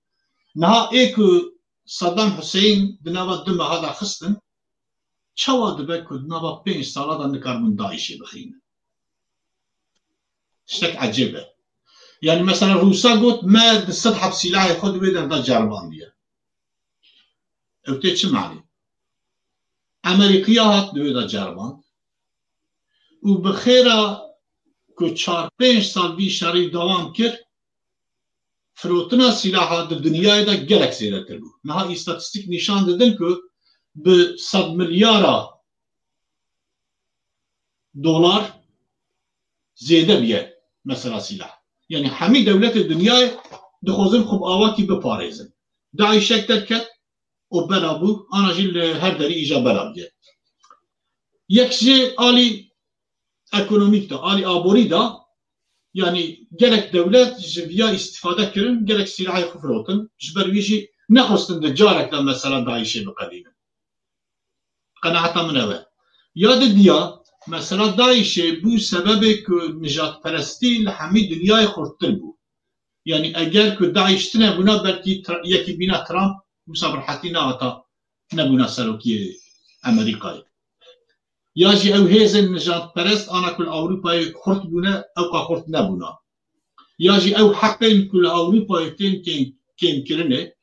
Niha ê ku Saddam Hussein di nava du meha de xistin, çawa dibe ku di nava pênc sala de nikaribûn DAIŞ'ê bixînin? Tiştek ecêb e. Yani mesela Rûsa got, me di sed heb sîlahê xwe di wê der de ceribandiye. Ew tê çi manî? Amerîkiya hat di wê de ceriband. Û bi xêra ku çar pênc sal vî şerî dewam kir, firotina sîlaha di dinyayê de gelek zêdetir bû. Niha îstatîstîk nîşan didin ku bi sed milyara dolar zêde bûye mesela sîlah. Yani hemî dewletê dinyayê dixwazin xwe bi awakî biparêzin. DAIŞ'ek derket û bela bû, ana jî li her derî îja bela bûye. Yek jê alî ekonomîk de, alî aborî de, yani gelek dewlet ji viya îstîfade kirin, gelek sîlahê xwe firotin. Ji ber wî jî nexwestin di carek de mesela DAIŞ'ê biqedînin. Qenaeta min ew e. Ya didiya, mesela DAIŞ'ê bû sebebê ku nijadperestî li hemî dinyayê xurttir bû. Yani eger ku DAIŞ tine bûna, belkî Tra-, yekî bîna Trump wisa bi rehetî nehata nebûna serokiyê Amerîkayê. Ya jî ew hêzên nijadperest ana ku li Ewropayê xurt bûne, ewqa xurt nebûna. Ya jî ew heqên ku li Ewropayê tên kêm, kêmkirinê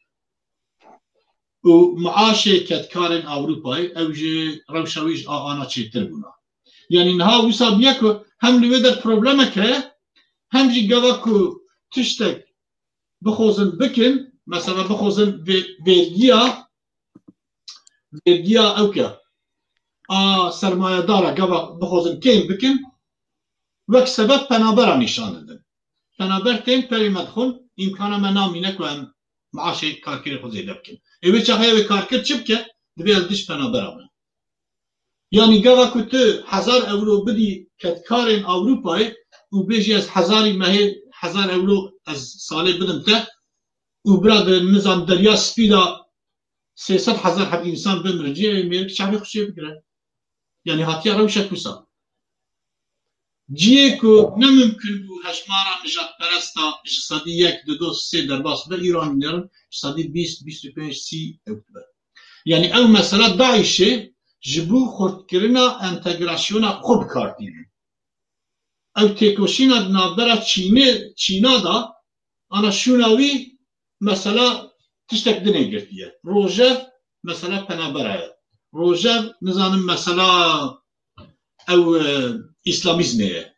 û maaşê kedkarên Ewropayê, ew ji rewşa wî ji a ana çêtir bûna. Yani niha wisa bûye ku hem li wê der problemek heye, hem jî gava ku tiştek bixwazin bikin, mesela bixwazin vê-, vergiya, vergiya ew ke a sermayedara gava bixwazin kêm bikin, wek sebeb penabera nîşan didin. Penaber tên perê me dixwin, îmkana me namîne ku em maaşê karkerê xwe zêde bikin. Ê wê çaxê ew ê karker çi bike? Divê ez dij penabera bim. Yani gava ku tu hezar euro bidî kedkarên Ewropayê û bêjî ez hezarî mehê, hezar euro ez salê bidim te û bira di nizam Derya Spî de sê sed hezar heb însan bimirin, cihê mêrik çavê xwe çê bigire. Yani hatiye rewşek wisa. Cihê ku ne mimkun bû hejmara nijadperesta ji sedî yek, dido, sê derbas be, îro em dinerin ji sedî bîst, bîst û pênc, sî ew dibe. Yani ew mesela DAIŞ'ê ji bo xurtkirina entegrasyona xwe bi kar tînin. Ew têkoşîna di navbera Çînê, Çîna de, ana şûna wî mesela tiştek dinê girtiye. Rojev mesela penabera ye. Rojev, nizanim, mesela ew, e, îslamîzmê ye.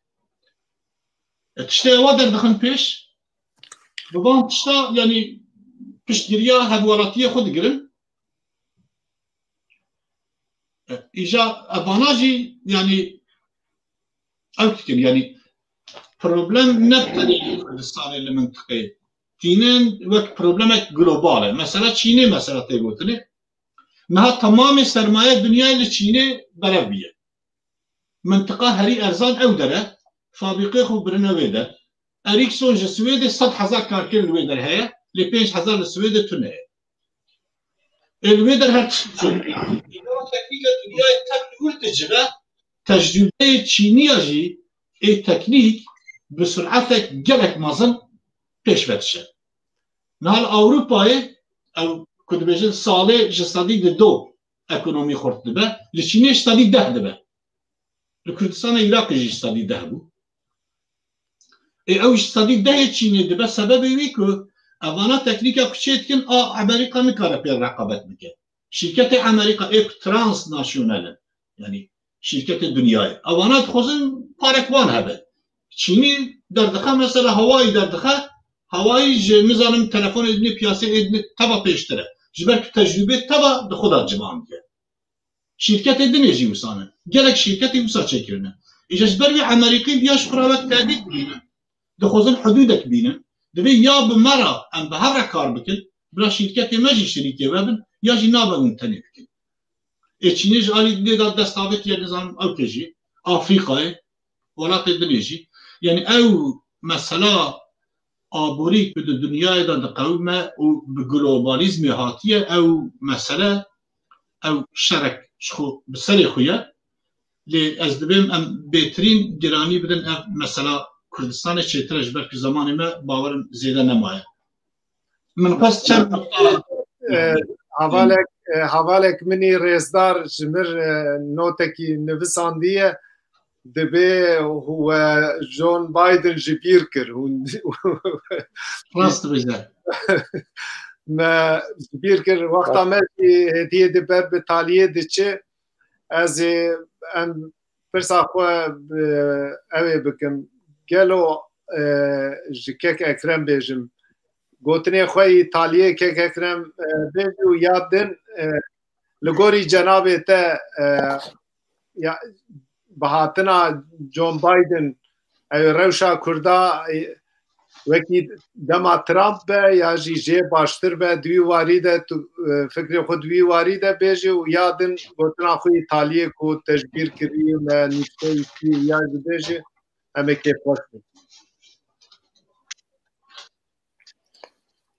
E, tiştê ewa derdixin pêş. Bi van tişta, yani piştgiriya hevwelatiyê xwe digirin. E, îja evana jî, yani ew dikin, yani problem ne tenê li Kurdistanê, li mintiqê tînin, wek problemek global e. Mesela Çînê mesela tê gotinê. Niha temamê sermaye dinyayê li Çînê berev bûye. Mintiqa herî erzan ew der e. Fabrîqê xwe birine wê der. Ericsson ji Swêdê sed hezar karker li wê der heye, lê pênc hezar li Swêdê tune ye. Ê li wê der her tişt çû. Teknîka dinyayê tev li wir dicive, tecrûbeyê Çîniya jî ê teknîk bi sur'etek gelek mezin pêş ve diçe. Niha li Ewropayê, ew ku dibêjin salê ji sedî di do ekonomî xurt dibe, li Çînê ji sedî deh dibe. Li Kurdistana Iraqê jî ji sedî deh bû. Ê ew ji sedî dehê Çînê dibe, sebebê wî ku evana teknîka ku çê dikin, a Amerîka nikare pê reqabet bike. Şîrketê Amerîka ê ku transnasyonel in, yanî şîrketê dinyayê, evana dixwazin parek wan hebe. Çînî derdixe, mesela Hawayî derdixe, Hawayî ji, nizanim, telefonê dinê, piyaseyê dinê teva pêştir e. Ji ber ku tecrûbê teva di xwe de civandiye. Şîrketê dinê jî wisa ne. Gelek şîrketê wisa çêkirine. Îja ji ber wî Amerîkî viya ji xwe re wek tehdît dibînin. Dixwazin hudûdek bînin. Divê ya bi me re em bi hev re kar bikin, bila şîrketê me jî şirîkê we bin, ya jî nabe hûn tenê bikin. Ê Çînê ji alî dinê de dest avêt ye, nizanim ew ke jî, Afrîkayê, welatê dinê jî. Yani ew mesela aborî ku di dinyayê de diqewime û bi globalîzmê hatiye, ew mesele, ew şerek ji xwe bi serê xwe ye. Lê ez dibêm em bêtirîn giranî bidin ev mesela Kurdistanê çêtir e, ji ber ku zemanê me bawerim zêde nemaye. Min xwest çend nokta E, hevalek, e, hevalek min î rêzdar ji mir, e, notekî nivisandiye, dibê we John Biden ji bîr kir. Hûn Rast dibêje. Me ji bîr kir. Wexta me jî hêdiyê di ber bi taliyê diçe. Ez ê em pirsa xwe bi, ew ê bikim. Gelo, e, ji kek Ekrem bêjim. Gotinê xwe yî taliyê kek Ekrem, e, bêjî û ya din, e, li gorî cenabê te, e, ya, bi hatina John Biden, ew rewşa Kurda, e, wekî dema Trump be ya jî jê baştir be, di wî warî de tu, e, fikrê xwe di wî warî de bêjî û ya din gotina xwe yî taliyê ku te ji bîr kirî me nîşteyî kî ya jî bêjî, em ê kêfxweş bin.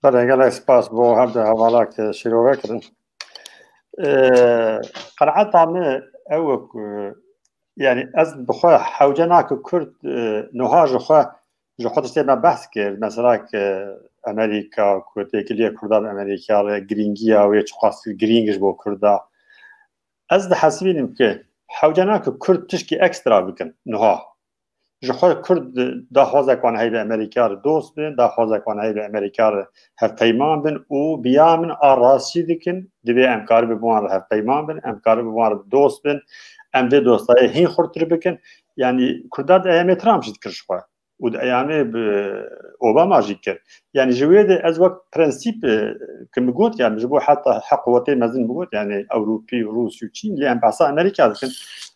Belê, gelek spas bo her du hevala ke şîrove kirin. Ee, qenaeta min ew e ku, yani ez bi xwe hewce nake Kurd, e, niha ji xwe, ji xwe tiştê me behs kir. Mesela ke Amerîka, ku têkiliya Kurda bi Amerîka re, girîngiya wê çiqas girîng ji bo Kurda. Ez dihesibînim ke hewce nake Kurd tişkî ekstra bikin niha. Ji xwe Kurd daxwazek wan heybe Amerîka re dost bin, daxwazek wan heybe Amerîka re hevpeyman bin û bi ya min a rastî dikin, divê em karibin bi wan re hevpeyman bin, em karibin bi wan re dost bin, em vê dostayê hîn xurtir bikin. Yani Kurda di eyamê Trump jî dikir ji xwe û di eyamê bi Obama jî dikir. Yani ji wê de ez wek prensîp, e, ki min got, yani ji bo heta heq wetê mezin min got, yani Ewropî, Rûsî û Çîn, lê em behsa Amerîka dikin.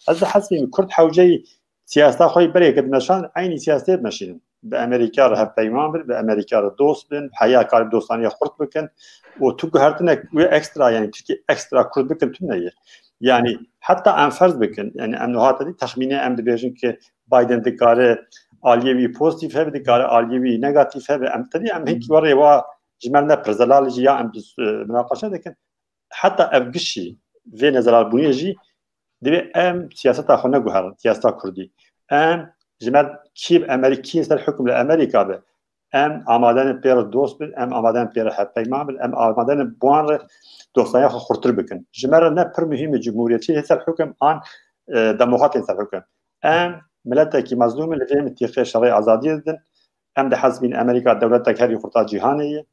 Ez dihesibînim Kurd hewceyî siyaseta xwe yî berê ke dimeşan, eynî siyasetê dimeşînin. Bi Amerîka re hevpeyman bin, bi Amerîka re dost bin, heya karî dostaniya xurt bikin û tu guhertinek wê ekstra, yani Tirkiye ekstra Kurd bikin tune ye. Yani heta em ferz bikin, yani em niha tedî texmînê em dibêjin ki Biden dikare aliyê wî pozîtîf hebe, dikare aliyê wî negatîf hebe. Em tedî em hinkî werê wa ji me ne pirzelal jî ya em bi, e, minaqeşe dikin. Heta ev gişî vê nezelalbûnê jî divê em siyaseta xwe neguherin, siyaseta Kurdî. Em ji me kî bi Amerî-, kî ser hukm li Amerîka be, em amade ne pê re dost bin, em amade ne pê re hevpeyman bin, em amade ne bi wan re dostaniya xwe xurtir bikin. Ji me re ne pir muhîm e cumhuriyetçî ser hukm an, e, demokratên ser hukm. Em miletekî mezlûm in, li vê mintîqê şerê azadiyê didin. Em dihesibîn Amerîka dewletek herî xurta cîhanê ye.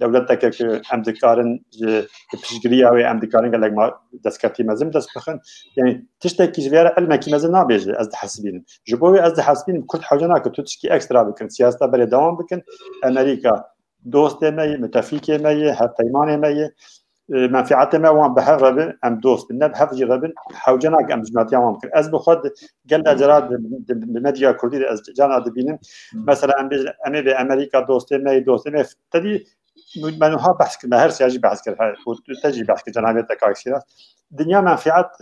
Dewleteke ku em dikarin ji piştgiriya wê em dikarin gelek ma-, destkeftî mezin dest bixin. Yani tiştekî ji vê re ilmekî mezin nabêje, ez dihesibînim. Ji bo wê ez dihesibînim Kurd hewce nake tu tişkî ekstra bikin, siyaseta berê dewam bikin. Amerîka dostê me ye, müttefikê me ye, hevpeymanê me ye. E, menfiatê me wan bi hev re bin, em dost bin, ne bi hev jî re bin, hewce nake em dijminatiya wan bikin. Ez bi xwe di, gelek cara di, di, di medya kurdî de ez cana dibînim. Mesela em bêjin, em ê bê Amerîka dostê me ye, dostê me ye. Tedî me niha behs kir, me her siya jî behs kir, her, û te jî behs kir, cenabê te kak Şîraz. Dinya menfiat,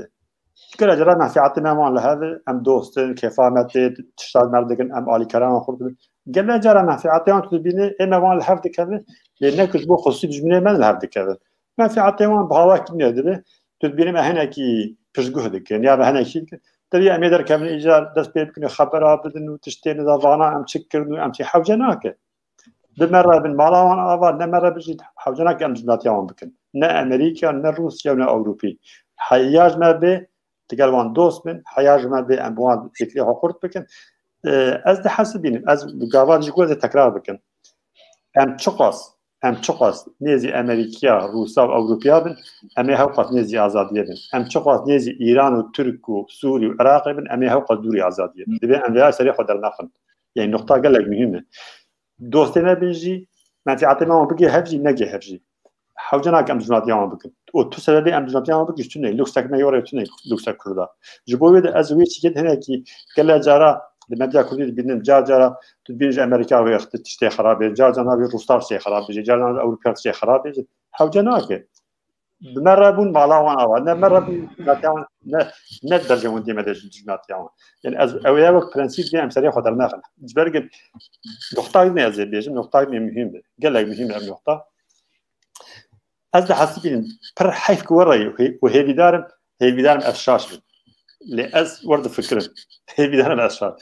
gelek cara menfiatê me wan li hev e, em dost in, kêfa me tê, tişta me dikin, em alîkariya wan xurt dibin. Gelek cara menfiatê wan tu dibînî, ê me wan li hev dikevin, lê ne ku ji bo xusûsî dijminê me li hev dikevin. Menfiatê wan bi hawakî nedibe, tu dibînî me hinekî piştguh dikin, ya me hinekî dikin. Tevî em ê derkevin îcar dest pê bikin, xebera bidin û tiştê nida vana em çi kirin û em çi hewce nake. Bi me re bin, mala wan ava, ne me re bin jî hewce nake em dijminatiya wan bikin. Ne Amerîka, ne Rûsya, ne Ewropî. Heya ji me bê, digel wan dost bin, heya ji me bê em bi wan têkilê xwe xurt bikin. E, ez dihesibînim, ez gava jî ku ez ê tekrar bikim. Em çiqas, em çiqas nêzî Amerîkiya, Rûsa û Ewropiya bin, em ê hewqas nêzî azadiyê bin. Em çiqas nêzî Îran û Tirk û Sûrî û Iraqê bin, em ê hewqas dûrî azadiyê bin. Divê em vêya serê xwe dernexin. Yani nuqta gelek muhîm e. Dostê me bin jî, menfiatê me wan bigê hev jî, negê hev jî. Hewce nake em dijminatiya wan bikin. Û tu sebebê em dijminatiya wan bikin, ji tune, luksek me yorê tune, luksek Kurda. Ji bo wê de ez wê çîkê hinekî gelek cara di medya Kurdî dibînim, car cara tu dibînî ji Amerîka wê tiştê xerab bê, car cara wê Rûslar tiştê xerab bê, car cara Ewropa tiştê xerab bê. Hewce nake. Bi me re bûn mala wan ava. Ne me re bûn, ne, ne, ne dercewendiyê me de ji dijminatiya wan. Yani ez, ew ya wek prensîp dê em serê xwe dernexin. Ji ber ku noqta ne ez ê bêjim, noqta ne muhîm e. Gelek muhîm e ev noqta. Ez dihesibînim, pir heyf ku we re ye û hê-, û hêvîdar im, hêvîdar im ez şaş bim. Lê ez wer difikirim. Hêvîdar im ez şaş.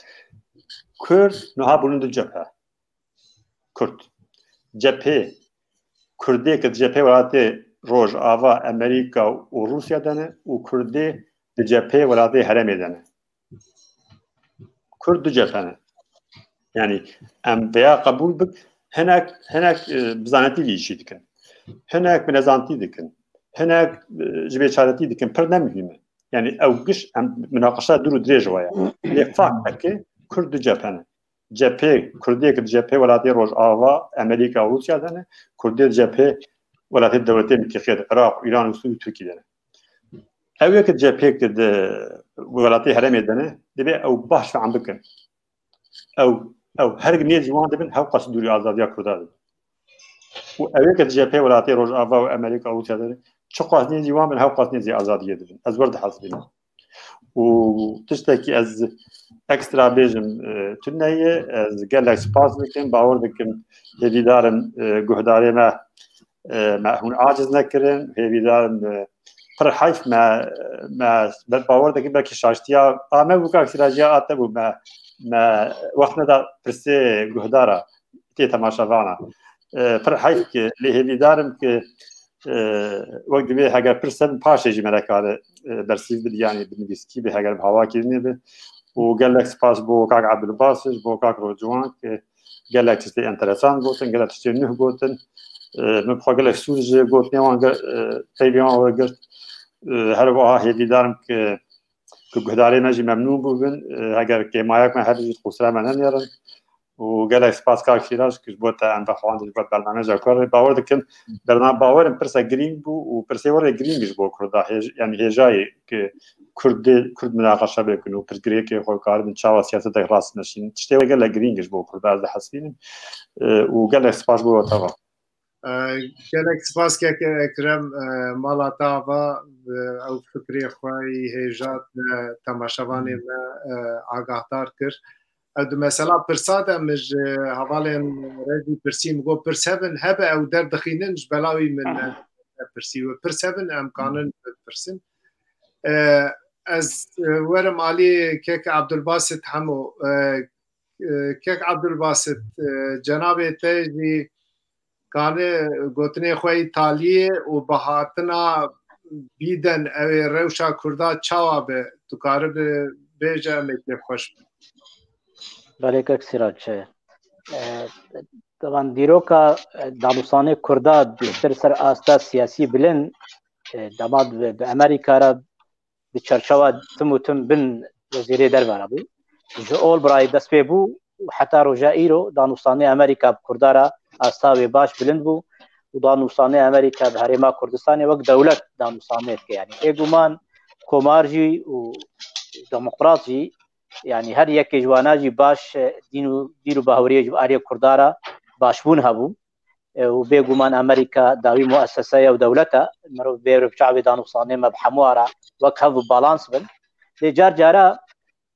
Kurd niha bûne du cephe. Kurd. Cephê, Kurdê ke di cephê welatê Rojava, Amerîka û Rûsya de ne û Kurdê di cephê welatê herêmê de ne. Kurd du cephe ne. Yani em veya qebûl bik, hinek, hinek, e, bi zanetî vî îşî dikin. Hinek bi nezantî dikin. Hinek, e, ji bêçaretî dikin. Pir ne muhîm e. Yani ew giş em minaqeşa dûr û dirêj wa ye. Lê fakteke Kurd du cephe ne. Cephê, Kurdê ke di cephê welatê Rojava, Amerîka û Rûsya de ne, Kurdê di cephê welatê dewletê mitiqiyê de, Iraq, Îran û Sûrî, Tirkî de ne. Ew yek di cephê ke di welatê herêmê de ne, divê ew baş fehm bikin. Ew, ew her nêzî wan dibin, hewqas dûrî azadiya Kurda dibin. Û ew yek di cephê welatê Rojava û Amerîka û Rûsya de ne, çiqas nêzî wan bin, hewqas nêzî azadiyê dibin. Ez wir dihesibînim. Û tiştekî ez ekstra bêjim, e, tune ye, ez gelek spas dikim, bawer dikim, hêvîdar im, e, guhdarê me, e, me hûn aciz nekirin, hêvîdar im, e, pir heyf me, me, me bawer dikim belkî şaştiya a me bû, kak Siraciya a te bû, me, me wext neda pirsê guhdara, tê temaşevana. E, pir heyf ki, lê hêvîdar im ki, e, wek divê heger pirs hebin paşê jî me re kare, e, bersîv bid, yanî bi nivîskî bê, heger bi hava kirinê be. Û gelek spas bo kak Ebdulbasit, bo kak Rociwan ki gelek tiştê enteresan gotin, gelek tiştê nuh gotin. E, min bi xwe gelek sûr ji gotinê wan ge-, e, peyvê wan wergirt. E, her wiha hêvîdar im ki, ki guhdarê me jî memnûn bûbin. E, heger kêmayek me hebin jî qûsira me nenêrin. Û gelek spas kak Sîrac, ki ji bo te em vexwandin ji bo bernamêja ku re. Bawer dikim, bername, bawer im pirse girîng bû û pirsê we rê girîng ji bo Kurda. Hêj-, yani hêjayê ki Kurd dê, Kurd minaqeşe bikin û pirsgirêkê xwe karibin çawa siyasetek rast meşînin. Tiştê we gelek girîng ji bo Kurda, ez dihesibînim. E, û gelek spas ji bo we teva. E, gelek spas keke Ekrem, e, mala te ava, e, ew fikrê xwe yî hêja te temaşevanê me, e, agahdar kir. Ew di mesela pirsa de min ji hevalên Redî pirsî, min got, pirs hebin, hebe ew derdixînin, ji bela wî min ne, nepirsî. We pirs hebin, em kanin bipirsin. E, ez, e, werim alî kek Abdulbasit Hemo. E, e, kek Abdulbasit, e, cenabê te jî kane gotinê xwe yî taliyê û bi hatina Biden ew ê rewşa Kurda çawa be? Tu karibe bêje, em ê kêfxweş bin. Belê kek Sirac, e, e, taban dîroka, e, danûstanê Kurda bêhtir ser asta siyasî bilind, e, dema bi, bi Amerîka re di çarçewa tim û tim bin wezîrê derve re bû. Ji Albright dest pê bû û heta roja îro danûstanê Amerîka bi Kurda re asta wê baş bilind bû û danûstanê Amerîka bi Herêma Kurdistanê wek dewlet danûstanê dike. Yani bêguman komar jî û demokrat jî, yani her yekê ji wana jî baş, e, dîn û, dîr û baweriyê ji aliyê Kurda re başbûn hebû. E, û bêguman Amerîka dawî muessese ye û dewlet e. Mirov bêre bi çavê danûstanê me bi hemû ara wek hev û balans bin. Lê car cara,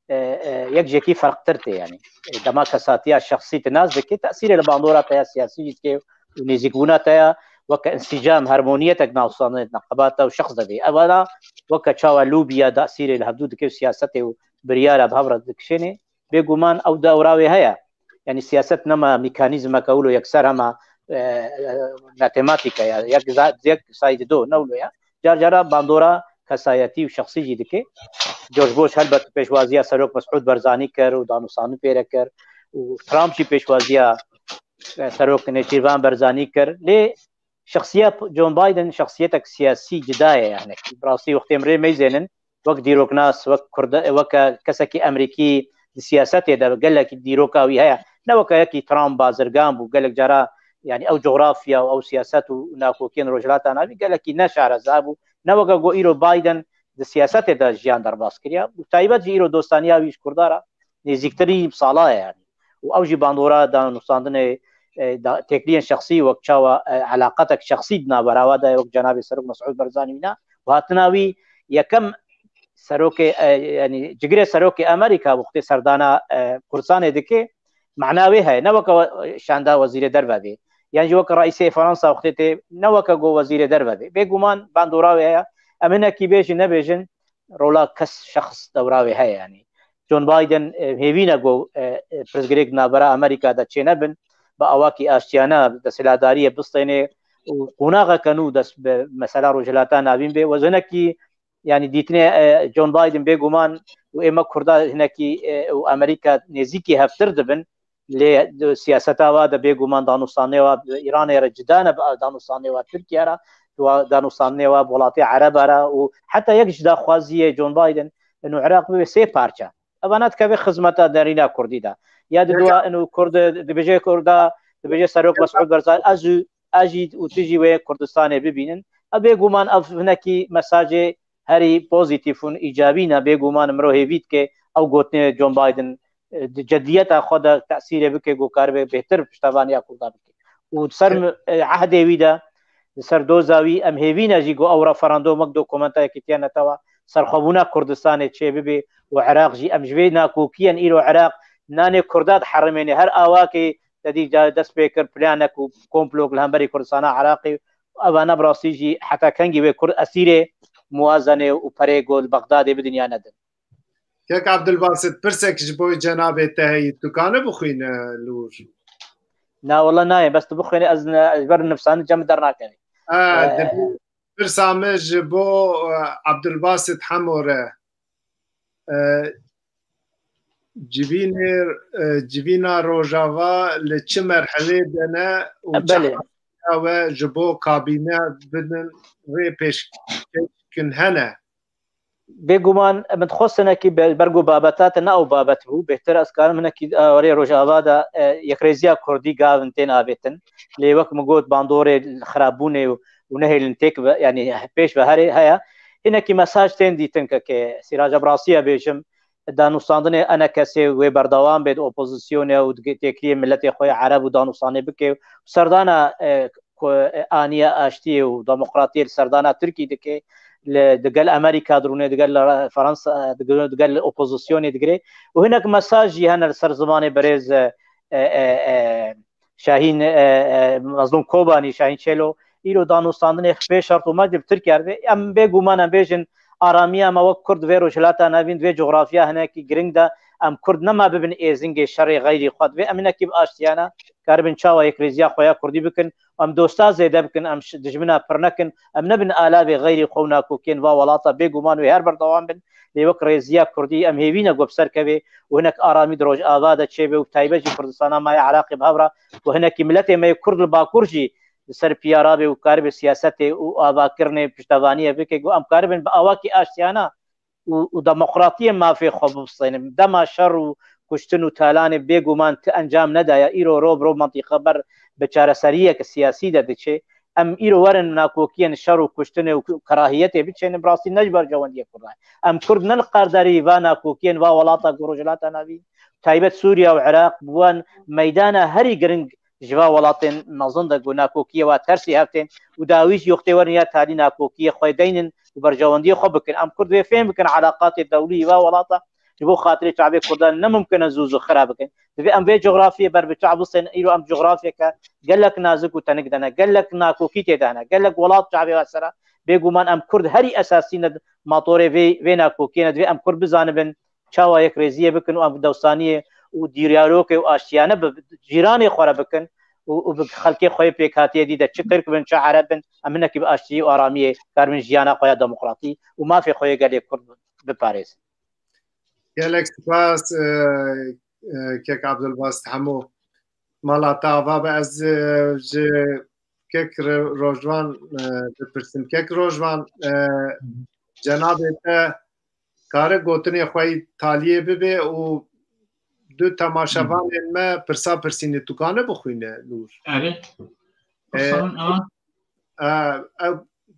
e, e, yek jekî ferqtir tê yani. E, dema kesatiya şexsî tu nas dikî, tesîrê li bandora te ya siyasî jî dike û nêzîkbûna te ya weke însîcam, hermoniyetek navsandin neqebata û şexs de bê. Evana weke çawa lûbiya dasîrê li hevdû dike û siyasetê û biryara bi hev re dikişênê, bêguman ew dewra wê heye. Yani siyaset nema mekanîzmeke wilo yekser hema, e, e, matematîke ya, yek za-, yek sayî dido, ne wilo ya. Car cara bandora kesayetî û şexsî jî dike. George Bush helbet pêşwaziya Serok Mesûd Barzanî kir û danûstandin pê re kir û Trump jî pêşwaziya, e, Serok Nêçîrvan Barzanî kir. Lê şexsiya John Biden şexsiyetek siyasî cida ye yani. Bi rastî wextê em rê meyzênin, wek dîroknas, wek Kurd, weke kesekî Emerîkî di siyasetê de gelekî dîroka wî heye. Ne weke yekî Trump bazirgan bû, gelek cara yani ew cografya û ew siyaset û nakokiyên Rojhilata Navî gelekî ne şareza bû. Ne weke ku îro Biden di siyasetê de jiyan derbas kiriya. Û taybet jî îro dostaniya wî ji Kurda re nêzîktirî bi sala ye yani. Û ew jî bandora danûstandinê, e, da, têkiliyên şexsî wek çawa, e, elaqetek şexsî di navbera we de ye, wek cenabê Serok Mesûd Barzanî wîna. Û hatina wî yekem serokê, e, yani cigirê serokê Amerîka wextê serdana, e, Kurdistanê dike, mana wê heye. Ne weke we-, şanda wezîrê derve bê. Yan jî weke reîsê Fransa wextê tê, ne weke go wezîrê derve bê. Bêguman bandora wê heye. Em hinekî bêjin nebêjin, rola kes şexs dewra wê heye yani. John Biden, e, hêvî ne ku, e, e, pirsgirêk di navbera Amerîka de çênebin, bi awakî aştiyane desthilatdariyê bistêne û qonaxeke nû dest bi mesela Rojhilata Navîn bê. Wez hinekî, yanî dîtinê, e, John Biden bêguman û ê me Kurda hinekî, e, û Amerîka nêzîkî hevtir dibin. Lê di siyaseta wa de bêguman danûstandinê wa bi Îranê re cida ne bi danûstandinê wa Tirkiye re, wa danûstandinê wa bi welatê Ereba re û heta yek ji daxwaziyê John Biden û Iraq bibe sê parça. Evana dikeve xizmeta derîna Kurdî de. Ya di dua û Kurd dibêje Kurda, dibêje Serok Mesûd Barzanî, ez û ez jî û tu jî wê Kurdistanê bibînin. Ev bêguman ev hinekî mesajê herî pozîtîf û îcabî ne, bêguman mirov hêvî dike ew gotinê John Biden, e, di cediyeta xwe de tesîrê bike ku karibe bêhtir piştevaniya Kurda bike. Û di ser, e, ehdê wî de, di ser doza wî em hêvî ne jî ku ew referandûm wek dokumenta Yekîtiya Netewa serxwebûna Kurdistanê çêbibe û Iraq jî em ji vê nakokiyên îro Iraq nanê Kurda diherimêne her awakê te dî ca dest pê kir planek û komplok li hemberî Kurdistana Iraqê. Evana bi rastî jî heta kengî wê Kurd esîrê muwazenê û perê ku li Bexdadê bidin ya nedin. Kek Abdulbasit, pirsek ji bo cenabê te heyî, tu kane bixwîne li wir? Na, wela nayê, bes tu bixwîne, ez ne, ji ber nifsandin cem dernakeve. E, e, dibî pirsa me ji bo, e, Abdulbasit Hemo re. E, civînê, e, civîna Rojava li çi merhelê de ne û çi, belê, hatiya we ji bo kabîne bidin rê pêşkêş kin hene? Bêguman min dixwest hinekî be-, ber ku babeta te ne ew babet bû, bêhtir ez karim hinekî, e, warê Rojava de, e, yekrêziya Kurdî gavin tên avêtin. Lê wek min got, bandorê xirabûnê û, û nehêlin têk ve, yanî pêş ve herê heye. Hinekî mesaj tên dîtin ke, ke Sîrac, bi rastî ya bêjim, danûstandinê E N K S'ê wê berdewam bê di opozisyonê û di têkiliyê miletê xwe ya Ereb û danûstanê bike û serdana, e, ku, e, aniya aştiyê û demokratiyê li serdana Tirkî dike, li, digel Amerîka dirûne, digel Fransa, digel, digel opozisyonê digire. Û hinek mesaj jî hene li ser zimanê birêz, e, e, e, Şahîn, e, e, Mezlûm Kobanî, Şahîn Çelo, îro danûstandinê pê şert û mercê bi Tirkiye re. Em bêguman em bêjin aramiya me wek Kurd vê Rojhilata Navîn, vê coxrafiya hinekî giring de em Kurd nema bibin êzingê şerê xeyrî xwe. Divê em hinekî bi aştiyane karibin çawa yekrêziya xwe ya Kurdî bikin, em dosta zêde bikin, em ş-, dijmina pir nekin, em nebin alavê xeyrî xwe û nakokiyên va welata bêguman wê her berdewam bin. Lê wek rêziya Kurdî em hêvî ne ku bi ser kevê û hinek aramî di Rojava de çêbe û bi taybet jî Kurdistana me ya Iraqê bi hev re ku hinekî miletê me yê Kurd li Bakur jî li ser piyara be û karibe siyasetê û avakirinê piştevaniyê bike ku em karibin bi awakî aştiyane û, û demokratiyê mafê xwe bibistênin. Dema şer û kuştin û talanê bêguman ti encam nedaye. Îro rov bi rov mantîqe ber bi çareseriyeke siyasî de diçe. Em îro werin nakokiyên şer û kuştinê û kerahiyetê biçênin, bi rastî ne ji berjewendiyê Kurdan. Em Kurd ne li qarderî va nakokiyên va welata ku Rojhilata Navîn, taybet Sûriye û Iraq, bi wan meydana herî giring ji va welatên mezin de ku nakokiyê wa tersî hev tên û dawî jî yoxtê werin ya talî nakokiyê xwe deynin û berjewendiyê xwe bikin. Em Kurd vê fêm bikin, elaqatê dewlî va welata ji bo xatirê çavê Kurdan ne mumkin e zû zû xira bikin. Divê em vê coxrafiyê ber bi çav bistên. Îro em coxrafiyeke gelek nazik û tenik de ne, gelek nakokî tê de hene, gelek welat çavê we sere. Bêguman em Kurd herî esasî ne matorê vê, vê nakokiyê ne. Divê em Kurd bizanibin çawa yekrêziyê bikin û em dostaniyê û diyalogê û aştiyane bi cîranê xwe re bikin û, û bi xelkê xwe yê pêkhatiyê dî de çi Tirk bin, çi Ereb bin, em hinekî bi aştiyî û aramiyê karibin jiyana xwe ya demokratî û mafê xwe yê gelê Kurd biparêzin. Gelek spas, e, e, kek Abdulbasit Hemo. Mala te ava be, ez, e, ji kek Re-, Rojvan, e, bipirsim. Kek Rojvan, e, cenabê te kare gotinê xwe yî taliyê bibe û du temaşevanên me pirsa pirsîne, tu kane bixwîne li wir? Erê. E, Pirsan, a? E, e,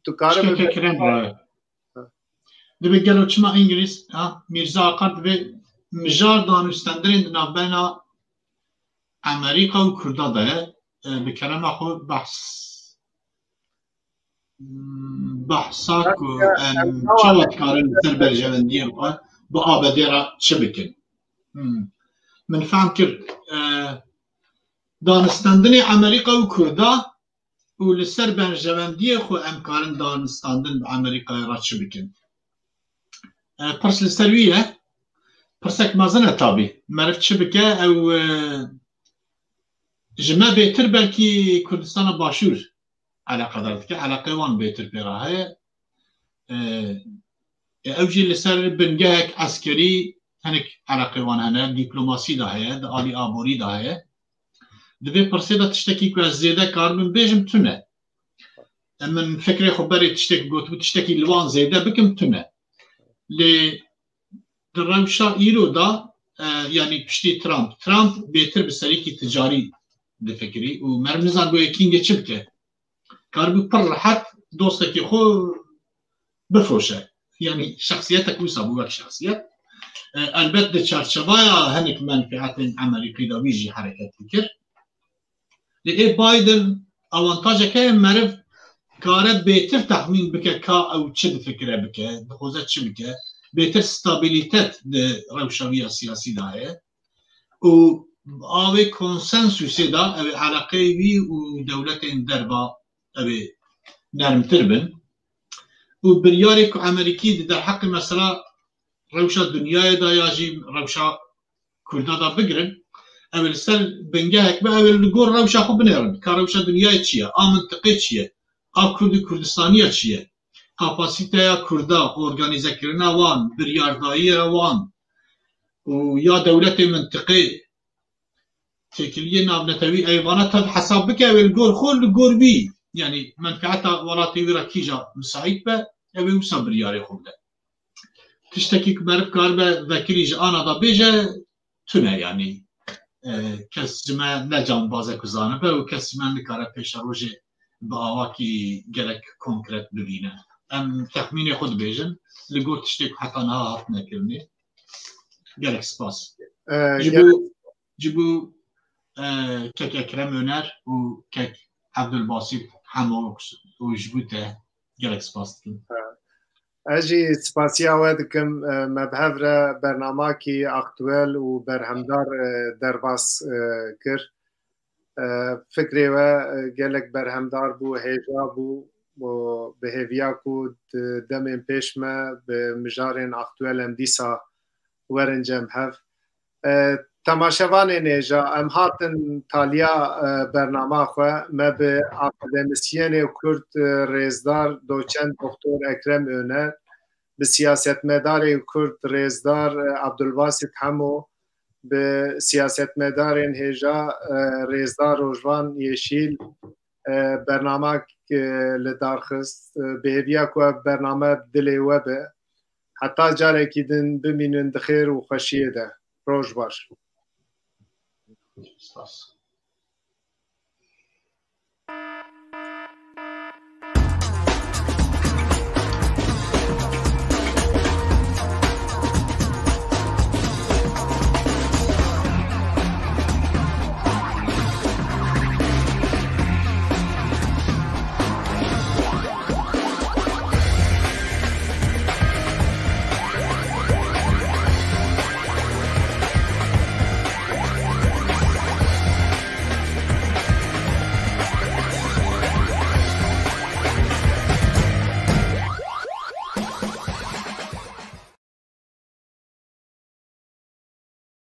tu kare Tiştekî bibe. Kirin re. Dibe gelo çima Îngilîz, ha, Mîrza Aqar dibe mijar danûstendinên di navbeyna Amerîka û Kurda de ye. E, bi kerema xwe behs, behsa ku em çawa dikarin li ser berjewendiyên xwe bi A B D re çi bikin? Hmm. Min fehm kir, e, danûstendinê Amerîka û Kurda û li ser berjewendiyê xwe em karin danûstandin bi Amerîkayê re çi bikin? E, pirs li ser wî ye. Pirsek mezin e tabî. Meriv çi bike, ew e, ji me bêtir belkî Kurdistana Başûr eleqedar dike. Eleqê wan bêtir pê re heye. E, e, ew jî li ser bingehek eskerî hinek eleqê wan hene, dîplomasî de heye, di alî aborî de heye. Di vê pirsê de tiştekî ku ez zêde karibim bêjim tune. Em min fikrê xwe berê tiştek gotibû, tiştekî li wan zêde bikim tune. Lê di rewşa îro de, e, yanî piştî Trump, Trump bêtir bi serîkî ticarî difikirî û meriv nizan goyê Kîngê çi bike. Karibû pir rehet dostekî xwe bifroşe. Yanî şexsiyetek wisa bû wek şexsiyet. E, elbet di çarçevaya hinek menfeetên Amerîkî de wî jî hereket dikir. Lê ê Biden avantajek heye meriv kare bêtir texmîn bike ka ew çi difikire bike, dixwaze çi bike, bêtir stabilitet di rewşa wî ya siyasî de heye. Û avê konsensusê de ew ê eleqeyê wî û dewletên derva ew ê nermtir bin. Û biryarê ku Amerîkî di derheqê mesela rewşa dinyayê de ya jî rewşa Kurda de bigirin, ew ê li ser bingehek be, ew ê li gor rewşa xwe binêrin. Ka rewşa dinyayê çi ye? A mintiqê çi ye? A Kurd û Kurdistaniya çi ye? Kapasiteya Kurda, organîzekirina wan, biryardayiya wan û ya dewletê mintiqê têkiliyê navnetewî, eyvana tev hesab bike, ew ê li gor xwe, li gor wî, yanî menfeeta welatê wî re kîja misaît be, ew ê wisa biryarê xwe bide. Tiştekî ku meriv karibe vekirî ji ana de bêje, tune, yanî, e, kes ji me ne cambaz e ku zanibe û kes ji me nikare pêşerojê bi awakî gelek konkret bibîne. Em texmînê xwe dibêjin, li gor tiştê ku heta niha hatine kirinê, gelek spas. E, ji bo, ji bo, e, kek Ekrem Öner û kek Abdulbasit Hemo û ji bo te gelek spas dikim. Ez jî spasiya we dikim. E, me bi hev re bernamakî aktuel û berhemdar, e, derbas, e, kir. E, fikrê we, e, gelek berhemdar bû, hêja bû û bi hêviya ku di demên pêş me bi mijarên aktuel em dîsa werin cem hev. E, temaşevanên hêja, em hatin taliya, e, bernama xwe. Me bi akademîsyenê Kurd, e, rêzdar doçent Doktor Ekrem Öner, bi siyasetmedarê Kurd rêzdar, e, Abdulbasit Hemo, bi siyasetmedarên hêja, e, rêzdar Rojvan Yeşîl, e, bernamek, e, li dar xist. E, bi hêviya ku ev bername bi dilê we be. Heta carekî din bimînin di xêr û xweşiyê de. Roj baş. Spas.